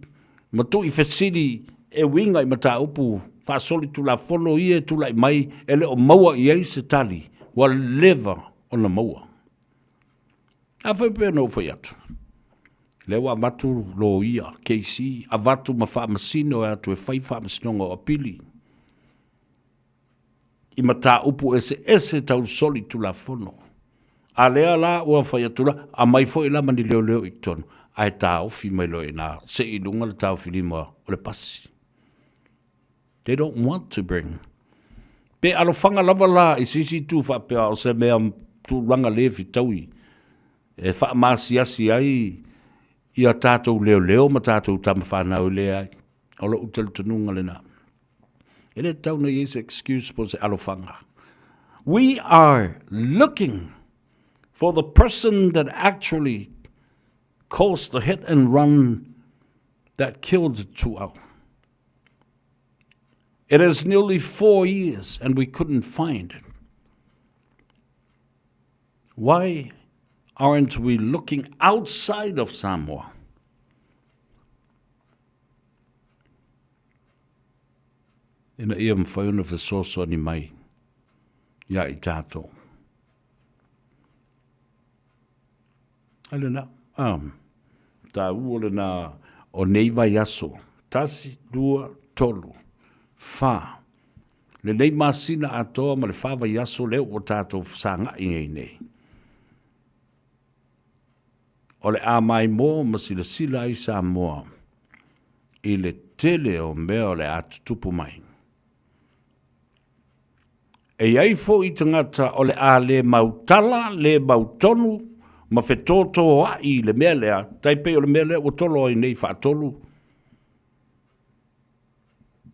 ma tui fesili e uiga i mataupu faasolitulafono ia e tulai mai e le o maua i ai se tali ua leva ona maua. Afai pea na ou fai atu, lea ua avatu loia, KC, avatu ma faamasino e atu e fai faamasinoga o apili i mataupu eseese tau solitulafono. A lea la ua fai atu la, aumai foi la ma ni leoleo i totonu, ae taofi mai loa i ina, sei i luga le taofilima o le pasi. They don't want to bring. Pe alofaga lava la i se isi itu faapea o se mea tulaga le fetaui e faamaasiasi ai ia tatou leoleo ma tatou tama fanau e leai. O lou talitonuga lena. E le tatau ona i ai se excuse po o se alofaga. We are looking for the person that actually caused the hit and run that killed Tuau. It is nearly four years and we couldn't find it. Why aren't we looking outside of Samoa? Ina ia mawhai ona fesoasoani mai ia i tātou. Ai lena, tāua lena o nei vaiaso, tasi, lua, tolu, whā. Lenei masina atoa ma le whā vaiaso lea ua tātou fesagai ai nei. O le a maimoa ma silasila ai Samoa i le tele o mea o le a tutupu mai. E i ai foi tagata o le a le mautala, le mautonu ma fetōtōaʻi i le mea lea, tai pei o le mea lea ua tolo ai nei faatolu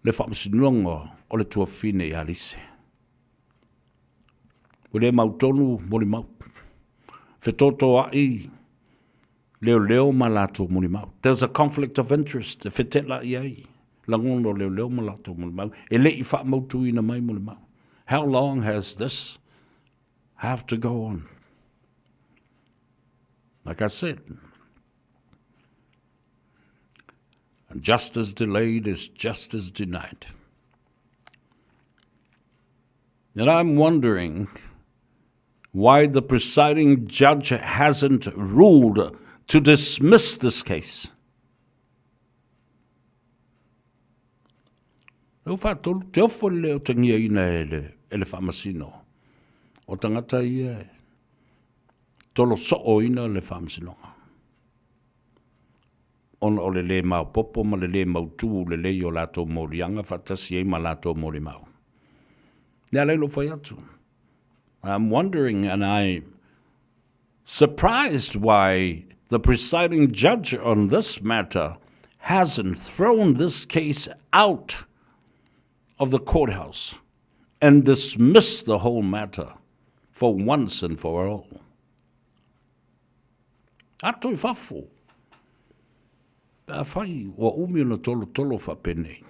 le faamasinoga o le tuafafine ia Lise. Ua le mautonu molimau, fetōtōaʻi leoleo ma latou molimau. There's a conflict of interest e fetelai ai lagona o leoleo ma latou molimau e le i faamautuina mai molimau. How long has this have to go on? Like I said, justice delayed is justice denied. And I'm wondering why the presiding judge hasn't ruled to dismiss this case. Lea ua faatolu, te ofo le le otagiaina e le, e le faamasino. O tagata ia e tolo sooina le faamasinoga. Ona o le le maopopo ma le le mautu lelei o latou moliaga faatasi ai ma latou molimau. Le ala ai lou fai atu. I'm wondering and I surprised why the presiding judge on this matter hasn't thrown this case out of the courthouse and dismissed the whole matter for once and for all. Ato i fafo. Pe a fai, ua umi ona tolotolo faapenei.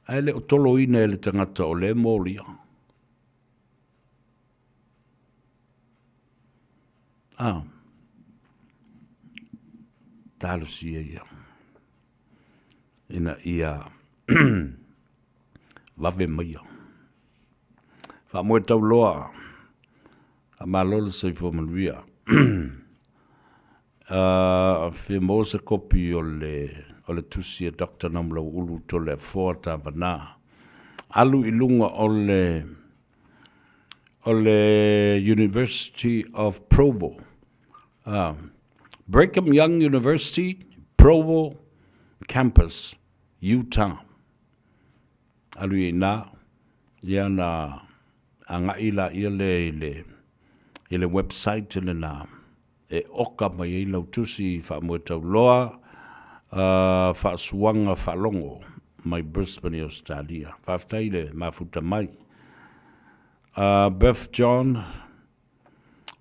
Ae le o toloina e le tagata o lea molia. A. Talosia ia. Ina ia vave maia. Faamoe tauloa, faamalo le soifua manuia. Fia maua se kopi o le, o le tusi a Doctor Namulau'ulu Toleafoa Tavana. Alu i luga o le, o le University of Provo. Brigham Young University, Provo Campus, Utah. Alu i ina, ia na agai laia lea i le, i le website lena e oka mai ai lau tusi faamoe tauloa, faasuaga faalogo mai Brisbane i Ausetalia. Faafetai i le mafuta mai. Beth John,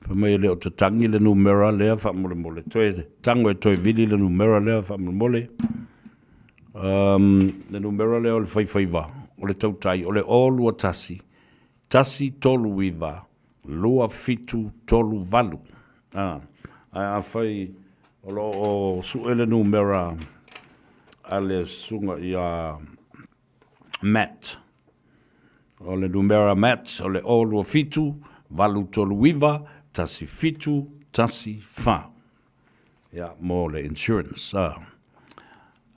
Fai mai e le o tatagi le numera lea faamolemole. Toe tago e toe vili le numera lea faamolemole. Um, le numera lea o le faifaiva, o le tautai, o le 021 139 2738. Ah, ae afai o lo o sue le numera a le susuga ia Matt. O le numera Matt o le 027 839 1714. Ia, mo le insurance. Ah.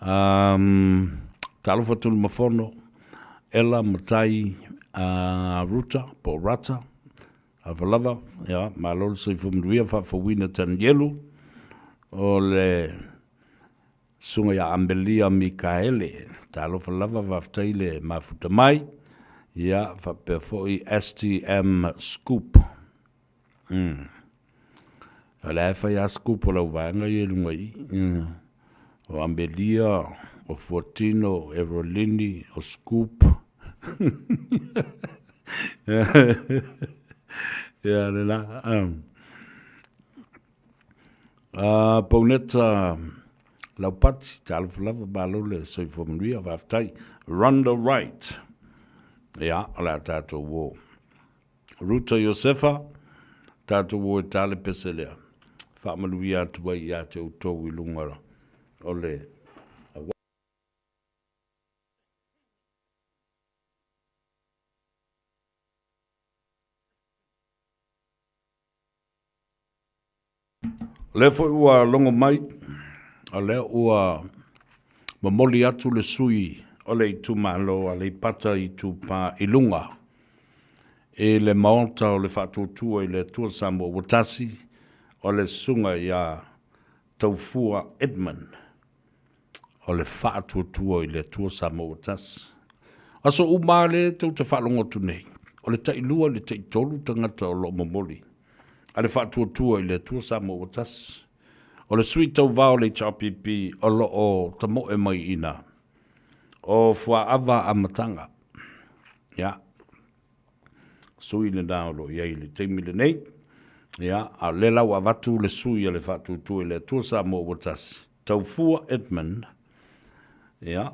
Um, talofa Tulumafono, Ella Matai uh, Ruta, po Rata, Alofa lava, ia, malo le soifua manuia, faafouina Tanielu, o le Susuga ia Amelia Mikaele, talofa lava faafetai le mafuta mai, ia faapea foi STM Scoop. Mm. O le a fai a scoop o lau vaega ia i luga i i. Mm. O Amelia, o Fuatino, Everolini, o Scoop. Ia, le la. Um. Pauneta Laupati, talofa lava, malo le soifua manuia, faafetai. Rhonda Wright, ia, o le a tatou uo. Ruta Iosefa, tatou uo e ta le pese lea. Faamanuia atu ai ia te outou i luga o le O lea foi ua logo mai, o lea ua momoli atu le sui o le itumalo Aleipata Itupa i Luga i le Maota o le Faatuatua i le Atua Samoa ua Tasi, o le Susuga ia Taufua Edmund. o le faatuatua i le Atua Samoa ua tasi. Aso uma lava lea tou te faalogo atu nei, o le tailua i le taitolu tagata o lo o momoli a le faatuatua i le Atua Samoa ua tasi. O le sui tauva o le HRPP o lo o tamoe mai i ina, o Fuaava Amataga. Ia, sui lena o lo o i ai i le taimi lenei. Ia, a o lea la ua avatu le sui a le Faatuatua i le Atua Samoa ua tasi, Taufua Edmund, ia,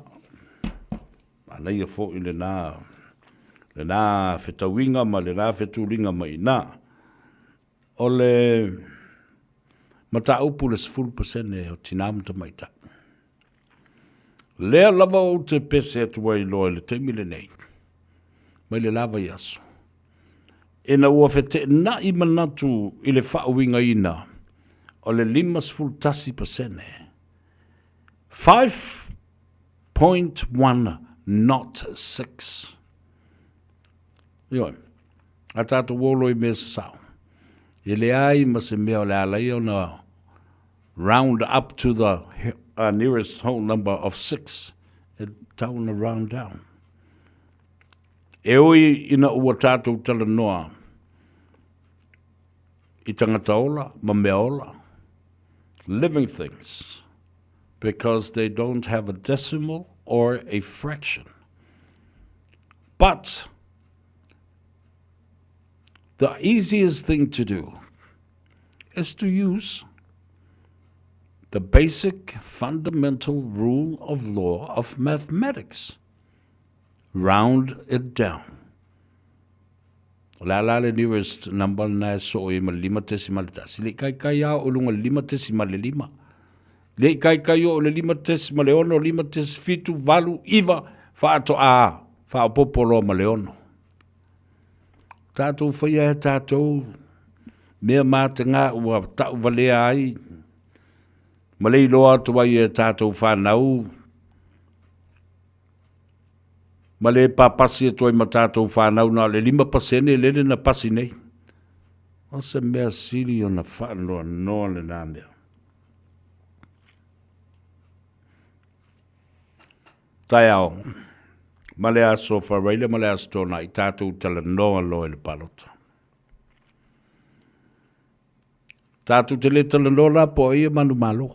manaia foi lena, lena fetauiga ma lena fetuliga mai i ina. O le mataupu i le 10% o tina ma tamaitai. Lea lava ou te pese atu ai loa i le taimi lenei, mai le la vaiaso, ina ua feteenai manatu i le faauigaina o le 51%. 5.1 not 6. Ioe, a tātou olo i mea sasao. E leai ma se mea o le ala ia ona round up to the nearest whole number of 6. E tau ona round down. E ui ina ua tātou talanoa i tangata ola ma mea ola, living things, because they don't have a decimal or a fraction. But the easiest thing to do is to use the basic fundamental rule of law of mathematics. Round it down. O le a la le nearest number lena e soo i ai ma le 5.1? Le i kaikai a oo i luga i le 5.5. Le i kaikai oo i le 5.6, 5.7, 8, 9, faatoa faaopoopo loa ma le 6. Tatou faia e tatou mea matega ua tauvalea ai ma le iloa atu ai e tatou fanau ma le papasi atu ai ma tatou fanau na o le 5% lele na pasi nei. O se mea sili ona faanoanoa lena mea. Taeao, ma le aso Faraile ma le aso Toonai, tatou talanoa loa i le palota. Tatou te le talanoa la po o ai e manumalo.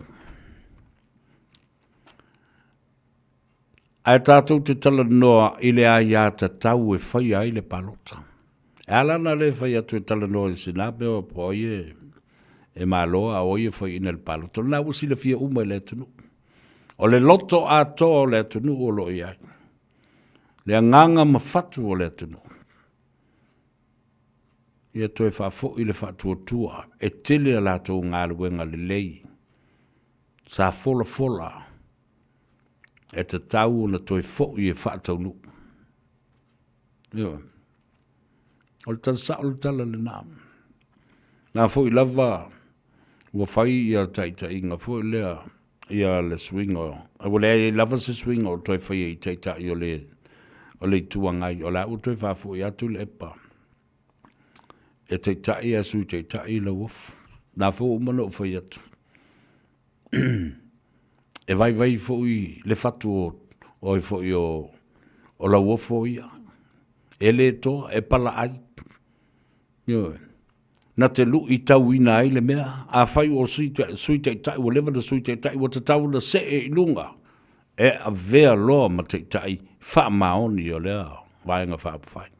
Ae tatou te talanoa i le aiatatau e faia ai le palota. E ala ona le fai atu e talanoa i sina mea po o ai e malo a o ai e faiaina i le palota. O lena ua silafia uma e le atunuu. O le loto atoa o le atunuu o lo o i ai. Le agaga ma fatu o le atunuu. Ia toe faafoi le faatuatua e tele a latou galuega lelei sa folafola e tatau ona toe foi e faataunuu. Ioe. O le tala sao le tala lena. Na foi lava ua fai ia taitaiga foi lea ia le suiga, ua leai lava se suiga o toe faia i taitai o le o le Itu Agai, o la ua toe faafoi atu le epa e taitai a sui taitai Lauofo. Na foi ua uma ona ou fai atu. E vaivai foi le fatu o o ai foi o o Lauofo ia. E le toa, e palaai. Ioe. Na te luitauina ai le mea, afai ua sui, sui taitai, ua leva na sui taitai, ua tatau ona see i luga, e avea loa ma taitai faamaoni o lea Vaega Faaupufai.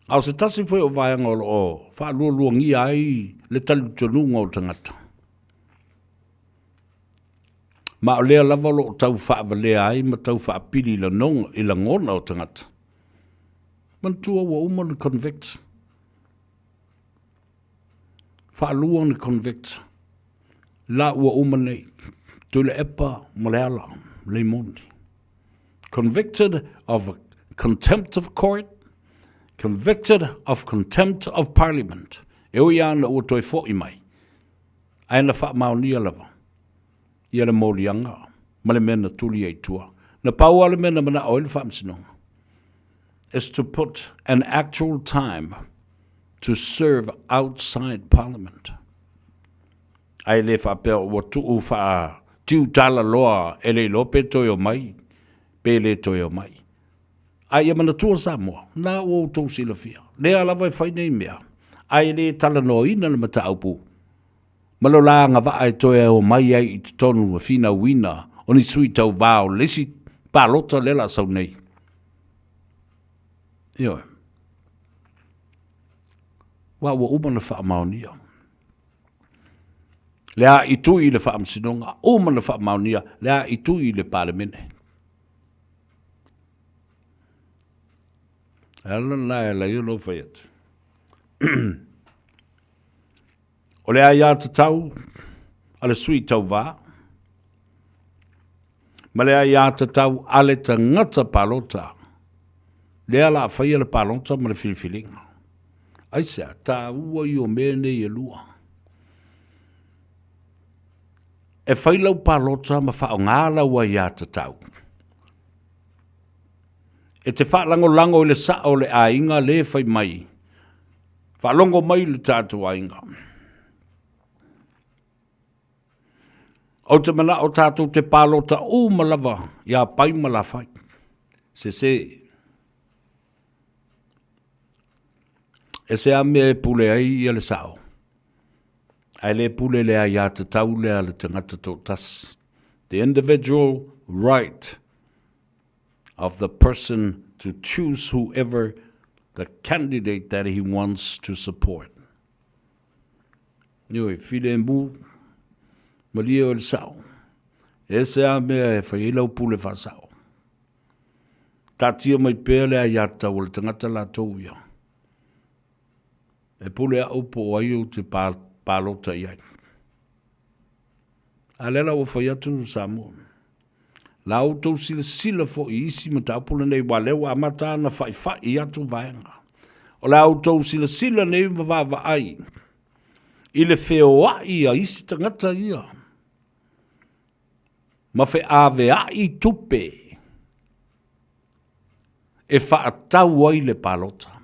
A o se tasi foi o vaega o lo o faalualuagia ai le talitonuga o tagata, ma o lea lava o lo o tau faavalea ai ma tau faapili i lagona o tagata. Manatua ua uma ona convict, faalua ona convict, la ua uma nei, Tuilaepa ma Leala Leimoni. Convicted of contempt of court, convicted of contempt of parliament. E ui lava ina ua toe foi mai, ae na faamaonia lava ia le moliaga ma le mea na tuli ai i tua. Na pau lava le mea na manao ai le Faamasinoga is to put an actual time to serve outside Parliament. Ae le faapea ua tuu faatiutala loa e le iloa pe toe omai pe le toe omai. A ia manatua Samoa, na ua outou silafia, lea lava e fai nei mea, ae le talanoaina le mataupu ma lo la agavaa e toe omai ai i totonu e finauina o ni sui tauva o le isi palota lea o le a sau nei. Ioe. Aua ua uma ona faamaonia. Le a i tui i le Faamasinoga, uma ona faamaonia le a i tui i le Palemene. E ala lena e ala ai ona ou fai atu. O le aiatatau a le sui tauva ma le aiatatau a le tagata palota, lea la a faia le palota ma le filifiliga. Aisea? Taua ia o mea nei e lua. E fai lau palota ma faaaoga lau aiatatau. E te faalagolago i le sao o le aiga lē fai mai, Faalogo mai le tatou aiga. Ou te manao tatou te palota uma lava iā Pai ma Lafai. Sese. E se a mea e pule ai ia le sao, ae le pule le aiatatau lea a le tagata toatasi. The individual right of the person to choose whoever the candidate that he wants to support. Ioe, filemu, malie oe le sao. E se a mea e fai ai lau pule faasao. Taatia mai pea le aiatatau a le tagata latou ia. E pule au po o ai ou te palota i ai. A lea la ua fai atu Samoa. La outou silasila foi i isi mataupu lenei, aua lea ua amata ona faifai atu vaega. O la outou silasila nei ma vaavaai i le feoai a isi tagata ia ma feaveai tupe e faatau ai le palota.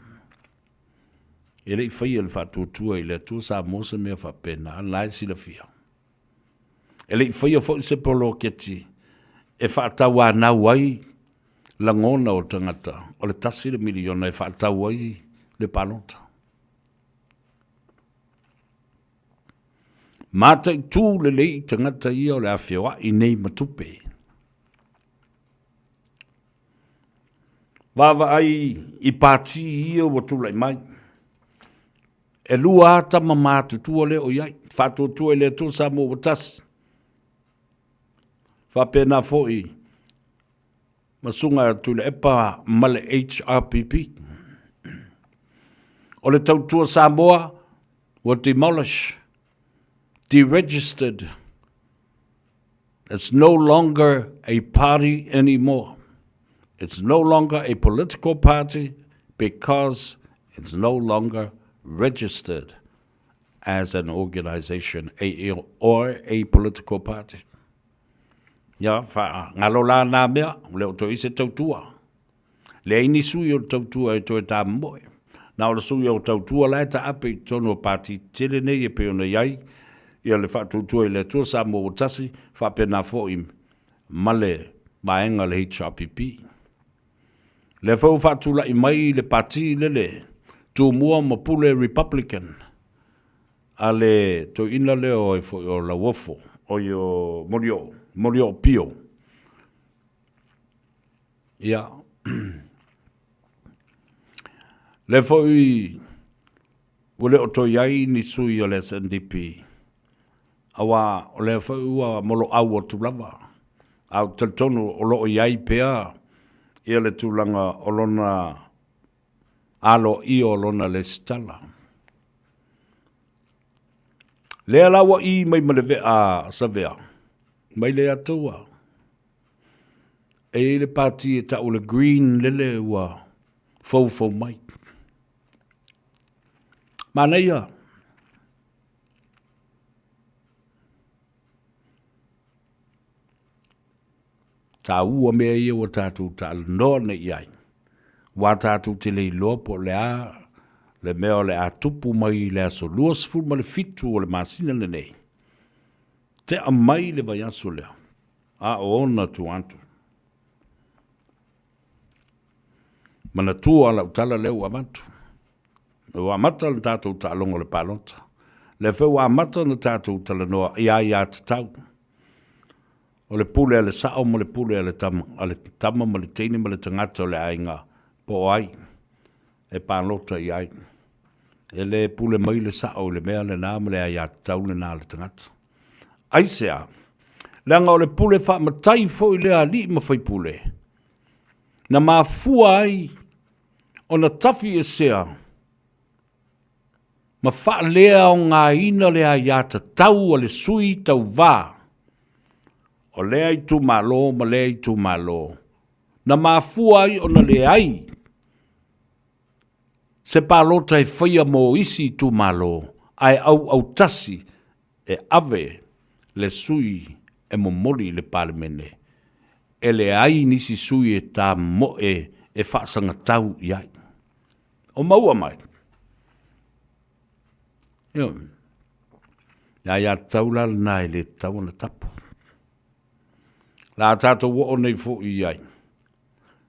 E le i faia le faatuatua i le Atua Samoa se mea faapena, na e silafia. E le i faia foi se poloketi e faatauanau ai lagona o tagata o le $1 le miliona e faatau ai le palota. Mataitu lelei tagata ia o le a feoai nei ma tupe. Vaavaai i pati ia ua tulai mai. E lua a tama matutua lea o i ai, faatuatua i le Atua Samoa ua tasi. Faapena foi ma Susuga Tuilaepa ma le HRPP. O le tautua Samoa ua demolish, deregistered. It's no longer a party anymore. It's no longer a political party because it's no longer registered as an organization a, or a political party. Ia, wha, ngalo la nā mea, le o toi se tautua. Leai ni sui o le tautua e toe tāmoe. Na o le sui o tautua la e taape i totonu o pāti tele nei e pei ona i ai ia le Faatuatua i le Atua Samoa ua Tasi, faapena foi ma le vaega le HRPP. Lea foi ua faatulai mai le pāti lele Tumua ma Pule Republican a le toeaina lea o ai foi o Lauofo, oi o Molioo, Molioo Pio. Ia, lea foi ua le o toe i ai ni sui o le SNDP, aua o lea foi ua moloau atu lava, a ou te talitonu o lo o i ai pea ia le tulaga o lona aloaia o lona lesitala. Lea la ua ʻī mai ma le vea Savea, mai le Atua. E i ai le pati e tau o le green lele ua foufou mai. Manaia. Taua mea ia ua tatou talanoa nei i ai. Ua tatou te le iloa po o le a le mea o le a tupu mai i le aso 27 o le masina lenei. Tea mai le vaiaso lea, a o ona tua atu. Manatua lau tala lea ua avatu. Ua amata le tatou taaloga o le palota. Lea foi ua amata ona tatou talanoa i aiatatau. O le pule a le sao ma le pule a le tama, a le tama ma le teine ma le tagata o le aiga, po o ai e palota i ai. E le pule mai le sao i le mea lena ma le aiatatau lena a le tagata. Aisea? Leaga o le pule faamatai foi lea a alii ma faipule, na mafua ai ona tafiesea ma faaleaogaina le aiatatau a le sui tauva o lea itumalo ma lea itumalo, na mafua ai ona leai se palota e faia mo isi itumalo ae auautasi e ave le sui e momoli i le Palemene, e leai nisi sui e tamoe e faasagatau i ai. O maua mai. Ioe. Le aiatatau la lena e le tatau ona tapu. La tatou oo nei foi i ai.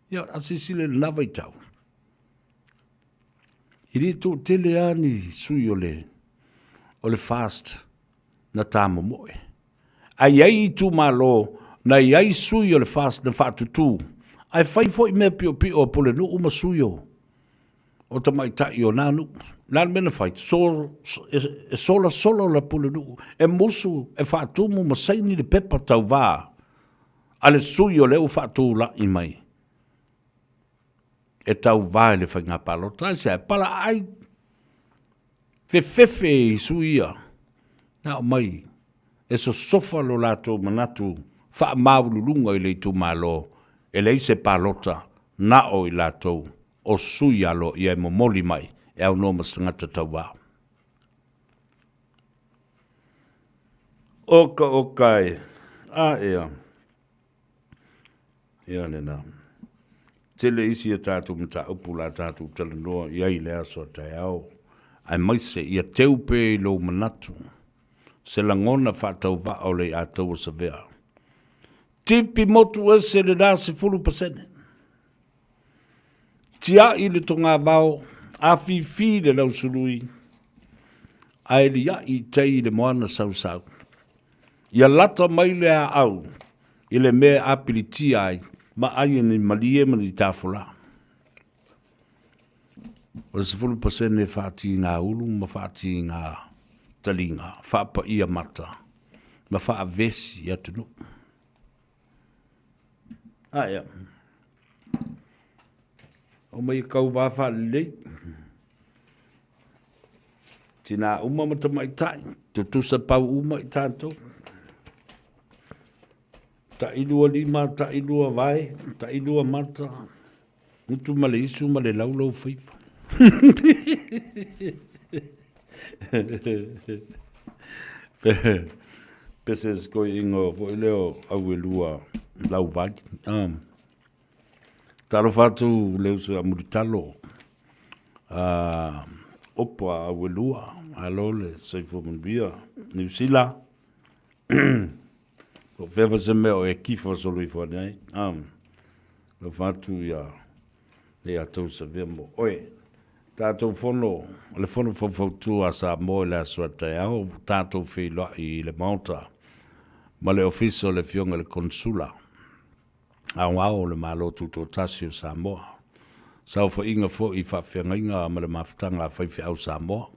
Ia, a silasila i lena vaitau, e le toatele lava ni sui o le, o le FAST na tamomoe. Ae i ai itumalo na i ai sui o le FAST na faatutū, ae fai foi mea piopio a Pulenuu ma sui o, o tamaitai o na nuu. O le a le mea na fai? So, e solasolo la Pulenuu, e musu, e faatumu ma saini le pepa tauvā a le sui o lea ua faatulai mai e tauvā i le faiga palota. Aisea? E palaai fefefe i sui ia na aumai e sosofa lo latou manatu faamaualuluga i le itumalo, e leai se palota na o i latou o sui aloaia e momoli mai e aunoa ma se tagata tauvā. Oka oka e, a ea. Ia lena. Tele isi a tatou mataupu la tatou talanoa i ai i le aso a taeao, aemaise ia teu pea i lou manatu se lagona faatauvaa o le iātaua savea. Tipi motu ese lena 10%. Tiai le togavao, afifi le lausului, ae liai i tai i le moana sausau. Ia lata mai le aau i le mea e apilitia ai ma ai e ni malie ma ni tafolā. O le 10% e faatigā ulu ma faatigā taliga, faapaia mata ma faavesi i atunuu. A ea. Omai e kauvā faalelei. Tinā uma ma tamaitai, tutusa pau uma i tātou. Tailua lima, tailua vae, tailua mata, gutu ma le isu ma le laulau faiva. Pese se koi ingo foi leo au e lua lau vai. Talofa atu le uso ia Mulitalo, opa au e lua, alo le soifua manuia, Niu Sila. Po o fea foi se mea o e kifa solo ifo ane ai. Alofa atu ia ia tou savea mo oe. Tatou fono, o le fono faufautua a Samoa i le aso a taeao, ua tatou feiloai i le Maota ma le Ofisa o le Afioga i le Konesula Aoao o le Malo Tutoatasi o Samoa. Saofaiga foi i faafeagaiga ma le mafutaga a faifeau Samoa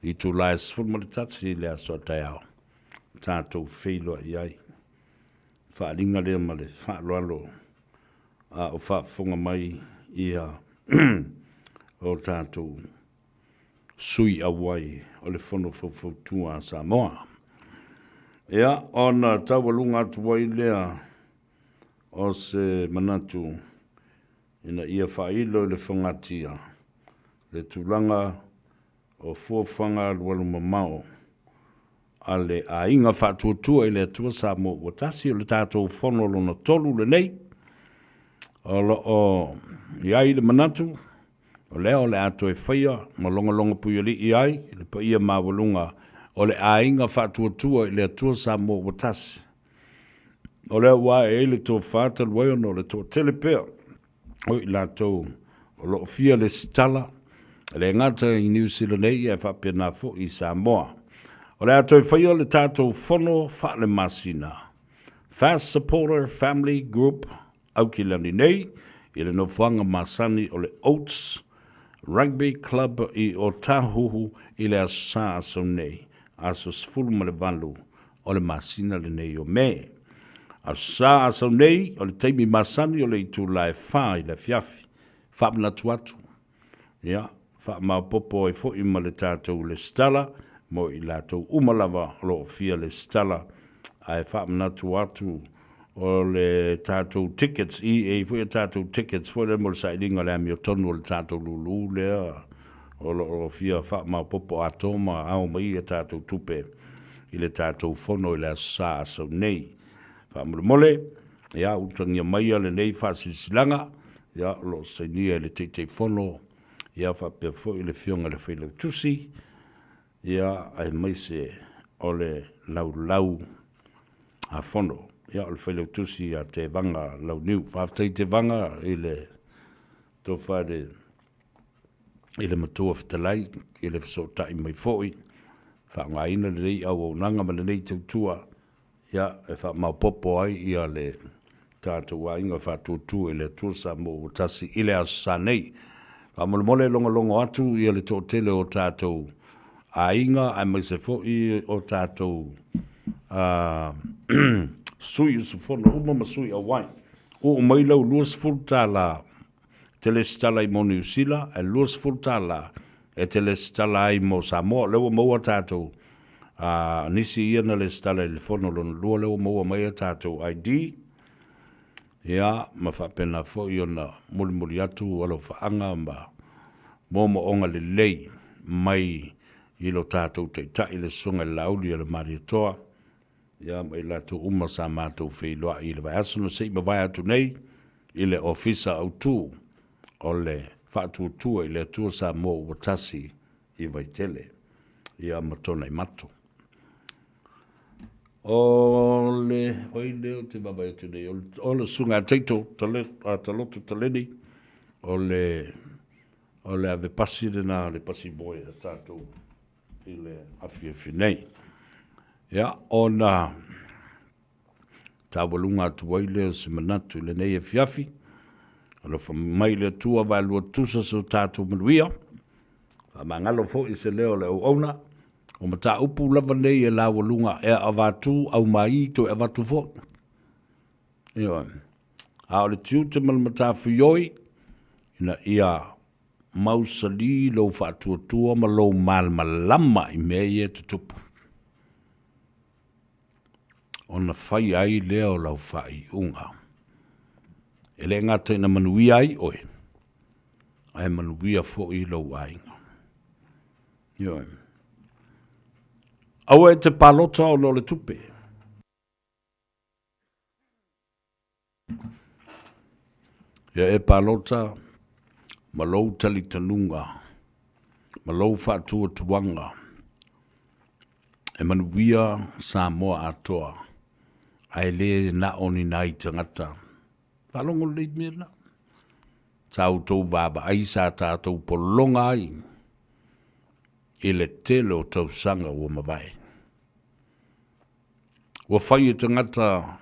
i itula e 11 i le aso a taeao tatou feiloai ai. Faaaliga lea ma le faaaloalo a o faafofoga mai ia o tatou sui auai o le Fono Faufautua a Samoa. Ia, ona taualuga atu ai lea o se manatu ina ia faailo i le fogatia le tulaga o fuafuaga alualumamao a le Aiga Faatuatua i le Atua Samoa ua tasi, o le tatou fono lona tolu lenei. O lo o i ai le manatu, o lea o le a toe faia ma logologo puialii ai le paia maualuga o le Aiga Faatuatua i le Atua Samoa ua tasi. O lea ua ae ai le tofa talu ai ona o le toatele pea o i latou o lo o fia lesitala, e le gata i Niu Sila nei ae faapena foi i Samoa. O le a toe faia le tatou fono faalemasina, Fast Supporter Family Group Aukilani nei, i le nofoaga masani o le Oats Rugby Club i Otahuhu i le Aso Sa aso nei, aso 18 o le masina lenei o Me. Aso Sa aso nei, o le taimi masani o le itula e 4 i le afiafi. Faamanatu atu, ia, faamaopoopo ai foi ma le tatou lesitala mo i latou uma lava o lo o fia lesitala, ae faamanatu atu o le tatou tickets, e i ai foi a tatou tickets foi lea mo le sailiga o le amiotonu o le tatou lulu lea o lo o fia faamaopoopo atoa ma ao mai a tatou tupe. i le tatou fono i le Aso Sa Asau nei. Faamolemole, ia, utagia maia lenei faasilasilaga, ia, o lo o sainia e le Taitaifono, ia, faapea foi le Afioga i le Failautusi, ia, aemaise o le Laulau a Fono. Ia, o le Failautusi ia Tevaga Launiu. Faafetai Tevaga i le tofa i le i le Matua Fetalai i le fesootai mai foi, faaaogaina lenei auaunaga ma lenei tautua ia e faamaopoopo ai ia le tatou aiga faatuatua i le Atua Samoa ua tasi i le Aso Sa nei. Faamolemole logologo atu ia le toatele o tatou aiga aemaise foi o tatou sui usufono uma ma sui auai. Oo mai lau $20 te lesitala ai mo Niu Sila, ae $20 e te lesitala ai mo Samoa. O lea ua maua tatou a nisi ia na lesitala i le fono lona lua, lea ua maua mai a tatou ID, ia, ma faapena foi ona mulimuli atu alofaaga ma moomooga lelei mai i lo tatou Taitai le Susuga i le Laauli a le Malietoa, ia ma i latou uma sa matou feiloai i le vaiaso na se i mavae atu nei i le Ofisa Autu o le Faatuatua i le Atua Samoa ua Tasi i Vaitele, ia ma Tuanaimato. O le oi lea ou te vaavaai atu nei, o le Susuga ia Taito Taloto Taleni, o le o le ave pasi lena, le pasi moe a tatou i le afiafi nei. Ia, ona taualuga atu ai lea o se manatu i lenei afiafi, alofa mai le Atua vaelua tusa so tatou manuia, faamagalo foi se leo o le auauna, o mataupu lava nei e laualuga e avatu aumai toe avatu foi. Ioe. A o le tiute ma le matafaioi, ina ia Mausali lou faatuatua ma lou malamalama i mea ia e tutupu, ona fai ai lea o lau faaiuga. E le gata ina manuia ai oe, ae manuia foi lou aiga. Ioe. Aua e te palota ona o le tupe. Ia e palota ma lou talitonuga ma lou faatuatuaga e manuia Samoa atoa, ae le na o ni nai tagata. Faalogo lelei mea na. Sa outou vaavaai sa tatou pologa ai i le tele o tausaga ua mavae. Ua fai e tagata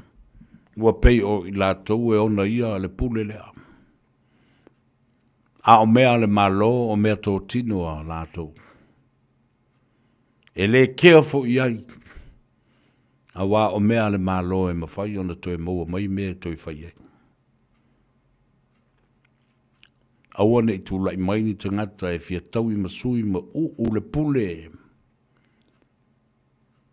ua pei o i latou e ona ia le pule lea. A o mea a le Malo, o mea totino a latou. E le kea foi i ai, aua o mea a le Malo e mafai ona toe maua mai mea e toe fai ai. Aua ne i tulai mai ni tagata e fia taui ma sui ma uu le pule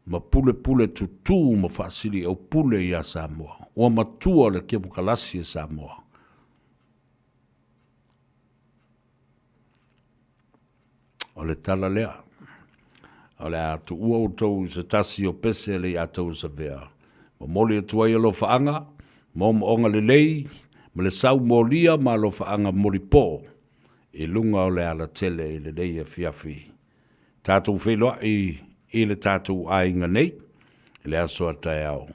ma pulepule tutū ma faasiliaupule iā Samoa. Ua matua le kemokalasi e Samoa. O le tala lea. O le a tuua outou i se tasi o pese le ia tau Savea. Momoli atu ai alofaaga, moomooga lelei, ma le sau molia ma alofaaga molipo i luga o le alatele i lenei afiafi. Tatou feiloai i le tatou aiga nei i le aso a taeao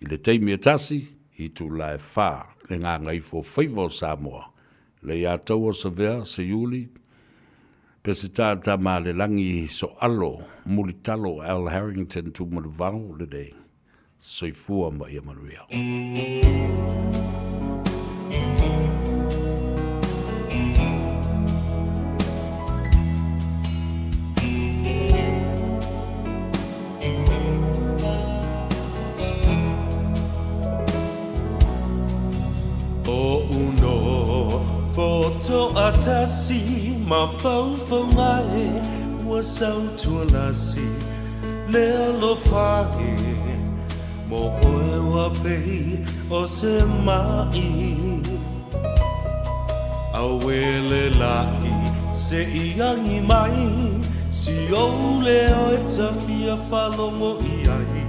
i le taimi e tasi itula e fa le gagaifo faiva o Samoa le ia Taua Savea Seiuli Peseta Tamalelagi Soalo Mulitalo Al Harrington Tumanuvao lenei. Soifua ma ia manuia.
Toatasi mafaufauga e ua sautualasi Le alofa e mo oe ua pei o se maʻi Auē le laʻi se i agi mai. Si ou leo e ta fia faalogo i ai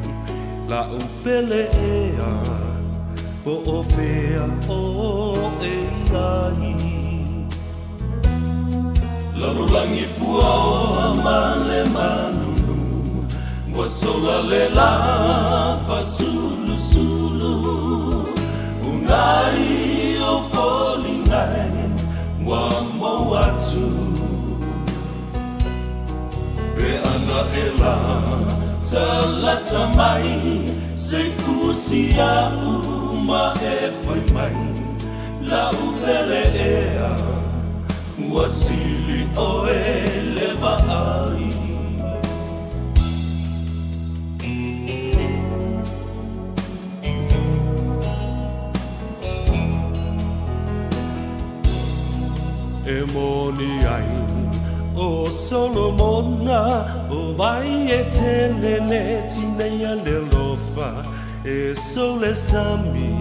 La'u pele ea Po o fea oe i ai Lalolagi puaoa ma le manunu Ua sola le la fasulusulu Ugai o foliga e ua mou atu Pe ana e la talata mai Se i fusi a'u ma e fai mai La'u pele ea Ua sili oe le vaai. E moni ai ʻo Solomona ʻO wai e tele le tineia le alofa E sou le sami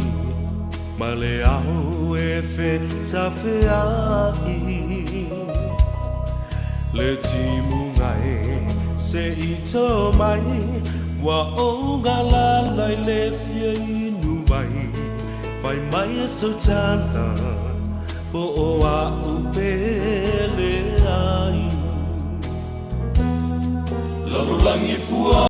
ma le ao e fetafeaʻi Le timuga e se i tō mai Ua ou galala i le fia inu wai Fai mai e sou tala Po o a'u pele ai Lalolagi pua.